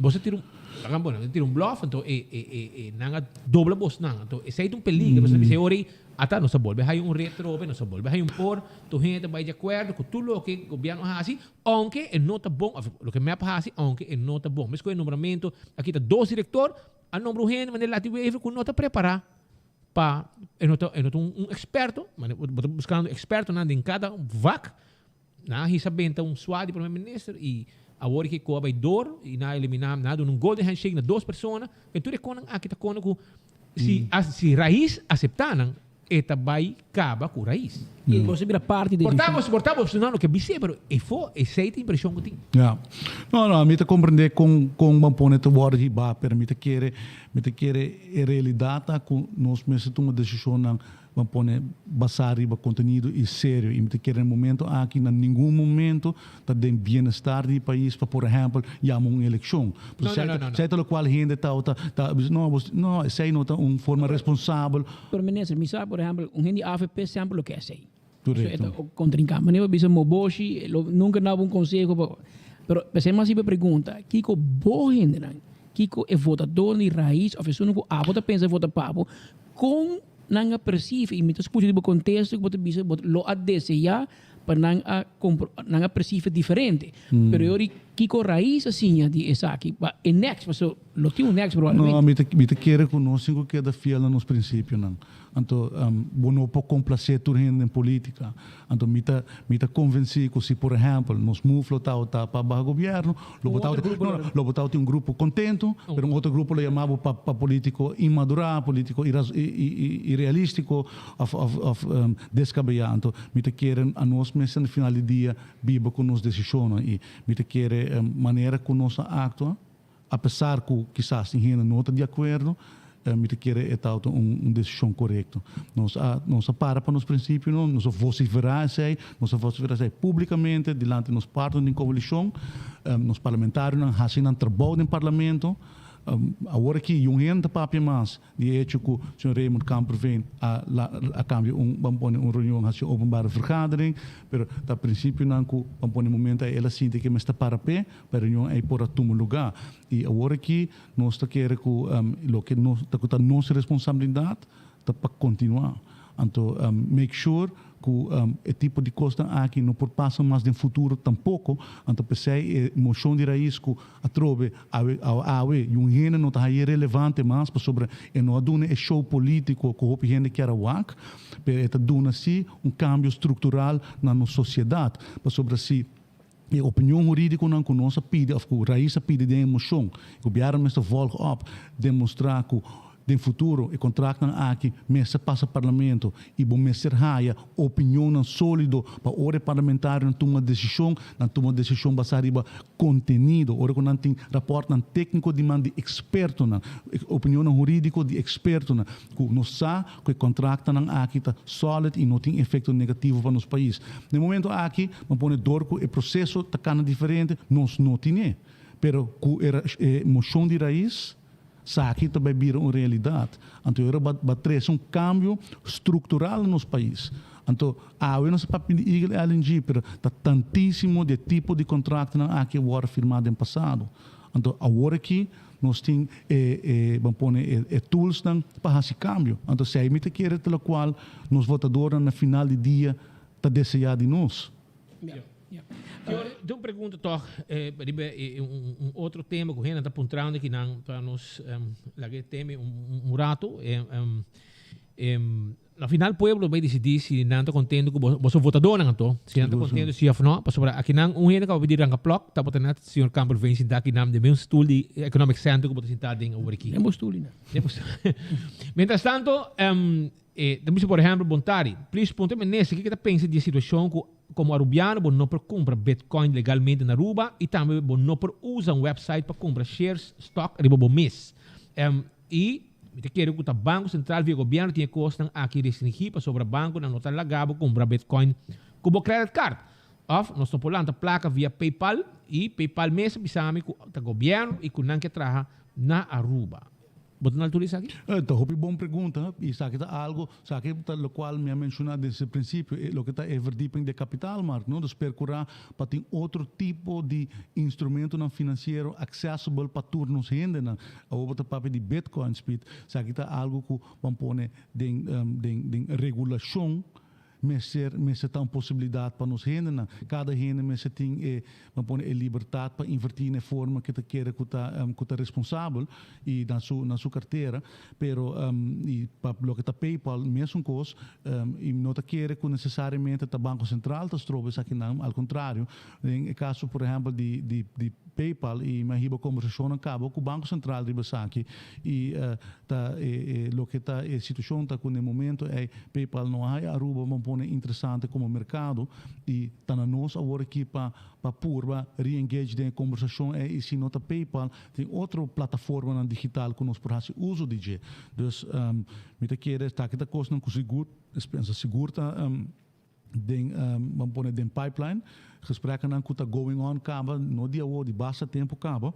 boso tira un laga bo nan tira un bluff anto e e e nan a dobla bosnan anto esey ta un peligro pasobra bisa e ora ey Ata nos a bolbe haya un ret trobe, nos a bolbe haya un por, tur hende ta bai di akuerdo ku tur loke gobièrnu a hasi, ounke e no ta bon, òf loke mep a hasi, ounke e no ta bon. Meskos e nombramentu, a kita dos direktor, a nombra un hende manera Lati Wever ku no ta prepará pa, e no ta, e no ta un eksperto, manera bo ta buskando ekspertonan den kada vak, Nan a hisa benta un swa di prome minister y awor ke koa bay door y nan a elimina, nan a duna un golden handshake na dos persona. Ken tur e konan aki ta kona ku si si Raiz asepta nan e ta bay kaba ku Raiz. Y bo a bira parti di Por ta por ta bo nan lo ke bis'é pero efo esey ta impresion ku tin. Ya. No, no, mi ta comprende con con bo pone ta worde hiba, pero mi ta kere, mi ta kere e realidad ta cu nos mester tuma decisionnan Bo pone basá riba kontenido i serio i mi ta kere na e momento aki na ningun momento ta den bienestar di e pais pa por ehèmpel yama un elekshon. Pasobra esei ta lokual hende ta ta bisa no bo no esei no ta un forma responsabel. Pero minister mi sa por ehèmpel un hende di avp semper lo ke esei. Korekto. E ta kontrinkante. Manera bo bisa Moboshi lo nunka daba un konseho pa pero p'esei mas riba e pregunta kiko bo hendenan kiko e votadornan di rais òf esun ku abo ta pensa vota pa bo kon Nan a percibi y mi ta scucha di bo contesto cu bo ta bisa bo lo a desea pa nan a compro nan a percibi diferente. Pero e ora kico Raiz a siña di esaki pa e next paso lo tin un next probablemente. No, mi ta mi ta kere cu nos tin cu keda fiel na nos principionan. Anto bo no por complace tur hende den politica. Anto mi ta mi ta convenci cu si por ehempel nos move lo tabata pa baha gobierno, lo bo tabata no no lo bo tabata tin un grupo contento, pero un otro grupo lo yama bo pa pa politico inmadura, politico irrealistico of of of descabeya. Anto mi ta kere anos mester na final di dia biba cu nos decisionnan y mi ta kere manera cu nos a actua, Apesar ku kisas tin hende no ta di akuerdo, mi ta kere e tabata un desishon korekto. Nos a nos a para pa nos prinsipionan, nos a vosiferá esei, nos a vosiferá esei públikamente dilanti nos partner den koalishon, nos parlamentarionan hasi nan trabou den parlamento. Awor aki yun hende ta papia mas. Di hecho cu señor Raymond Kamperveen a a cambia un ban pone un reunion haci openbare vergadering, pero ta principionan cu ban pone momento ey el a sinti cu e mester para p'e, pa e reunion ey por a tuma lugar. Y awor aki nos ta kere cu loke nos ta cu ta nos responsabilidad ta pa continua. Anto make sure cu e tipo di cosnan aki no por pasa mas den futuro tampoco. Anto p'esey e mocion di raiz cu atrobe awe awe y un hende no ta haye relevante mas pasobra e no a duna e show politico cu hopi hende kier a wak, pero e ta duna si un cambio structural na nos sociedad. Pasobra si e opinion huridiconan cu nos a pidi of cu raiz a pidi den e mocion, gobierno mester volg op demostra cu Den futuro e contractnan aki mester pasa Parlamento y bo mester haya opinionnan solido pa ora e parlamentarionan tuma decision, nan tuma decision basa riba contenido. Ora cu nan tin raportnan tecnico di man di expertonan, opinionnan huridico di expertonan cu nos sa cu e contractanan aki ta solid y no tin efecto negativo pa nos pais. Den momento aki, bo pone door cu e proceso ta cana diferente, nos no tine. Pero cu e mocion di raiz, Saki ta bai bira un realidat. Anto e ora ba ba trese un kambio struktural na nos pais. Anto awe nos a papia di Eagle LNG, pero ta tantísimo di e tipo di kontraktonan aki a wòrdu firmá den pasado. Anto awor aki nos tin e e ban pone e e toolsnan pa hasi kambio. Anto esei mi ta kere ta lokual nos votadornan na final di dia ta deseá di nos. Ya, ya. Fior, tin un pregunta tòg riba e un otro tema ku hende ta puntrando akinan pa nos laga e tema un rato. Na final pueblo bai disidí si nan ta kontento ku boso votadónan anto, si nan ta kontento si òf no, pasobra akinan un hende ku a pidi ranka plòk tabata net señor Kamperveen sintá akinan den mes stul di Economic Center ku bo ta sintá den awor aki. Den bo stul ina. Den bo stul. Mientras tanto, ta bisa por ehèmpel Bontari, please puntra minister kiko e ta pensa di e situashon ku komo Arubiano bo no por kumpra bitcoin legalmente na Aruba i tambe bo no por usa un website pa kumpra shares, stock, riba bo mes. I mi ta kere ku ta Banko Sentral via gobièrnu tin e kosnan aki restringí pasobra bankonan no ta laga bo kumpra bitcoin ku bo credit card. Òf nos no por lanta plaka via PayPal i PayPal mes a bisa mi ku ta gobièrnu i ku nan ke traha na Aruba. Bo ta na altura esaki? Ta hopi bon pregunta i esaki ta algo, esaki ta lokual mi a menshoná desde prinsipio, e loke ta e verdieping di e kapitaalmarkt, no? Dus perkurá pa tin otro tipo di instrumentonan finansiero accessible pa tur nos hendenan. Awor bo ta papia di bitcoin, Speed, esaki ta algo ku ban pone den den den regulashon Mester mester ta un posibilidat pa nos hendenan. Kada hende mester tin e, ban pone, e libertat pa invertí na e forma ke ta kere ku ta ku ta responsabel i na su na su kartera. Pero i pa loke ta PayPal mesun kos i no ta kere ku nesesariamente ta Banko Sentral ta stroba esakinan, al kontrario, den e kaso por ehèmpel di di di PayPal i mi a hiba kombersashonnan kaba ku Banko Sentral riba esaki i Ta e loke ta e situacion ta cu na e momento ey PayPal no a haya Aruba ban pone interesante como mercado y ta na nos awor aki pa pa purba re-engage den e conversacion ey y si no ta PayPal tin otro plataformanan digital cu nos por haci uzo di dje. Dus mi ta kere esaki ta cosnan cu sigur, pensa sigur ta. Den ban pone den pipeline, gesprekkennan ku ta going on kaba, no di awor, di basta tempu kaba,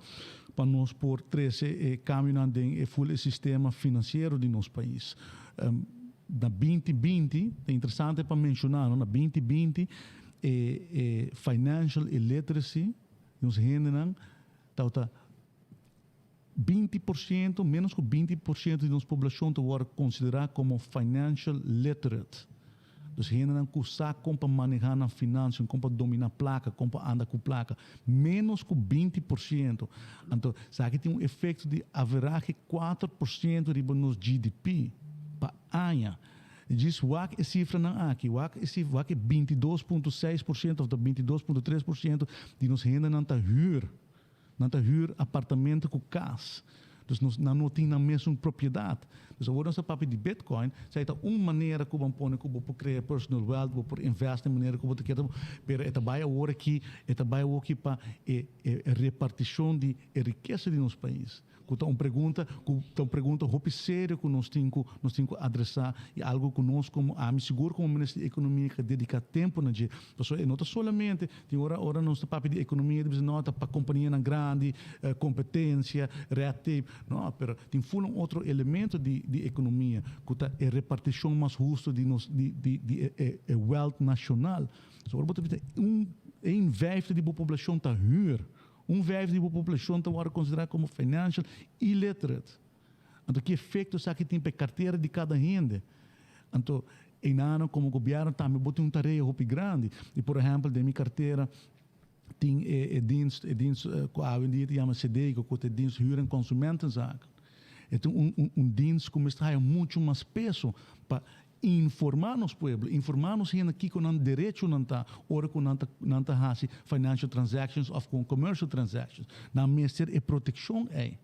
pa nos por trese e kambionan den e full e sistema finansiero di nos pais. Na binti binti, ta interesante pa menshoná, no, na binti binti e e financial illiteracy di nos hendenan tabata 20%, ménos ku 20% di nos poblashon ta wòrdu konsiderá komo financial literate. Dus hendenan ku sa kon pa manehá nan finansian, kon pa dominá plaka, kon pa anda ku plaka. Ménos ku 20%. Anto, esaki tin un efekto di averahe 4% riba nos GDP pa aña. Djis wak e sifranan aki, wak e sifra, wak e 22.6% òf ta 22.3% di nos hendenan ta hür. Nan ta hür apartamento ku kas. Dus nos, nan no tin nan mesun propiedat. Dus awor nos ta papia di bitcoin, esei ta un manera ku bo pone ku bo por krea personal wealth, bo por invest den manera ku bo ta kier, pero e ta bai awor aki, e ta bai awor aki pa e e repartishon di e rikesa di nos pais. Ku ta un pregunta ku ta un pregunta hopi serio ku nos tin ku nos tin ku adresá i algu ku nos komo ami sigur komo minister di ekonomia ke dediká tempu na dje. Pasobra e no ta solamente tin ora ora nos ta papia di ekonomia ta bisa no ta pa kompanianan grandi, kompetensia, red tape. No, pero tin ful un otro elemento di di ekonomia ku ta e repartishon mas hustu di nos di di di e e e wealth nashonal. Pasobra ora bo ta bisa un een vijfde di bo poblashon ta hür. Un vijfde di bo populashon ta wòrdu konsiderá komo financial illiterate. Anto ki efekto esaki tin pa e kartera di kada hende? Anto einanan komo gobièrnu tambe bo tin un tarea hopi grandi. I por ehèmpel den mi kartera tin e e dienst e dienst ku awendia ta yama Sedeco ku ta e dienst huur en consumentenzaken. E ta un un un dienst ku mester haya muchu mas peso pa Informá nos pueblo, informá nos hende kiko nan derechonan ta ora ku nan ta nan ta hasi financial transactions òf kon commercial transactions. Nan mester e protekshon ei.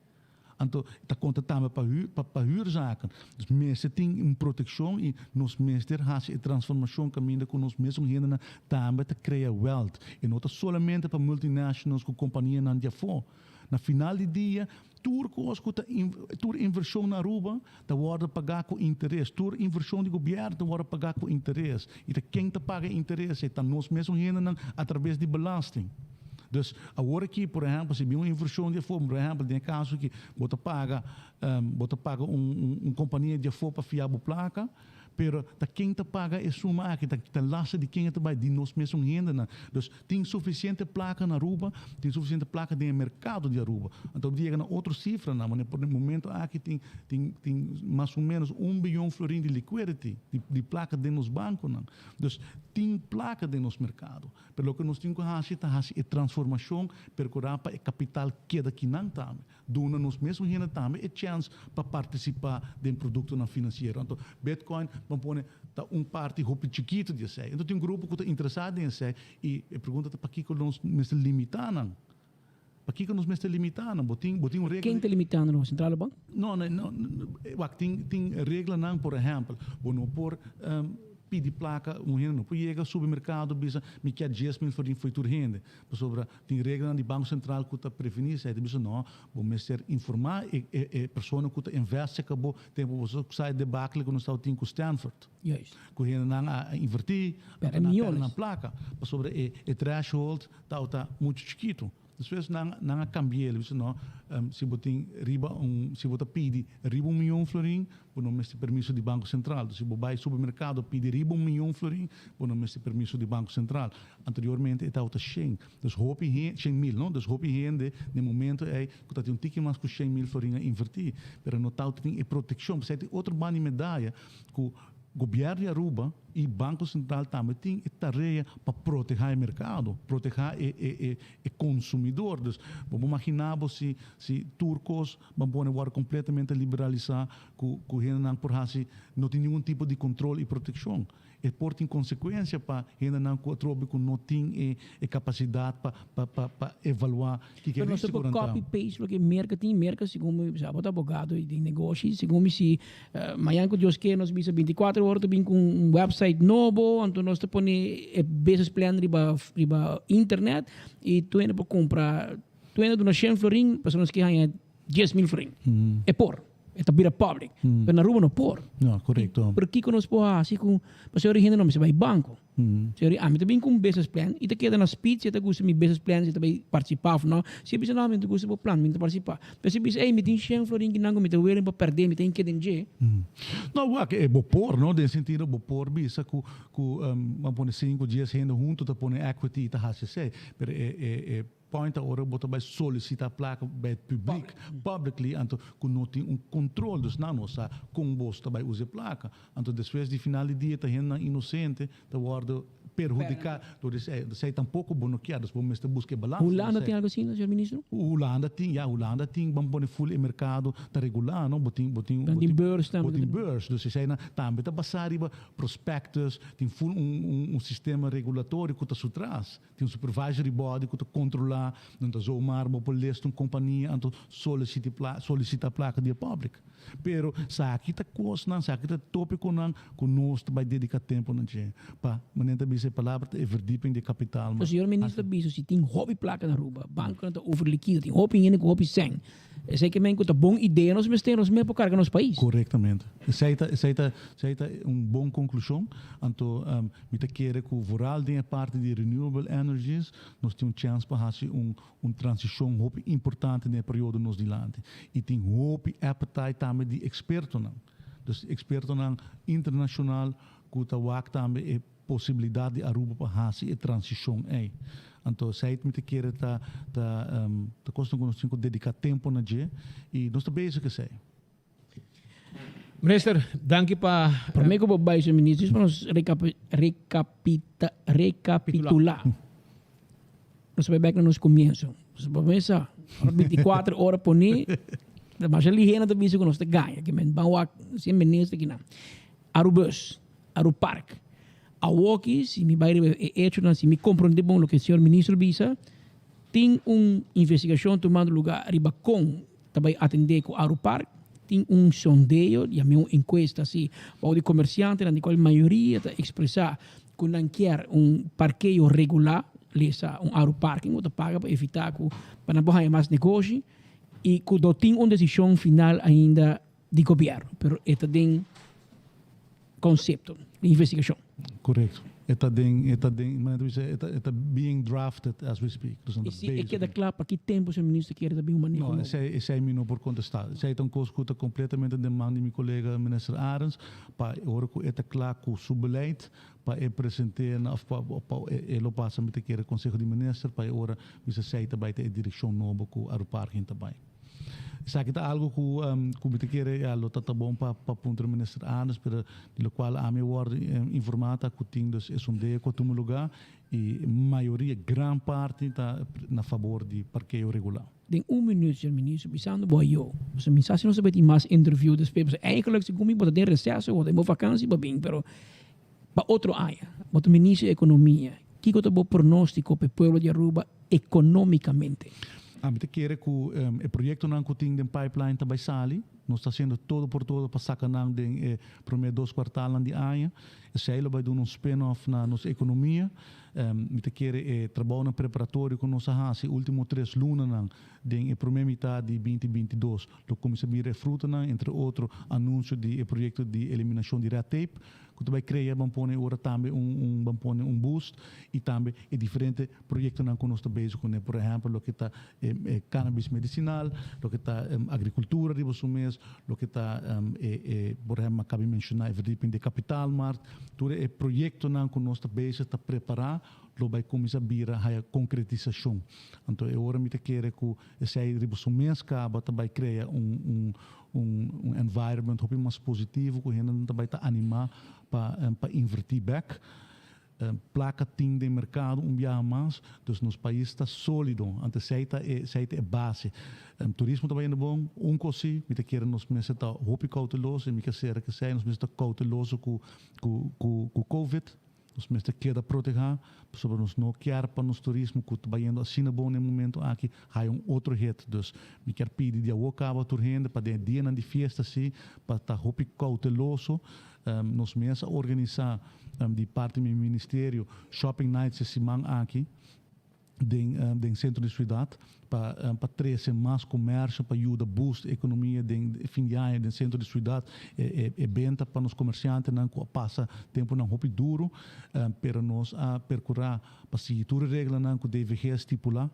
Anto ta konta tambe pa hu pa pa huurzaken. Dus mester tin un protekshon i nos mester hasi e transformashon kaminda ku nos mesun hendenan tambe ta krea wealth. E no ta solamente pa multinationals ku kompanianan di afó. Na final di dia, tur kos ku ta tur invershon na Aruba ta wòrdu pagá ku interes. Tur invershon di gobièrnu ta wòrdu pagá ku interes. I ta ken ta paga e interes? E ta nos mesun hendenan atraves di belasting. Dus, awor aki, por ehèmpel, si bin un invershon di afó, por ehèmpel, den e kaso aki, bo ta paga, bo ta paga un un kompania di afó pa fia bo plaka. Pero ta ken ta paga e suma aki? Ta ta lasta di ken e ta bai? Di nos mesun hendenan. Dus tin sufisiente plaka na Aruba, tin sufisiente plaka den e merkado di Aruba. Anto bo ta yega na otro sifranan, manera por e momento aki tin tin tin mas o menos un biyon florin di liquidity, di di plaka den nos bankonan. Dus tin plaka den nos merkado. Pero loke nos tin ku hasi ta hasi e transformashon, perkurá pa e kapital keda kinan tambe. Duna nos mesun hende tambe e chèns pa partisipá den produktonan finansiero. Anto, Bitcoin, ban pone, ta un parti hopi chikitu di esei. Anto tin un grupo ku ta interesá den esei i e pregunta ta pakiko nos mester limitá nan? Pakiko nos mester limitá nan? Bo tin, bo tin un regla Ken di. ta limitá nan? Centrale Bank? No, no, no, wak, tin, tin reglanan, por ehèmpel, bo no por pidi plaka, un hende no por yega supermerkado bisa mi kier 10,000 florin fo'i tur hende. Pasobra tin reglanan di Banko Sentral ku ta prevení esei. Ta bisa no, bo mester informá e e e persona ku ta invest serka bo tempu bo sa e debakle ku nos tabata tin ku Stanford. Juist. Ku hendenan a invertí, Pèrdè anto nan a pèrdè miyones. nan plaka. Pasobra e e threshold tabata muchu chikitu. Despues nan nan a kambi'el, bisa no, si bo tin riba un si bo ta pidi riba un miyon florin, Bo no mester permiso di Banko Sentral. Si bo bai supermerkado pidi riba un miyon florin, bo no mester permiso di Banko Sentral. Anteriormente e tabata shen. Dus hopi hen, shen mil, no? Dus hopi hende den momento ei ku ta tin un tiki mas ku shen mil florin a invertí. Pero no tabata tin e protekshon. P'esei tin otro banda di medaya ku Gobièrnu di Aruba i Banko Sentral tambe tin e tarea pa protehá e merkado, protehá e e e e konsumidor. Dus bo por maginá bo si si tur kos Ban pone wòrdu kompletamente liberalisá ku ku hendenan por hasi no tin ningun tipo di kontrol i protekshon. E por tin konsekuensia pa hendenan ku atrobe ku no tin e e kapasidat pa pa pa pa evaluá kiko e Pero nos ta por risikonan ta. copy paste loke Merka tin. Merka segun mi sa bo ta abogado i den negoshi segun mi si mañan ku Dios ke nos bisa 24 ora ta bin ku un website nobo anto nos ta pone e business plan riba riba internet i tur hende por kumpra Tu hende duna shen florin, pasobra nos ke haña 10,000 florin. E por. E ta bira public. Pero na Aruba no por. No, korekto. Pero kiko nos por hasi ku pasobra e hende no mester bai banko. Pasobra ami ta bin ku un business plan i ta keda na speed si e ta gusta mi business plan, si e ta bai partisipá òf no. Si e bisa no, mi no ta gusta bo plan, mi no ta partisipá. Pero si e bisa, ey, mi tin shen florin kinan ku mi ta willing pa pèrdè, mi ta hin keda den dje. No, wak, e bo por, no? Den sentido bo por bisa ku ku ban pone sinku, dies hende huntu ta pone equity i ta hasi esei. Pero e e e Point ta ora bo ta bai solicita placa bij het publiek, publicly, anto cu no tin un control, dus nan no sa con bos ta bai usa e placa. Anto despues di final di dia ta hendenan inocente ta wordo perhudica door di esey. Esey tampoco bo no kier, dus bo mester busca e balans. Hulanda tin algo asina, señor ministro? Hulanda tin, ya, Hulanda tin, ban pone full e mercado ta regula, no? Bo tin, bo tin, Nan tin beurs tambe. Bo tin beurs, dus eseynan tambe ta basa riba prospectus, tin full un, un sistema regulatorio cu ta su tras. Tin un supervisory body ku ta kontrolá, nan ta zomaar bo por list un kompania anto solisiti pla solisitá plaka di e public. Pero esaki ta kosnan, esaki ta topikonan ku nos ta bai dediká tempu na dje. Pa manera ta bisa e palabra ta e verdieping di e kapital Ma señor minister ta bisa si tin hopi plaka na Aruba, bankonan ta overlikido, tin hopi hende ku hopi sèn. Esei ke men ku ta bon idea nos mester, nos mes por karga nos pais. Korektamente. Esei ta, esei ta, esei ta un bon konklushon. Anto mi ta kere ku vooral den e parti di renewable energies nos tin un chèns pa hasi un un transishon hopi importante den e periodo nos dilanti. I tin hopi appetite tambe di ekspertonan. Dus ekspertonan internashonal ku ta wak tambe e posibilidat di Aruba pa hasi e transishon ei. Anto esei mi ta kere ta ta ta kosnan ku nos tin ku dediká tempu na dje i nos ta bezig ku esei. Minister, danki pa. Promé ku bo bai, señor minister, pa nos rekapita rekapitulá. Nos bai bèk na nos komienso. Nos por mesa ora 24 ora poní, ta masha lihé nan ta bisa ku nos ta gaña. Ke men ban wak si e minister kinan. Arubus, Arupark. Awoki, si mi bai riba e echonan, si mi komprondé bon loke señor ministro bisa, tin un investigashon tumando lugá riba kon ta bai atendé ku Arupark. Tin un sondeo, yam'é un enkuesta asi, bou di komersiantenan di kual mayoria ta ekspresá ku nan kier un parkeo regulá, lesa un Aruparking ku ta paga pa evitá ku pa nan por haña mas negoshi i ku no tin un desishon final ainda di gobierno, pero e ta den concepto di investigacion. Correcto. E ta den, e ta den, manera ta bisa, e ta, e ta being drafted as we speak. Dus nan I ta si e bezig. keda kla, pa ki tempu señor minister kere ta bin un maneho No, nobo? esei, esei mi no por kontestá. Esei ta un kos ku ta kompletamente den man di mi kolega minister Arends, pa e ora ku e ta kla ku su beleid, pa e present'é na, òf pa, pa e lo pasa mi ta kere Konseho di Minister, pa e ora bisa esei ta bai ta e direkshon nobo ku Aruparking ta bai. Esaki ta algo ku ku mi ta kere ya lo ta ta bon pa pa puntra Minister Arends, pero di lokual ami a wòrdu informá ta ku tin dus e sondeo ku a tuma lugá i mayoria, gran parti ta na fabor di parkeo regulá. Den un minuut, señor Minister, bisando bo ayo. Pasobra mi sa si nos ta bay tin mas interview despues, pasobra eigenlijk segun mi bo ta den receso, bo ta den bo vakantie pa bin, pero pa otro aña, bo ta Minister di Economia, kico ta bo pronostico pa e pueblo di Aruba economicamente? Ami ta kere ku e proyektonan ku tin den pipeline ta bai sali. Nos ta hasiendo todo por todo pa saka nan den e promé dos kuartalnan di aña. Esei lo bai duna un spin-off na nos ekonomia. Mi ta kere e trabounan preparatorio ku nos a hasi e último tres lunanan den e promé mitad di binti 22 lo kuminsá bira e frutanan, entre otro anunsio di e proyekto di eliminashon di red tape ku ta bai krea ban pone ora tambe un un ban pone un boost i tambe e diferente proyektonan ku nos ta bezig kuné, por ehèmpel loke ta e cannabis medisinal, loke ta agrikultura riba su mes, loke ta e e por ehèmpel mi a kaba di menshoná e verdieping di e kapitaalmarkt, tur e proyektonan ku nos ta bezig ta prepará lo bai kuminsá bira haya konkretisashon. Anto e ora mi ta kere ku esei riba su mes kaba ta bai krea un un un un environment hopi mas positivo ku hendenan ta bai ta animá pa pa invertí bèk. Placa tin den mercado un biaha mas, dus nos pais ta solido, anto esey ta e esey ta e base. Turismo ta bayendo bon, un cos si, mi ta kere nos mester ta hopi cauteloso y mi ke sera ke esey, nos mester ta cauteloso cu cu cu cu covid, nos mester keda proteha, pasobra nos no kier pa nos turismo cu ta bayendo asina bon na e momento aki haya un otro hit, dus mi kier pidi di awo caba tur hende pa den e dianan di fiesta si pa ta hopi cauteloso. Nos mes a organisa di parti mi ministerio shopping nights e siman aki den den centro di ciudad pa pa trece mas comercio pa yuda boost economia den fin di aña den centro di ciudad e e benta pa nos comerciantenan cu a pasa temponan hopi duro pero nos a percura pa sigui tur e reglanan cu DVG a stipula.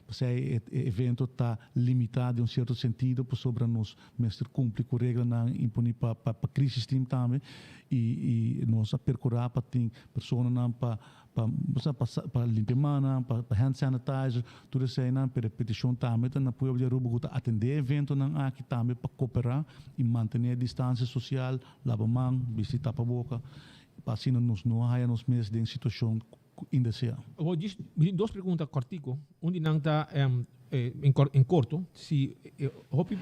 P'esei e evento ta limitá den un sierto sentido pasobra nos mester kumpli ku reglanan imponí pa pa crisis team tambe i i nos a perkurá pa tin personanan pa pa bo sa pa pa limpia mannan, pa pa hand sanitizer, tur eseinan pero e petishon tambe ta na pueblo di Aruba ku ta atendé e eventonan aki tambe pa koperá i mantené e distansia sosial, laba man, bisti tapaboka pa asina nos no haya nos mes den situashon ku indeseá. Awor djis mi tin dos pregunta kòrtiku. Un di nan ta en korto, si hopi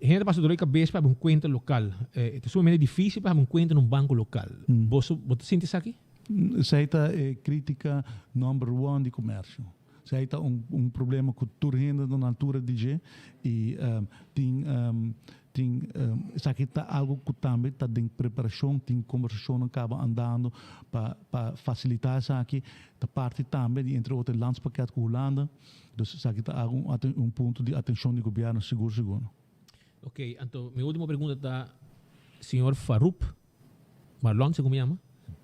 hende ta pasa dolor di kabes pa habri un kuenta lokal. E ta sumamente difísil pa habri un kuenta na un banko lokal. Boso bo ta sinti esaki? Esei ta e krítika number one di komersio. Esei ta un problema ku tur hende ta na altura di dje i tin Tin, esaki ta algo cu tambe ta den preparacion, tin conversacionnan caba andando pa pa facilita esaki, ta parti tambe di entre otro e landspakket cu Hulanda, dus esaki ta algo un un punto di atencion di gobierno sigur sigur. Ok, anto mi ultimo pregunta ta señor Farouk Marlon, segun mi yama,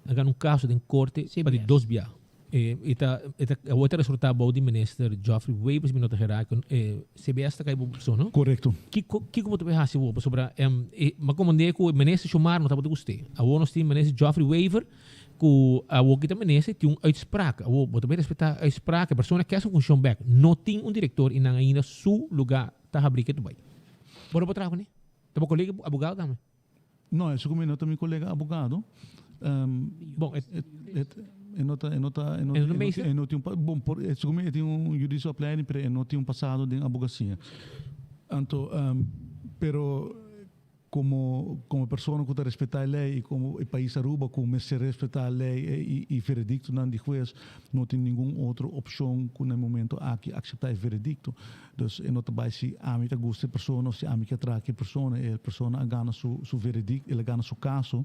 a gana un caso den corte pa di dos bia. E ta, e ta, awor ta resulta bou di minister Geoffrey Wever, si mi no ta gera, cu e CBS ta cay bo persoon, no? Correcto. Kico, kico bo ta bay haci awor? Pasobra e, mi a comprende cu minister Xiomara no tabata guste. Awor nos tin minister Geoffrey Wever, cu awor ki ta minister, tin un uitspraak. Awor, bo ta bay respeta uitspraak, e persona kier su funcion bek. No tin un director y nan ainda su lugar ta habri ke ta bay. Bo no por traha cune? Ta bo colega abogado tambe? No, eso ku mi no ta mi kolega abogado. Bon, e e no ta e no ta e no e no tin un bon por eso ku mi e tin un juridische opleiding pero e no tin un pasado den abogasia. Anto pero komo komo persona ku ta respetá e lei i komo e pais Aruba ku mester respetá lei i verediktonan di hues no tin ningun otro opshon ku na e momento aki akseptá e veredikto. Dus e no ta bai si ami ta gusta e persona of si ami ke traha ku e persona. E persona a gana su su veredicto, el a gana su caso,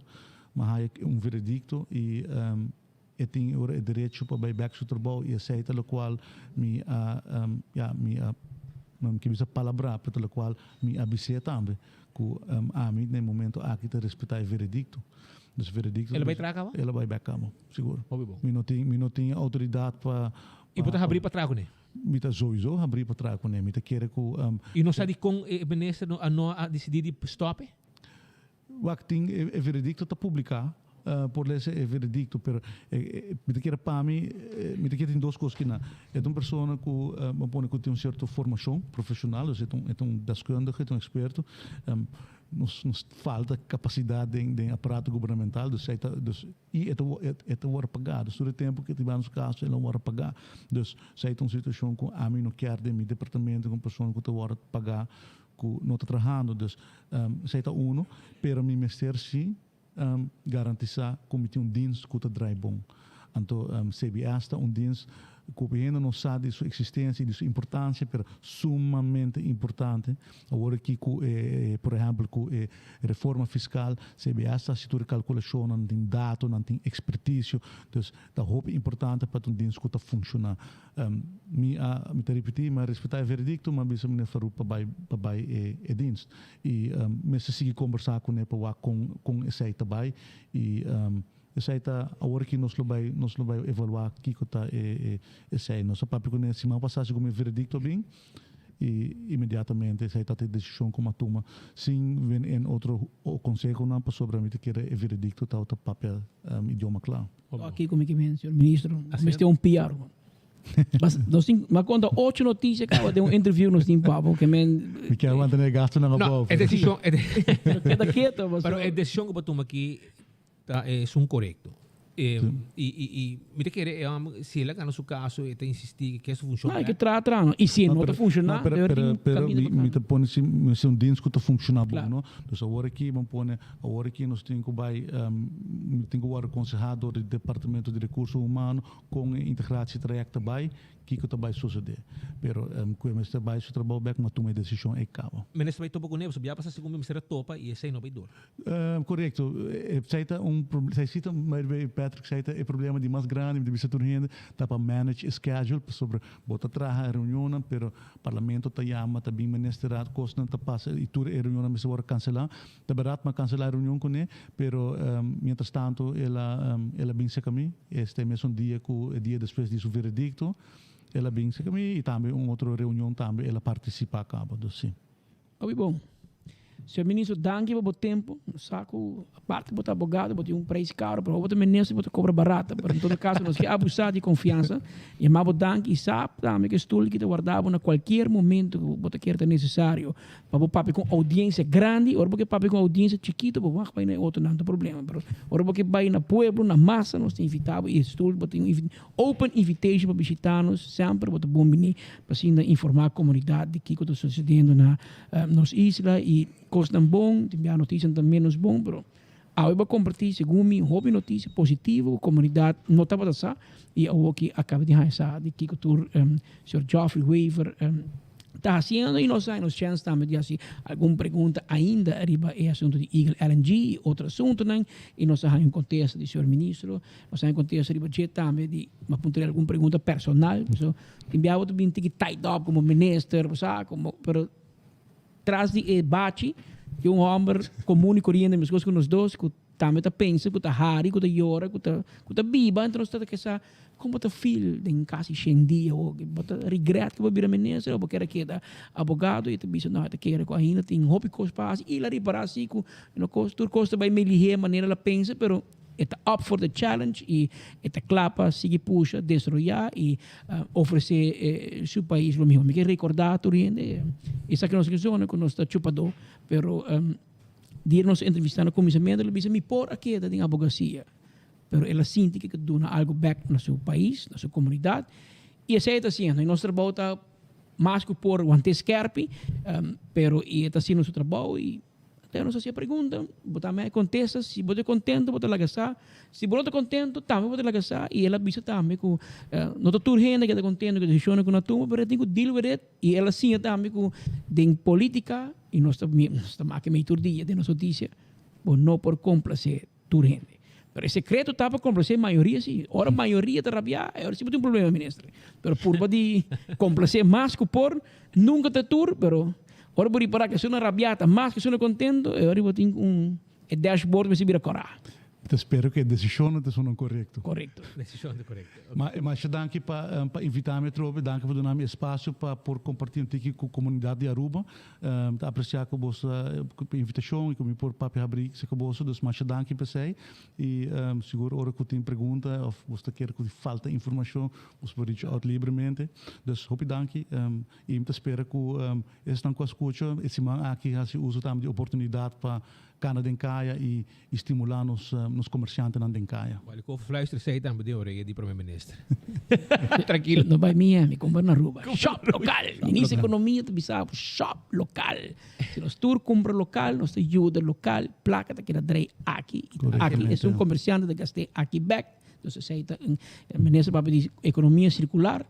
ma haya un veredicto y e tin ora e derecho pa bai bek su trabou y esey ta locual mi a ya mi a no mi ke bisa palabrá pero ta locual mi a bis'é tambe cu ami na e momento aki ta respeta e veredicto. Dus veredicto. El a bai traha caba? El a bai bek caba, sigur. Hopi bon. Mi no tin, mi no tin autoridad pa. Y bo ta habri pa traha cune? Mi ta sowieso habri pa traha cune. Mi ta kere cu. Y no sa dicon e minister no a no a dicidi di stop e? Wak tin e veredicto ta publica, por lesa e veredicto, pero mi ta kere pa mi, mi ta kere tin dos cos kina. E ta un persona cu bo pone cu tin un cierto formacion profesional, dus e ta un e ta un deskundige, e ta un experto. Nos nos falta capacidad den den aparato gubernamental, dus esey ta dus y e ta e ta worde paga, dus tur e tempo cu e ta banda su caso e lo worde paga. Dus esey ta un situacion cu ami no kier den mi departamento cu un persona cu ta worde paga cu no ta trahando. Dus esey ta uno, pero mi mester si garantisa cu mi tin un dienst cu ta draai bon. Anto CBS ta un dienst cu hopi hende no sa di su existencia y di su importancia, pero sumamente importante. Awor aki cu e, por ehempel cu e reforma fiscal, CBS ta haci tur e calculacionnan, nan tin dato, nan tin experticio. Dus ta hopi importante pa ta un dienst cu ta funciona. Mi a, mi ta ripití, mi a respetá e veredikto, mi a bisa meneer Farouk pa bai, pa bai e, e dienst. I mester sigui kombersá kuné pa wak kon, kon esei ta bai. I esei ta, awor aki nos lo bai, nos lo bai evaluá kiko ta e, e, esei. Nos a papia kuné siman pasá segun e veredikto a bin i inmediatamente esei ta e desishon ku mi a tuma sin wen en otro konsehonan pasobra mi ta kere e veredikto tabata papia idioma kla. Aki ku mi ke men, señor ministro, mester un PR. Mas nos tin, m'a konta ocho notisia kaba den un interview nos tin papo ke men. Mi kier mantené e gastunan No, abou. e desishon, e Keda keto, pasobra. Pero e desishon ku bo tuma aki ta esun korekto. I i i mi ta kere e hòmber si el a gana su kaso e ta insistí ke su funshon No, e ke traha traha no. I si e no ta funshoná, Pero, debe pero, tin pero kaminda mi, pa mi kambia. ta pone si, mester un dienst ku ta funshoná bon, Klaar. no? Dus awor aki bo pone, awor aki nos tin ku bai, mi tin ku wòrdu konsehá dor di Departamento di Rekurso Humano kon e integratietraject ta bai, kiko ta bai sosodé. Pero ku e mester bai su trabou bèk, mi a tuma e desishon ei kaba. Minister bai topa kuné, pasobra ya pasa segun mi mester a topa i esei no bai dor. Korekto. Esei ta un esei si ta, Patrick, esei ta e problema di mas grandi, mi ta bisa tur hende, ta pa manage e schedule, pasobra bo ta traha reunionnan, pero Parlamento ta yama, ta bin ministerraad, kosnan ta pasa i tur e reunionnan mester wòrdu kanselá. Ta bèrdat mi a kanselá e reunion kuné, pero mientras tanto el a el a bin serka mi este mesun dia ku e dia despues di su veredikto el a bin serka mi i tambe un otro reunion tambe el a partisipá kaba, dus si. Hopi bon. Señor Ministro, danki pa bo tempo. Nos sa cu aparte bo ta abogado, bo tin un prijs caro, pero bo ta minister, bo ta cobra barata. Pero en todo caso, nos ke abusa di confiansa. Yama bo danki y sa tambe cu e stoel aki ta warda bo na cualkier momento cu bo ta kere ta necesario pa bo papia cu un audiencia grandi. Ora bo ke papia cu un audiencia chikito, bo mag bay na e otronan, no ta problema. Pero ora bo ke bay na pueblo, na masa, nos ta invita bo y e stoel bo tin un Open invitation pa bishita nos semper bo ta bon bini pa asina informa comunidad di kico ta sucediendo na nos isla y cosnan bon, tin bia noticianan ta menos bon pero awe bo a comparti segun mi hopi noticia positivo cu comunidad no tabata sa y awoki a caba di haya sa di kico tur señor Geoffrey Wever ta haciendo y nos a nos chance tambe di haci algun pregunta ainda riba e asunto di Eagle LNG y otro asuntonan y nos a haya un contesta di señor ministro. Nos a contesta riba dje tambe di m'a puntra algun pregunta personal. So, tin bia bo ta bin tiki tied up como minister, bo sa, como, pero tras di e bachi tin un homber comun y coriente meskos cu nos dos cu tambe ta pensa, cu ta hari, cu ta yora, cu ta, cu ta biba. Enton nos ta ke sa con bo ta feel den casi shen dia awor. Bo ta regret cu bo a bira minister o bo kier a keda abogado? Y ta bisa no, e ta kere cu ainda tin hopi cos pa haci y el a ripara si cu no cos, tur cos ta bay melihe manera el a pensa, pero E ta up for the challenge y e ta cla pa sigui pusha, desroya y ofrece su pais lo miho. Mi ke recorda tur hende, esaki nos ke zona cu nos ta chupador, pero dia nos entrevista na cuminsamiento el a bisa mi por a keda den abogacia, pero el a sinti cu e ke duna algo bek na su pais, na su comunidad y esey e ta haciendo y nos trabou ta mas cu por wante skerpi, pero e ta haciendo su trabou y. Te nos hasi e pregunta, bo tambe a kontesta, si bo ta kontento bo ta laga sa, si bo no ta kontento tambe bo ta laga sa, i el a bisa tambe ku no ta tur hende ke ta kontento ku e desishonnan ku nan a tuma, pero e tin ku deal with it, i el a siña tambe ku den politika, i nos ta nos ta maki mei tur dia den nos notisia, bo no por komplasé tur hende. Pero e sekreto ta pa komplasé mayoria si, ora mayoria ta rabiá, e ora si bo tin un problema minister. Pero purba di komplasé mas ku por, nunka ta tur, pero ora bo ripará ku esun a rabiá ta mas ku esun a kontento, e ora bo tin un e dashboard mester bira kòrá. Ta spera ku e desishonnan ta esunnan korekto. Korekto. Desishonnan ta korekto. Ma masha danki pa pa invitá mi atrobe, danki pa duna mi espasio pa por kompartí un tiki ku komunidat di Aruba. Mi ta apresiá ku boso ku e invitashon i ku mi por papia habrí ku boso, dus masha danki pa esei. I sigur ora ku tin pregunta òf boso ta kere ku falta informashon, boso por reach out libremente. Dus hopi danki i mi ta spera ku esnan ku a skucha e siman aki hasi uso tambe di oportunidat pa kana den kaya i i stimulá nos nos komersiantenan den kaya. Wal ku fluister esei tambe den oreya di prome minister. Trankilo. No bai Miami, kumpra na Aruba. Shop lokal! Minister Ekonomia ta bisa bo, shop lokal! Si nos tur kumpra lokal, nos ta yuda lokal, plaka ta keda drei aki i aki. Esun komersiante ta gast'é aki bèk. Dus esei ta un, minister papia di ekonomia sirkular.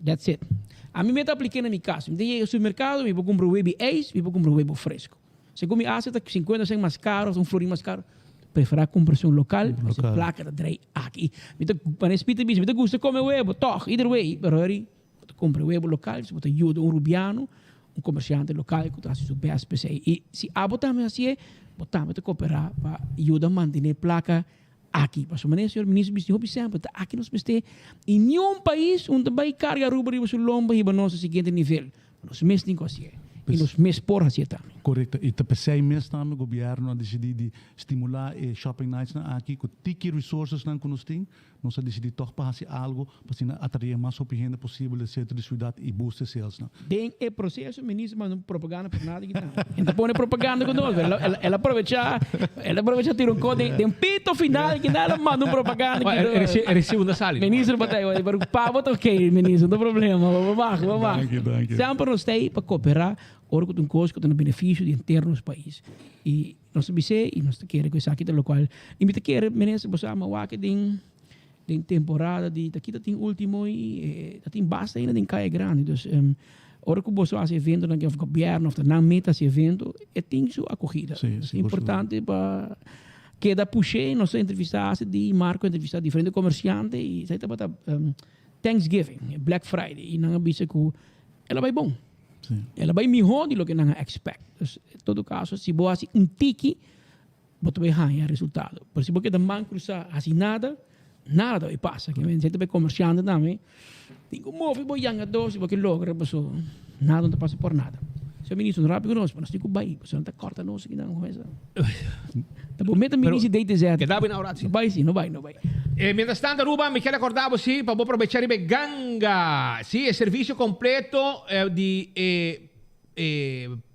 That's it. Ami mi ta aplik'é na mi kas. Mi ta yega supermerkado, mi por kumpra webi ijs, mi por kumpra webo fresku. Segun mi haci ta 50 cent mas caro of un florin mas caro, prefera cumpra un local, pasobra e placa ta drei aki. Mi ta, manera Speed ta bisa, mi ta gusta come webo, toch, either way, pero hori bo ta cumpra webo local, bo ta yuda un rubiano, un comerciante local cu ta haci su best p'esey. Y si abo tambe hacié, bo tambe ta coopera pa yuda mantene placa aki. Pasobra manera señor Minister bisa, hopi semper ta aki nos mester, y niun pais un ta bay carga Aruba riba su lomba hiba nos na siguiente nivel. Nos mes tin ku hasié i nos mes por hasié tambe. Korekto. I ta p'esei mes tambe gobièrnu a disidí di stimulá e shopping nightsnan aki ku tiki resourcesnan ku nos tin. Nos a disidí tòg pa hasi algu pa asina atraé mas hopi hende posibel den sentro di siudat i boost e salesnan. Den e proseso minister manda un propaganda por nada kita. E ta pone propaganda ku nos. El a aprovechá, el a aprovechá tira un kos den pito final kita el a manda un propaganda kita. E resibo no sali. Minister pa ta pero pa bo ta ok minister, no problema, bo bak, bo bak. Danki, danki. Semper nos ta ei pa koperá ora ku ta un kos ku ta na benefisio di henter nos pais. I nos ta bis'é i nos ta kere ku esaki ta lokual. I mi ta kere minister bo sa mi a wak den den temporada di ta kita tin ultimo i ta tin basta ainda den Kaya Grandi. Dus ora ku boso hasi eventonan aki òf gobièrnu òf ta nan meta hasi evento e tin su akogida. Sí, Es importante pa keda push'é. Nos a entrevistá hasi di Marco a entrevistá diferente komersiante i esei tabata Thanksgiving, Black Friday i nan a bisa ku el a bai bon. El a bai mihó di loke nan a expect. Dus en todo kaso si bo hasi un tiki Bo ta bay haña resultado. Pero si bo keda man cruza haci nada, nada ta bay pasa. Ke men ta bay comerciante tambe. Tin cu move bo yangador si bo ke logra paso nada no ta pasa por nada. Señor ministro, no rapi cu nos, nos tin cu bay pasobra nan ta corta nos aki nan comeza. Ta bo meta minister DTZ. Keda bay na ora si. No bay si, no bay, no bay. Mientras tanto Aruba, mi kier acorda bo si pa bo probecha riba e ganga. Si, e servicio completo di e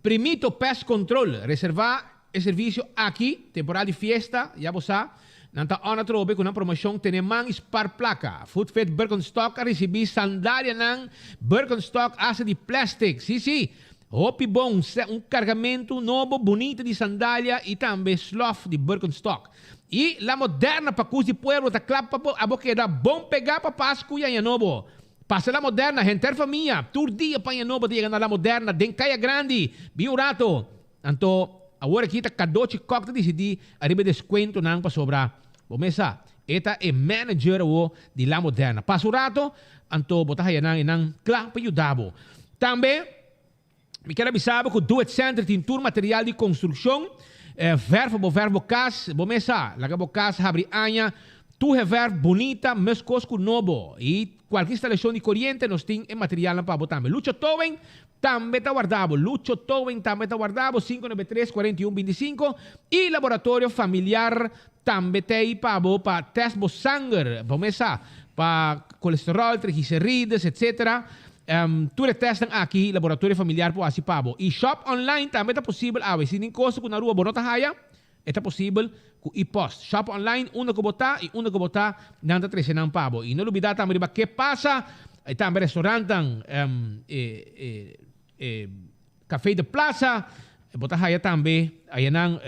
Primito Pest Control reserva E servisio aki, temporada di fiesta, ya bo sa, nan ta on atrobe ku nan promoshon Tene Man i Spar Plaka. Footfit Birkenstock a risibí sandalianan Birkenstock hasta di plastic. Sí, sí, hopi bon, un kargamentu nobo bunita di sandalia i tambe slof di Birkenstock. I La Moderna Pakus di Pueblo ta kla pa bo abo keda bon pegá pa Pasku i Aña Nobo. Pasa La Moderna, henter famia, tur dia pa Aña Nobo ta yega na La Moderna den Kaya Grandi. Bin un rato. Anto, awor aki ta Kadochi Kok ta disidí ariba e deskuentonan pasobra, bo mes sa, e ta e manager awo di La Moderna. Pasa un rato, anto bo ta haya nan e nan kla pa yuda bo. Tambe, mi kier a bisa bo ku Do It Center tin tur material di konstrukshon, verf pa bo verf bo kas, bo mes sa, laga bo kas habri aña, tur e verf bunita meskos ku nobo. I kualke instalashon di koriente nos tin e materialnan pa bo tambe. Lucho Towing Tambe ta warda bo. Lucho Towing tambe ta warda bo, 593 41 25. Y Laboratorio Familiar tambe t'ey pa bo pa test bo sanger, bo mes sa, pa colesterol, triglicerides, etc. Tur e testnan aki Laboratorio Familiar por haci pa bo. Y shop online tambe ta posibel awe. Si tin cosa cu na Aruba bo no ta haya, e ta posibel cu e-post. Shop online unda cu bo ta y unda cu bo ta nan ta trece nan pa bo. Y no lubida tambe riba ke pasa y tambe restaurantnan e e Café de Plaza bo ta haya tambe ayanan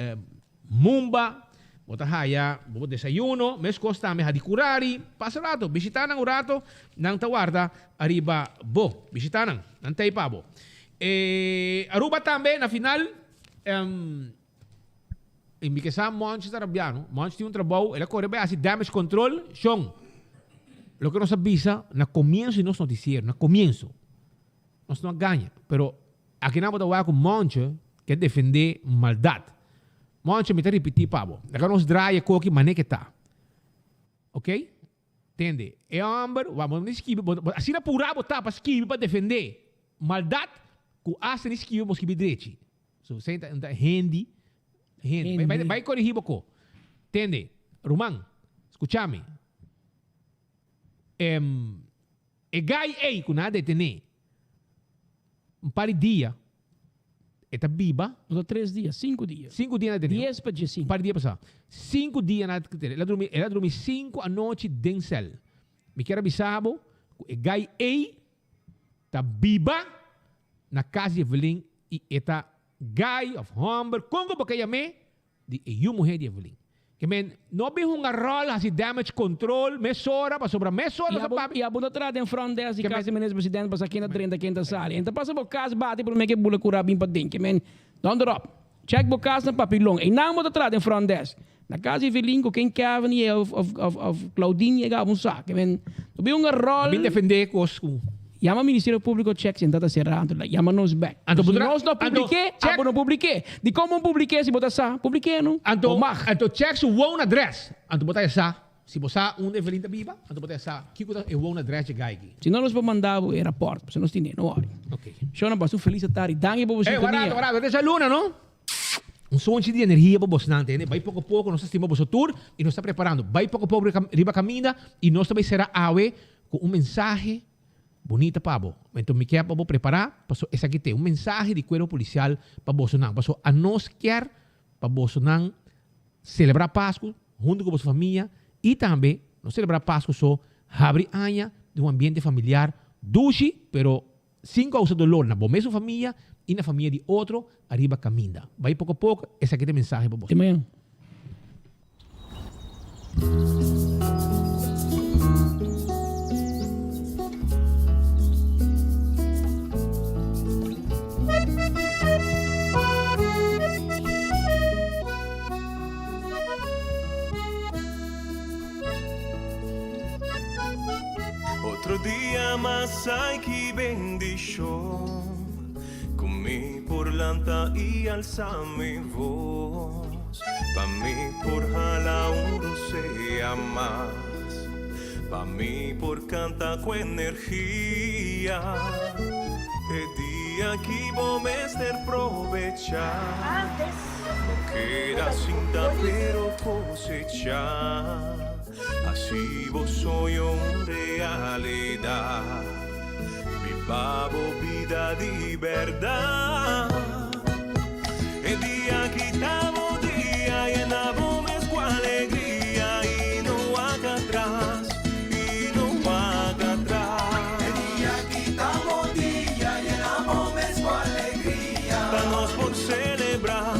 Mumba bo ta haya bo desayuno mescos tambe Hadicurari. Pasa rato bishita nan un rato nan ta warda ariba bo. Bishita nan nan ta ey pa bo. E Aruba tambe na final. I mi ke sa Monchi ta rabia no. Monchi tin un trabou, el a kore bai hasi damage control. Shon, loke nos a bisa na komienso di nos notisiero, na komienso, nos no a gaña. Pero akinan bo ta wak ku Monchi ke defendé maldat. Moncho, mi ta ripití pa bo. Laga nos draai e koki manera ke ta. Ok? Tende, e hòmber, wak, bo no ni skibi, bo, bo asina purá bo ta pa skibi pa defendé maldat ku asta ni skibi bo skibi drechi. So, esei ta, ta hendi, hendi. Bai, bai, bai korigí bo ko. Tende, ruman, skucha mi. Em, e gai ei ku nan a detené un par di dia, E ta biba. No ta tres dia, sinku dia. Sinku dia na tene. Dies pa diesinku. Un par di dia pasá. Sinku dia na tene. El a drumi, el a drumi sinku anochi den sèl. Mi kier a bisa bo ku e gai ei ta biba na kas di Evelyn i e ta gai òf hòmber, kon ku bo ke yam'é, Di e yu muhé di Evelyn. Ke men no bin hunga ròl hasi damage control mesora pasobra mesora nos a papia. I abo ta traha den front desk di kas di minister president pa sa ken ta drenta ken ta sali. En ta pasa bo kas bati promé ke bula kura bin paden. Ke men donder op. Check bo kas na Papilon. Einan bo ta traha den front desk. Na kas di Evelyn ku ken Kevin yega of of Claudine yega abo un sa. Ke men no bin hunga ròl. Bin defendé kos ku. Yama Ministerio Públiko check si nan ta será anto yama nos bek. Anto Si nos no publiké, abo no publiké. Dikon bo publiké si bo ta sa? Publiké no. Anto Bo mag. anto check su woonadres. Anto bo ta sa si bo sa unda Evelyn ta biba, anto bo ta sa kiko ta e woonadres dje gai aki. Si no nos por manda bo e rapòrt, pasobra nos tine, no wòri. Ok. Shona pasa un felis atardi. Danki pa bo Ey, sintonia. warato, warato. Desa luna, no? Un sonchi di energia pa bosnan, tende. Bai poko poko, nos ta stima boso tur i nos ta preparando. Bai poko poko riba kaminda i nos ta bai sera awe Ku un mensahe bunita pa bo. Enton mi kier pa bo prepará, paso esaki t'e un mensahe di Cuerpo Policial pa bosonan. Paso anos kier pa bosonan selebrá Pasku huntu ku boso famia i tambe no selebrá Pasku so, habri aña den un ambiente familiar dushi pero sin kousa dolor na bo mesun famia i na famia di otro ariba kaminda. Bai poko poko, esaki t'e mensahe pa boso. Te mañan. Otro dia mas ay ki bendishon Ku mi por lanta i alsa mi vos Pa mi por hala un rosea mas Pa mi por kanta ku energia E dia ki bo mester probecha No keda sinta pero kosecha Hasi bo soño un realidat, biba bo bida di bèrdat. E dia aki ta bo dia, yena bo mes ku alegria i no wak atras, i no wak atras. E dia aki ta bo dia, yena bo mes ku alegria. Pa nos por selebrá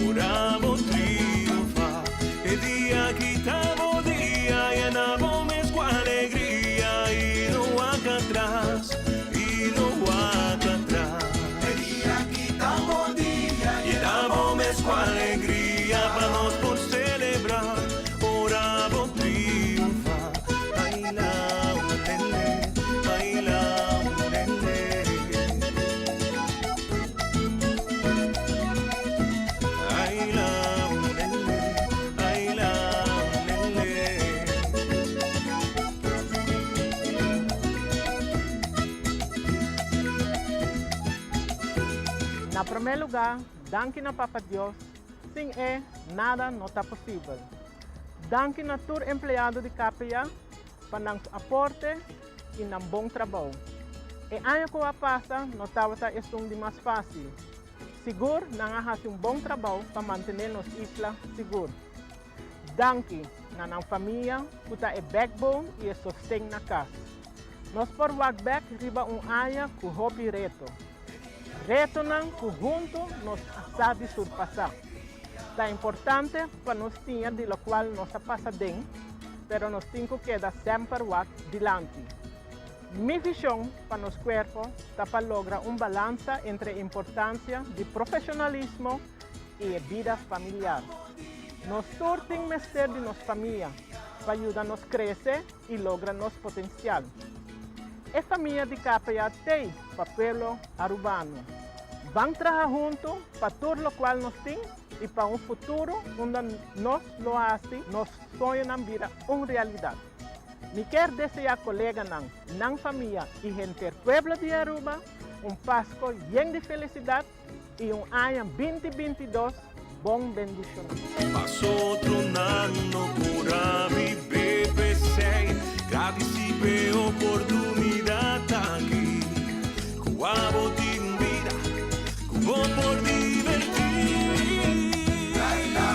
ora bo triunfá. E dia ki ta bo dia, yena bo mes ku alegria i no wak atras, i no wak atras. E dia ki ta bo dia, yena bo mes ku alegria pa nos por selebrá ora bo triunfá. Baila ulele, baila ulele. Na promé lugá, danki na Papa Dios, sin E nada no ta posibel. Danki na tur empleado di KPA pa nan aporte i nan bon trabou. E aña ku a pasa no tabata esun di mas fásil. Sigur nan a hasi un bon trabou pa mantené nos isla sigur. Danki na nan famia ku ta e backbone i e sosten na kas. Nos por wak bèk riba un aña ku hopi reto. Retonan ku huntu nos a sa di surpasá. Ta importante pa nos siña di lokual nos a pasa den, pero nos tin ku keda semper wak dilanti. Mi vishon pa nos kuerpo ta pa logra un balansa entre importansia di profeshonalismo i e bida familiar. Nos tur tin mester di nos famia pa yuda nos krese i logra nos potensial. E famia di KPA t'ei pa pueblo Arubano. Ban traha huntu pa tur lokual nos tin. y pa un futuro unda nos lo haci nos soñonan bira un realidad. Mi kier desea coleganan, nan famia y henter pueblo di Aruba un Pasco yen di felicidad y un aña 2022 bon bendiciona. Paso otronan no por a biba p'esey, gradici p'e oportunidad aki. Cu abo tin bida, cu bo por diverti. Lele,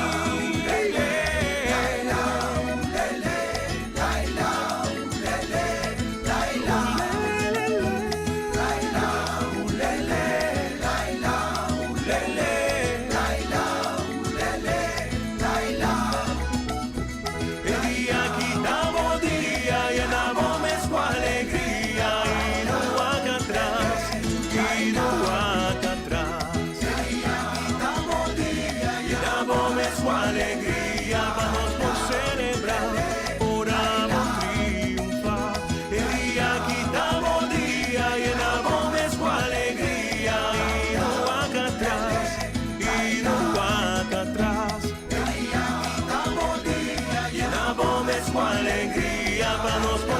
lele, lele, lele, lele, lele, lele. E dia aki ta bo dia, yena bo mes cu alegria y no wak atras, y no wak atras. Yena bo mes cu alegria, pa nos por celebra, ora bo triunfa. E dia aki ta bo dia, yena bo mes cu alegria y no wak atras, y no wak atras. Yena bo mes cu alegria, pa nos por